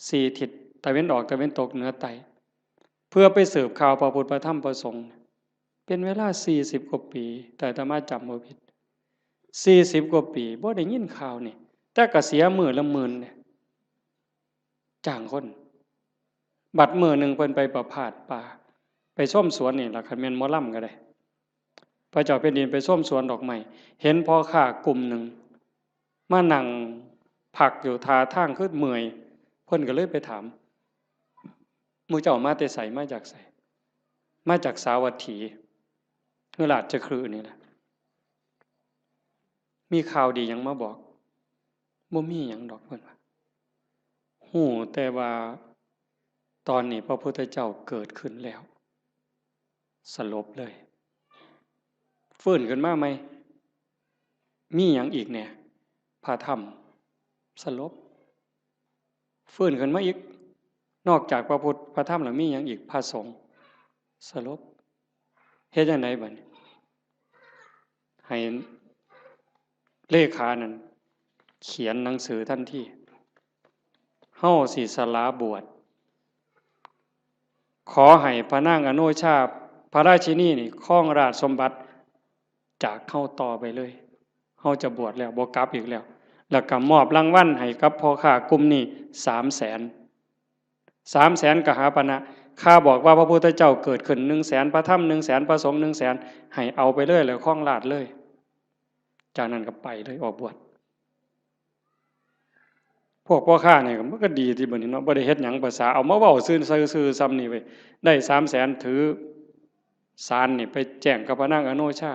สี่ทิศ ตะเว็นออก ตะเว็นตก เหนือ ใต้ เพื่อไปสืบข่าวพระพุทธ พระธรรม พระสงฆ์ เป็นเวลาสี่สิบกว่าปี แต่อาตมาจำบ่ผิด สี่สิบกว่าปี บ่ได้ยินข่าวนี่ แต่ก็เสียมื้อละหมื่นเด้ จ้างคน บัดมื้อหนึ่งเพิ่นไปประพาสป่า ไปชมสวนนี่ล่ะ คันแม่นหมอลำก็ได้ พระเจ้าแผ่นดินไปชมสวนดอกไม้ เห็นพ่อค้ากลุ่มหนึ่ง มานั่งพักอยู่ท่าทางคือเมื่อย เพิ่นก็เลยไปถาม หมู่เจ้ามาแต่ไส มาจากไส มาจากสาวัตถี คือราชคฤห์นี่แหละ มีข่าวดีหยังมาบอก บ่มีหยังดอก เพิ่นว่า ฮู้แต่ว่าตอนนี้พระพุทธเจ้าเกิดขึ้นแล้ว สลบเลย ฟื้นขึ้นมาใหม่ มีหยังอีกแหน่ พระธรรม สลบ ฟื้นขึ้นมาอีก นอกจากพระพุทธ พระธรรมแล้วมีหยังอีก พระสงฆ์ สลบ เฮ็ดจั่งใดบัดนี้ ให้เลขานั่นเขียนหนังสือทันที เฮาสิสละบวช ขอให้พระนางอโนชา พระราชินีนี่ครองราชสมบัติจากเฮาต่อไปเลย เฮาจะบวชแล้ว บ่กลับอีกแล้ว แล้วก็มอบรางวัลให้กับพ่อค้ากลุ่มนี้สามแสน สามแสนกหาปณะ ข้าบอกว่าพระพุทธเจ้าเกิดขึ้นหนึ่งแสน พระธรรมหนึ่งแสน พระสงฆ์หนึ่งแสน ให้เอาไปเลย แล้วครองราชย์เลย จากนั้นก็ไปเลย ออกบวช พวกพ่อค้านี่ก็ มันก็ดีติบัดนี้เนาะ บ่ได้เฮ็ดหยัง ภาษาเอามาเว้าซื่อๆ ซื่อๆ ส่ำนี่เว้ย ได้สามแสน ถือสารนี่ไปแจ้งกับพระนางอโนชา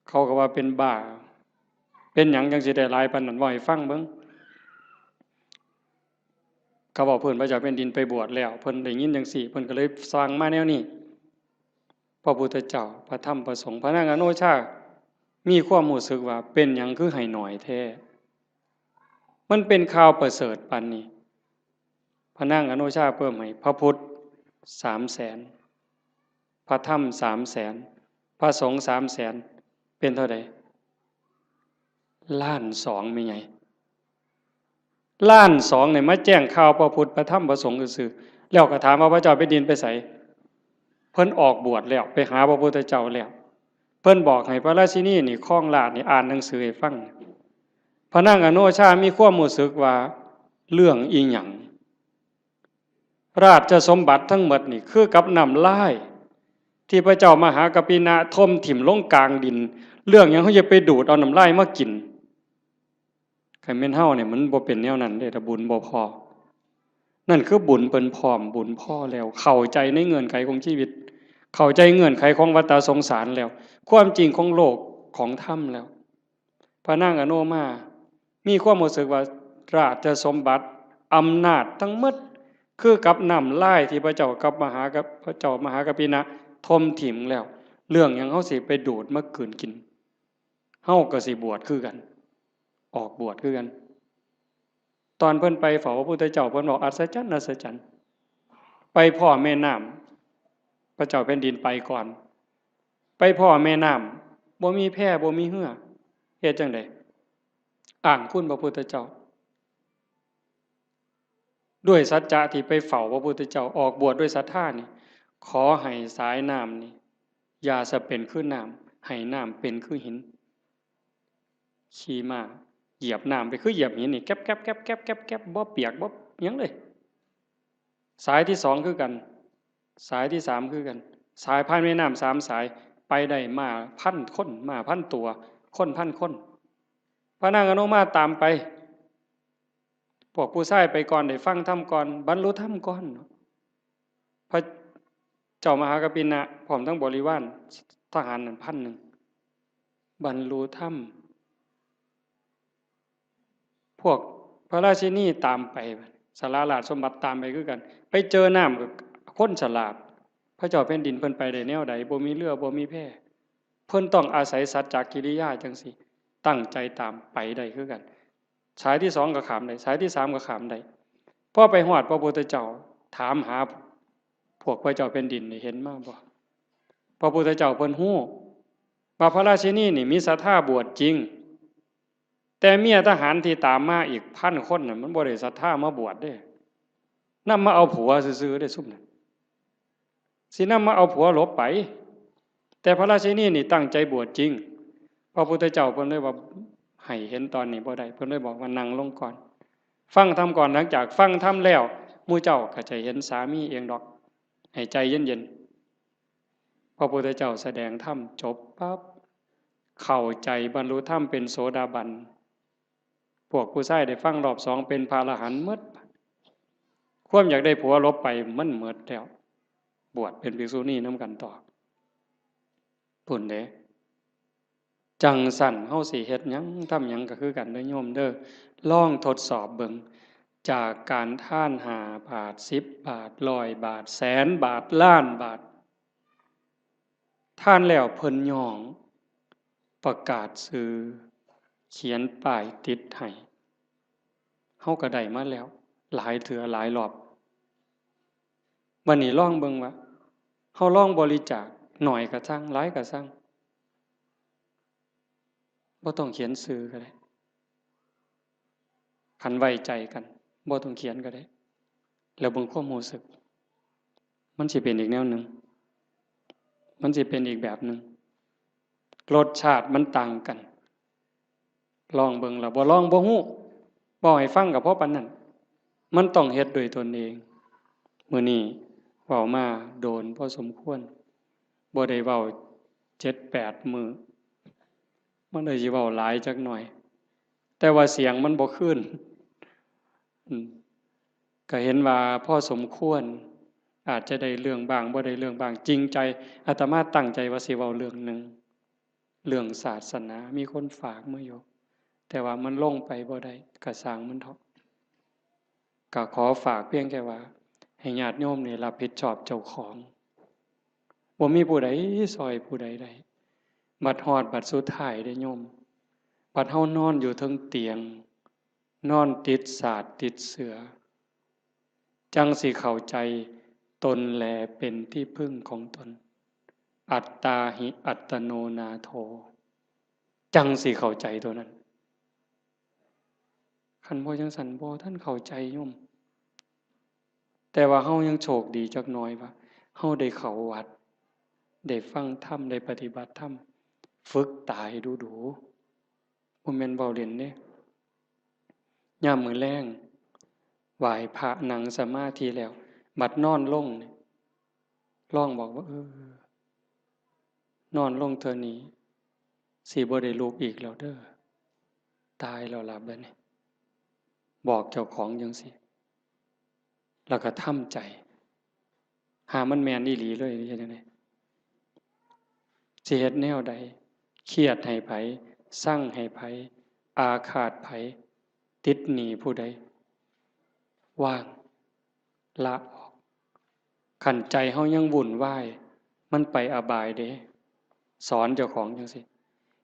เขาก็ว่าเป็นบ้า เป็นหยังจั่งสิได้หลายปานนั้น เว้าให้ฟังเบิ่ง เขาเว้าพื้นพระเจ้าแผ่นดินไปบวชแล้ว เพิ่นได้ยินจั่งซี้ เพิ่นก็เลยสั่งมาแนวนี้ พระพุทธเจ้า พระธรรม พระสงฆ์ พระนางอโนชา มีความรู้สึกว่าเป็นหยังคือให้น้อยแท้ มันเป็นข่าวประเสริฐปานนี้ พระนางอโนชาเพิ่มให้ พระพุทธสามแสน พระธรรมสามแสน พระสงฆ์สามแสน เป็นเท่าใด ล้านสอง แม่ใหญ่ ล้านสองเนี่ยมาแจ้งข่าวพระพุทธ พระธรรม พระสงฆ์ซื่อๆ แล้วก็ถามว่าพระเจ้าแผ่นดินไปไส เพิ่นออกบวชแล้ว ไปหาพระพุทธเจ้าแล้ว เพิ่นบอกให้พระราชินีนี่ครองราชย์นี่ อ่านหนังสือให้ฟัง พระนางอโนชามีความรู้สึกว่าเรื่องอีหยัง ราชสมบัติทั้งหมดนี่คือกับน้ำลาย ที่พระเจ้ามหากัปปินะถมถิ่มลงกลางดิน เรื่องหยังเฮาจะไปดูดเอาน้ำลายมากิน คันแม่นเฮาเนี่ยมันบ่เป็นแนวนั้นเด้ ถ้าบุญบ่พอ นั่นคือบุญเพิ่นพร้อม บุญพอแล้ว เข้าใจในเงื่อนไขของชีวิต เข้าใจเงื่อนไขของวัฏสงสารแล้ว ความจริงของโลกของธรรมแล้ว พระนางอโนมา มีความรู้สึกว่าราชสมบัติ อำนาจทั้งหมด คือกับน้ำลายที่พระเจ้ากับมหากับ พระเจ้ามหากัปปินะถมถิ่มแล้ว เรื่องหยังเฮาสิไปดูดมากืนกิน เฮาก็สิบวชคือกัน ออกบวชคือกัน ตอนเพิ่นไปเฝ้าพระพุทธเจ้า เพิ่นบอกอัศจรรย์ อัศจรรย์ ไปพ้อแม่น้ำ พระเจ้าแผ่นดินไปก่อน ไปพ้อแม่น้ำ บ่มีแพ บ่มีเฮือ เฮ็ดจั่งใด อ้างคุณพระพุทธเจ้า ด้วยสัจจะที่ไปเฝ้าพระพุทธเจ้า ออกบวชด้วยศรัทธานี่ ขอให้สายน้ำนี่ อย่าสะเป็นคือน้ำ ให้น้ำเป็นคือหิน ขี่ม้าเหยียบน้ำไปคือเหยียบหินนี่ แก๊บแก๊บแก๊บแก๊บแก๊บแก๊บ บ่เปียกบ่หยังเลย สายที่สองคือกัน สายที่สามคือกัน สายผ่านแม่น้ำสามสาย ไปได้ม้าพันคน ม้าพันตัว คนพันคน พระนางอโนมาตามไป พวกผู้ชายไปก่อน ได้ฟังธรรมก่อน บรรลุธรรมก่อน พระเจ้ามหากัปปินะ พร้อมทั้งบริวารทหารนั่นพันหนึ่ง บรรลุธรรม พวกพระราชินีตามไป สาราราชสมบัติตามไปคือกัน ไปเจอน้ำก็คนฉลาด พระเจ้าแผ่นดินเพิ่นไปได้แนวใด บ่มีเฮือ บ่มีแพ เพิ่นต้องอาศัยสัจจกิริยาจั่งซี้ ตั้งใจตามไปได้คือกัน สายที่สองก็ข้ามได้ สายที่สามก็ข้ามได้ พอไปฮอดพระพุทธเจ้า ถามหาพวกพระเจ้าแผ่นดินนี่ เห็นมาบ่ พระพุทธเจ้าเพิ่นฮู้ว่าพระราชินีนี่มีศรัทธาบวชจริง แต่เมียทหารที่ตามมาอีกพันคนน่ะ มันบ่ได้ศรัทธามาบวชเด้ นำมาเอาผัวซื่อๆเด้ ซุมนั้น สินำมาเอาผัวหลบไป แต่พระราชินีนี่ตั้งใจบวชจริง พระพุทธเจ้าเพิ่นเลยว่า ให้เห็นตอนนี้บ่ได้ เพิ่นเลยบอกว่านั่งลงก่อน ฟังธรรมก่อน หลังจากฟังธรรมแล้ว หมู่เจ้าก็จะเห็นสามีเองดอก ให้ใจเย็นๆ พระพุทธเจ้าแสดงธรรมจบปั๊บ เข้าใจบรรลุธรรมเป็นโสดาบัน พวกผู้ชายได้ฟังรอบสองเป็นพระอรหันต์หมด ความอยากได้ผัวหลบไปมันหมดแล้ว บวชเป็นภิกษุณีนำกันต่อ พุ้นเด้ จั่งซั้นเฮาสิเฮ็ดหยังทำหยังก็คือกันเด้อโยมเด้อ ลองทดสอบเบิ่ง จากการทานห้าบาท สิบบาท ร้อยบาท แสนบาท ล้านบาท ทานแล้วเพิ่นย้อง ประกาศชื่อ เขียนป้ายติดให้ เฮาก็ได้มาแล้ว หลายเทื่อหลายรอบ บัดนี้ลองเบิ่งว่า เฮาลองบริจาค น้อยก็ซั่ง หลายก็ซั่ง บ่ต้องเขียนชื่อก็ได้ คันไว้ใจกัน บ่ต้องเขียนก็ได้ แล้วเบิ่งความรู้สึก มันสิเป็นอีกแนวหนึ่ง มันสิเป็นอีกแบบหนึ่ง รสชาติมันต่างกัน ลองเบิ่ง แล้วบ่ลองบ่ฮู้ เว้าให้ฟังก็พอปานนั้น มันต้องเฮ็ดด้วยตนเอง มื้อนี้เว้ามาโดนพอสมควร บ่ได้เว้าเจ็ดแปดมื้อ มันเลยสิเว้าหลายจักหน่อย แต่ว่าเสียงมันบ่คืน อืม ก็เห็นว่าพอสมควร อาจจะได้เรื่องบ้าง บ่ได้เรื่องบ้าง จริงใจ อาตมาตั้งใจว่าสิเว้าเรื่องหนึ่ง เรื่องศาสนา มีคนฝากมาอยู่ แต่ว่ามันลงไปบ่ได้ ก็ซ่างมันเถาะ ก็ขอฝากเพียงแค่ว่า ให้ญาติโยมนี่รับผิดชอบเจ้าของ บ่มีผู้ใดซ่อยผู้ใดได้ บัดฮอดบัดสุดท้ายเด้โยม บัดเฮานอนอยู่เทิงเตียง นอนติดสาดติดเสือ จั่งสิเข้าใจตนแลเป็นที่พึ่งของตน อัตตาหิอัตโนนาโถ จั่งสิเข้าใจตัวนั้น คันบ่จั่งซั้นบ่ทันเข้าใจโยม แต่ว่าเฮายังโชคดีจักหน่อยว่า เฮาได้เข้าวัด ได้ฟังธรรม ได้ปฏิบัติธรรม ฝึกตาให้ดูๆ บ่แม่นเว้าเล่นเด้ ยามมื้อแลง ไหว้พระนั่งสมาธิแล้ว บัดนอนลงนี่ ลองบอกว่า เออ นอนลงเทื่อนี้ สิบ่ได้ลุกอีกแล้วเด้อ ตายแล้วล่ะบัดนี้ บอกเจ้าของจั่งซี้ แล้วก็ทำใจ หามันแม่นอีหลีเลย เฮ็ดจั่งใด สิเฮ็ดแนวใด เครียดให้ไผ ซังให้ไผ อาฆาตไผ ติดหนี้ผู้ใด วาง ละออก คันใจเฮายังวุ่นวาย มันไปอบายเด้ สอนเจ้าของจั่งซี้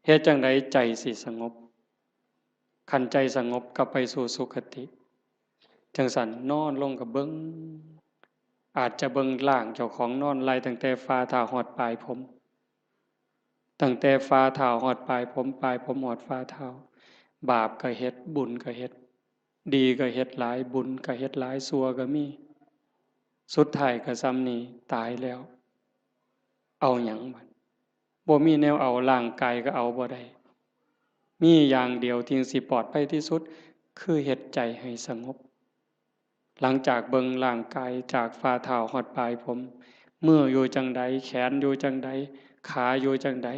เฮ็ดจั่งใดใจสิสงบ คันใจสงบก็ไปสู่สุคติ จั่งซั้นนอนลงก็เบิ่ง อาจจะเบิ่งร่างเจ้าของนอนไล่ตั้งแต่ฝ่าเท้าฮอดปลายผม ตั้งแต่ฝ่าเท้าฮอดปลายผม ปลายผมฮอดฝ่าเท้า บาปก็เฮ็ด บุญก็เฮ็ด ดีก็เฮ็ดหลาย บุญก็เฮ็ดหลาย ชั่วก็มี สุดท้ายก็ส่ำนี้ ตายแล้ว เอาหยังบัด บ่มีแนวเอา ร่างกายก็เอาบ่ได้ มีอย่างเดียวที่สิปลอดภัยที่สุด คือเฮ็ดใจให้สงบ หลังจากเบิ่งร่างกายจากฝ่าเท้าฮอดปลายผม มืออยู่จั่งใด แขนอยู่จั่งใด ขาอยู่จั่งใด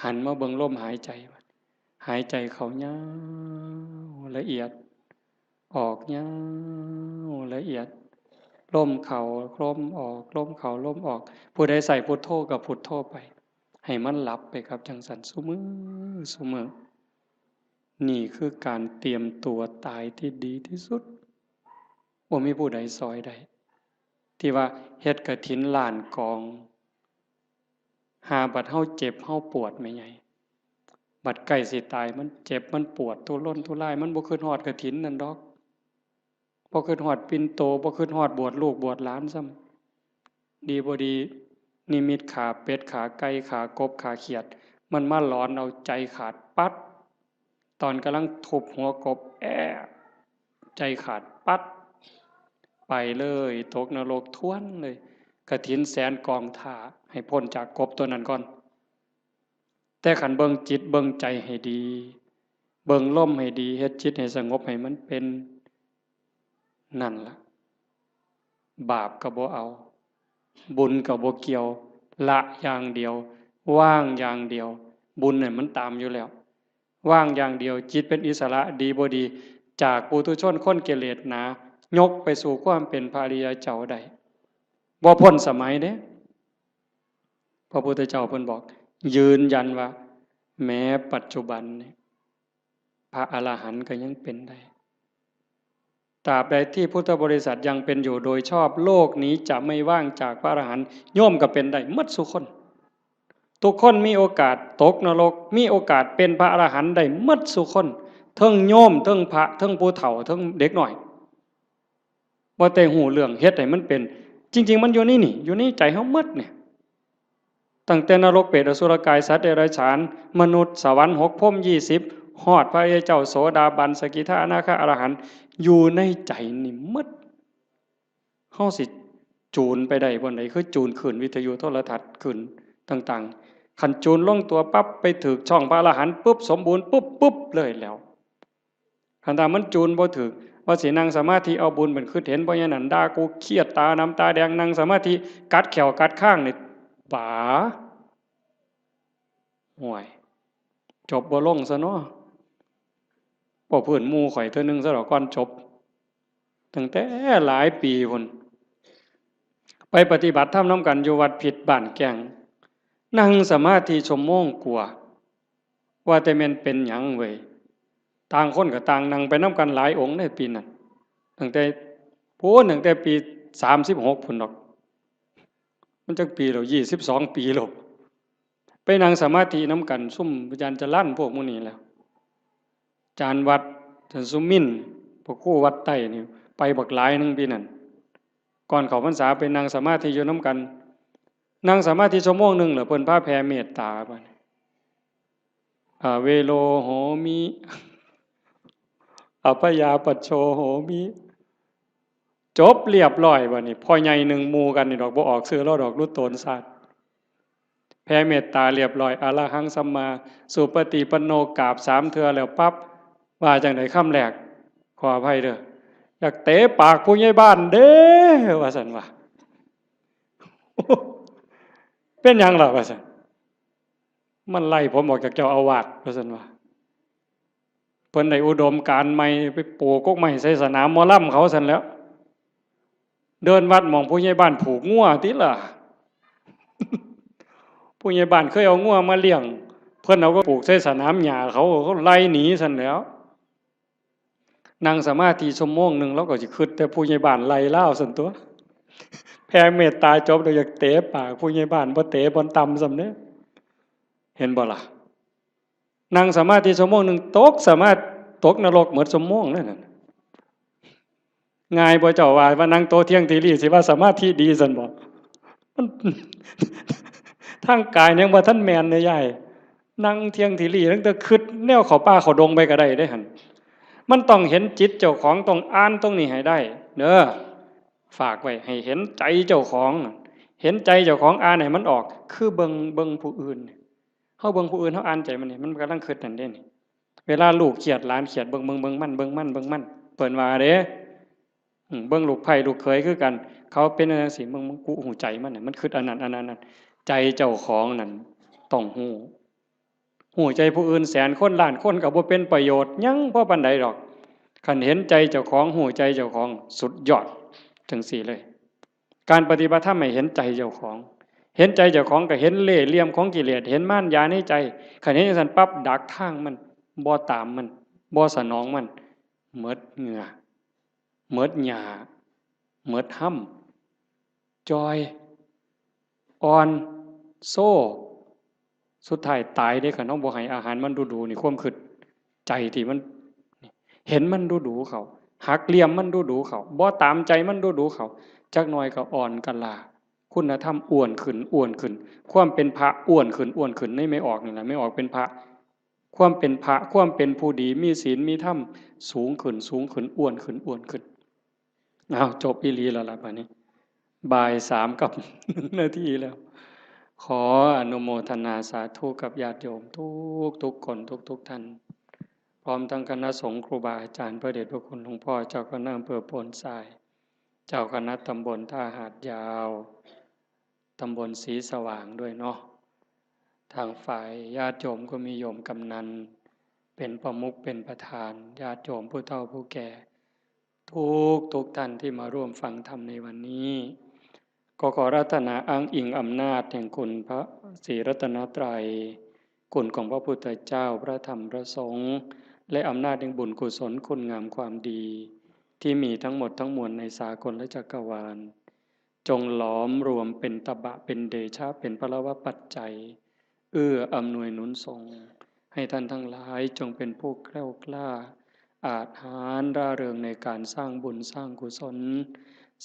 หันมาเบิ่งลมหายใจบัด หายใจเข้ายาวละเอียด ออกยาวละเอียด ลมเข้าลมออก ลมเข้าลมออก ผู้ใดใส่พุทโธก็พุทโธไป ให้มันหลับไปครับ จั่งซั้นซุมื้อซุมื้อ นี่คือการเตรียมตัวตายที่ดีที่สุด บ่มีผู้ใดซอยได้ ที่ว่าเฮ็ดกฐินล้านกอง หาบัดเฮาเจ็บเฮาปวดแม่ใหญ่ บัดใกล้สิตาย มันเจ็บมันปวดทุรนทุราย มันบ่คิดฮอดกฐินนั่นดอก บ่คิดฮอดปิ่นโต บ่คิดฮอดบวชลูกบวชหลานซ้ำ ดีบ่ดี นิมิตฆ่าเป็ดฆ่าไก่ฆ่ากบฆ่าเขียด มันมาหลอนเอาใจขาดปั๊ด ตอนกำลังทุบหัวกบ แอะ ใจขาดปั๊ด ไปเลย ตกนรกทวนเลย กฐินแสนกองถ่า ให้พ้นจากกบตัวนั้นก่อน แต่คันเบิ่งจิตเบิ่งใจให้ดี เบิ่งลมให้ดี เฮ็ดจิตให้สงบให้มันเป็น นั่นล่ะ บาปก็บ่เอา บุญก็บ่เกี่ยว ละอย่างเดียว วางอย่างเดียว บุญเนี่ยมันตามอยู่แล้ว วางอย่างเดียว จิตเป็นอิสระ ดีบ่ดี จากปุถุชนคนกิเลสหนา ยกไปสู่ความเป็นพระอริยเจ้าได้ บ่พ้นสมัยเด้ พระพุทธเจ้าเพิ่นบอก ยืนยันว่า แม้ปัจจุบันเนี่ย พระอรหันต์ก็ยังเป็นได้ ตราบใดที่พุทธบริษัทยังเป็นอยู่โดยชอบ โลกนี้จะไม่ว่างจากพระอรหันต์ โยมก็เป็นได้หมดซุคน ทุกคนมีโอกาสตกนรก มีโอกาสเป็นพระอรหันต์ได้หมดซุคน เทิงโยม เทิงพระ เทิงผู้เฒ่า เทิงเด็กน้อย ว่าแต่ฮู้เรื่องเฮ็ดให้มันเป็น จริงๆ มันอยู่ในนี่ อยู่ในใจเฮาหมดเนี่ย ตั้งแต่นรก เปรต อสุรกาย สัตว์เดรัจฉาน มนุษย์ สวรรค์หก พรหมยี่สิบ ฮอดพระอริยเจ้า โสดาบัน สกิทา อนาคา อรหันต์ อยู่ในใจนี่หมด เฮาสิจูนไปได้บ่อนใด คือจูนคลื่นวิทยุโทรทัศน์คลื่นต่างๆ คันจูนลงตัวปั๊บ ไปถืกช่องพระอรหันต์ปุ๊บ สมบูรณ์ปุ๊บ ปุ๊บเลยแล้ว คันถ้ามันจูนบ่ถืก ว่าสินั่งสมาธิเอาบุญเป็นคิดเห็น บ่อย่างนั้นด่ากูเครียด ตาดำตาแดง นั่งสมาธิกัดแข้วกัดคางนี่ ป๋า ห่วย จบบ่ลงซะเนาะ บ่พื้นหมู่ข่อยเทื่อนึงซะดอกก่อนจบ ตั้งแต่หลายปีพุ้น ไปปฏิบัติธรรมนำกันอยู่วัดพิษบ้านแก้ง นั่งสมาธิชั่วโมงกว่า ว่าแต่แม่นเป็นหยังเว้ย ต่างคนก็ต่างนั่งไปนำกันหลายองค์ในปีนั้น ตั้งแต่ พู้น ตั้งแต่ปีสามสิบหกพุ้นดอก มันจักปีแล้ว ยี่สิบสองปีแล้ว ไปนั่งสมาธินำกัน ซุมอาจารย์จรัญ พวกหมู่นี้แหล้ว อาจารย์วัด อาจารย์สุมินทร์ พระครูวัดใต้นี่ ไปบักหลายหนึ่งปีนั้น ก่อนเข้าพรรษาไปนั่งสมาธิอยู่นำกัน นั่งสมาธิชั่วโมงหนึ่งแล้วเพิ่นพาแผ่เมตตาบัดนี้ อาเวโรโหมิ อัพพยาปัชโชโหมิ จบเรียบร้อยบัดนี้ พ่อใหญ่หนึ่งหมู่กันนี่ดอก บ่ออกชื่อลาวดอก หลุดโตนชาติ แผ่เมตตาเรียบร้อย อะระหังสัมมาสุปฏิปันโน กราบสามเทื่อแล้วปั๊บ ว่าจั่งใดคำแรก ขออภัยเด้อ อยากเตะปากผู้ใหญ่บ้านเด้อ ว่าซั่นว่า เป็นหยังล่ะ ว่าซั่น มันไล่ผมออกจากเจ้าอาวาส ว่าซั่นว่า เพิ่นได้อุดมการณ์ใหม่ ไปปลูกกกไม้ใส่สนามหมอลำเขาซั่นแหล้ว เดินวัดหม่องผู้ใหญ่บ้านผูกงัวติล่ะ ผู้ใหญ่บ้านเคยเอางัวมาเลี้ยง เพิ่นเอาไปผูกใส่สนามหญ้าเขา เขาไล่หนีซั่นแหล้ว นั่งสมาธิชั่วโมงหนึ่ง ลาวก็สิคิดแต่ผู้ใหญ่บ้านไล่ลาวซั่นตั๊ว แผ่เมตตาจบแล้วอยากเตะปากผู้ใหญ่บ้าน บ่เตะบ่อนต่ำซ้ำเด้ เห็นบ่ล่ะ นั่งสมาธิชั่วโมงหนึ่ง ตกสมาธิ ตกนรกหมดชั่วโมงเลยนั่น ง่ายบ่เจ้าว่า ว่านั่งโตเที่ยงทีรีสิว่าสมาธิดีซั่นบ่ มัน ทางกายยังบ่ทันแม่นเลยยาย นั่งเที่ยงทีรีตั้งแต่คิดแนวเข้าป่าเข้าดงไปก็ได้เด้หั่น มันต้องเห็นจิตเจ้าของ ต้องอ่านตรงนี้ให้ได้เด้อ ฝากไว้ให้เห็นใจเจ้าของ เห็นใจเจ้าของ อ่านให้มันออก คือเบิ่ง เบิ่งผู้อื่น เฮาเบิ่งผู้อื่น เฮาอ่านใจมันนี่ มันกำลังคิดนั่นเด้นี่ เวลาลูกเครียด หลานเครียด เบิ่ง เบิ่ง เบิ่งมัน เบิ่งมัน เบิ่งมัน เพิ่นว่าเด้ อืม เบิ่งลูกไผ่ลูกเขยคือกัน เขาเป็นจั่งซี้ เบิ่ง เบิ่ง กูฮู้ใจมันน่ะ มันคิดอันนั้น อันนั้น อันนั้น ใจเจ้าของนั่นต้องฮู้ ฮู้ใจผู้อื่นแสนคนล้านคนก็บ่เป็นประโยชน์หยังพอปานใดดอก คันเห็นใจเจ้าของ ฮู้ใจเจ้าของ สุดยอด จั่งซี้เลย การปฏิบัติธรรมให้เห็นใจเจ้าของ เห็นใจเจ้าของก็เห็นเล่ห์เหลี่ยมของกิเลส เห็นมารยาในใจ คันเห็นจั่งซั้นปั๊บ ดักทางมัน บ่ตามมัน บ่สนองมัน หมดเหงื่อ หมดหญ้า หมดฮ่ำ จ่อย อ่อน โซ สุดท้ายตายเด้ คันเฮาบ่ให้อาหารมันดูๆ นี่ ความคิด ใจที่มัน เห็นมันดูๆ เข้า หักเหลี่ยมมันดูๆ เข้า บ่ตามใจมันดูๆ เข้า จักหน่อยก็อ่อนกะลา คุณธรรมอ้วนขึ้น อ้วนขึ้น ความเป็นพระอ้วนขึ้น อ้วนขึ้น ในแม่ออกนี่แหละ แม่ออกเป็นพระ ความเป็นพระ ความเป็นผู้ดี มีศีล มีธรรม สูงขึ้น สูงขึ้น อ้วนขึ้น อ้วนขึ้น อ้าว จบอีหลีแล้วล่ะบัดนี้ บ่ายสามกับหนึ่งนาทีแล้ว ขออนุโมทนาสาธุกับญาติโยมทุกๆ คน ทุกๆ ท่าน พร้อมทั้งคณะสงฆ์ครูบาอาจารย์ พระเดชพระคุณหลวงพ่อเจ้าคณะอำเภอโพนทราย เจ้าคณะตำบลท่าหาดยาว ตำบลศรีสว่างด้วยเนาะ ทางฝ่ายญาติโยมก็มีโยมกำนัน เป็นประมุขเป็นประธาน ญาติโยมผู้เฒ่าผู้แก่ ทุกๆ ท่านที่มาร่วมฟังธรรมในวันนี้ ก็ขออาราธนาอ้างอิงอำนาจแห่งคุณพระศรีรัตนตรัย คุณของพระพุทธเจ้า พระธรรม พระสงฆ์ และอำนาจแห่งบุญกุศลคุณงามความดี ที่มีทั้งหมดทั้งมวลในสากลและจักรวาล จงหลอมรวมเป็นตบะ เป็นเดชะ เป็นพลวปัจจัย เอื้ออำนวยหนุนส่ง ให้ท่านทั้งหลายจงเป็นผู้แกล้วกล้า อาจหาญร่าเริงในการสร้างบุญสร้างกุศล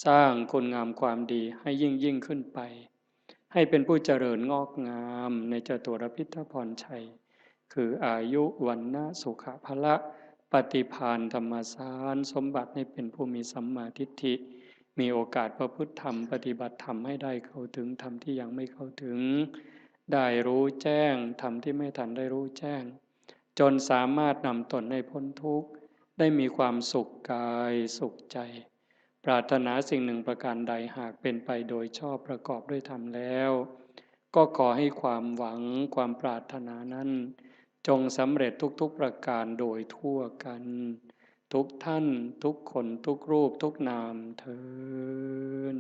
สร้างคุณงามความดีให้ยิ่งยิ่งขึ้นไป ให้เป็นผู้เจริญงอกงามในจตุรพิธพรชัย คืออายุ วรรณะ สุขะ พละ ปฏิภาณ ธรรมสารสมบัติ ให้เป็นผู้มีสัมมาทิฏฐิ มีโอกาสประพฤติธรรม ปฏิบัติธรรมให้ได้เข้าถึงธรรมที่ยังไม่เข้าถึง ได้รู้แจ้งธรรมที่ไม่ทันได้รู้แจ้ง จนสามารถนำตนให้พ้นทุกข์ ได้มีความสุขกายสุขใจ ปรารถนาสิ่งหนึ่งประการใด หากเป็นไปโดยชอบประกอบด้วยธรรมแล้ว ก็ขอให้ความหวังความปรารถนานั้น จงสำเร็จทุกๆ ประการโดยทั่วกัน ทุกท่าน ทุกคน ทุกรูป ทุกนามเทอญ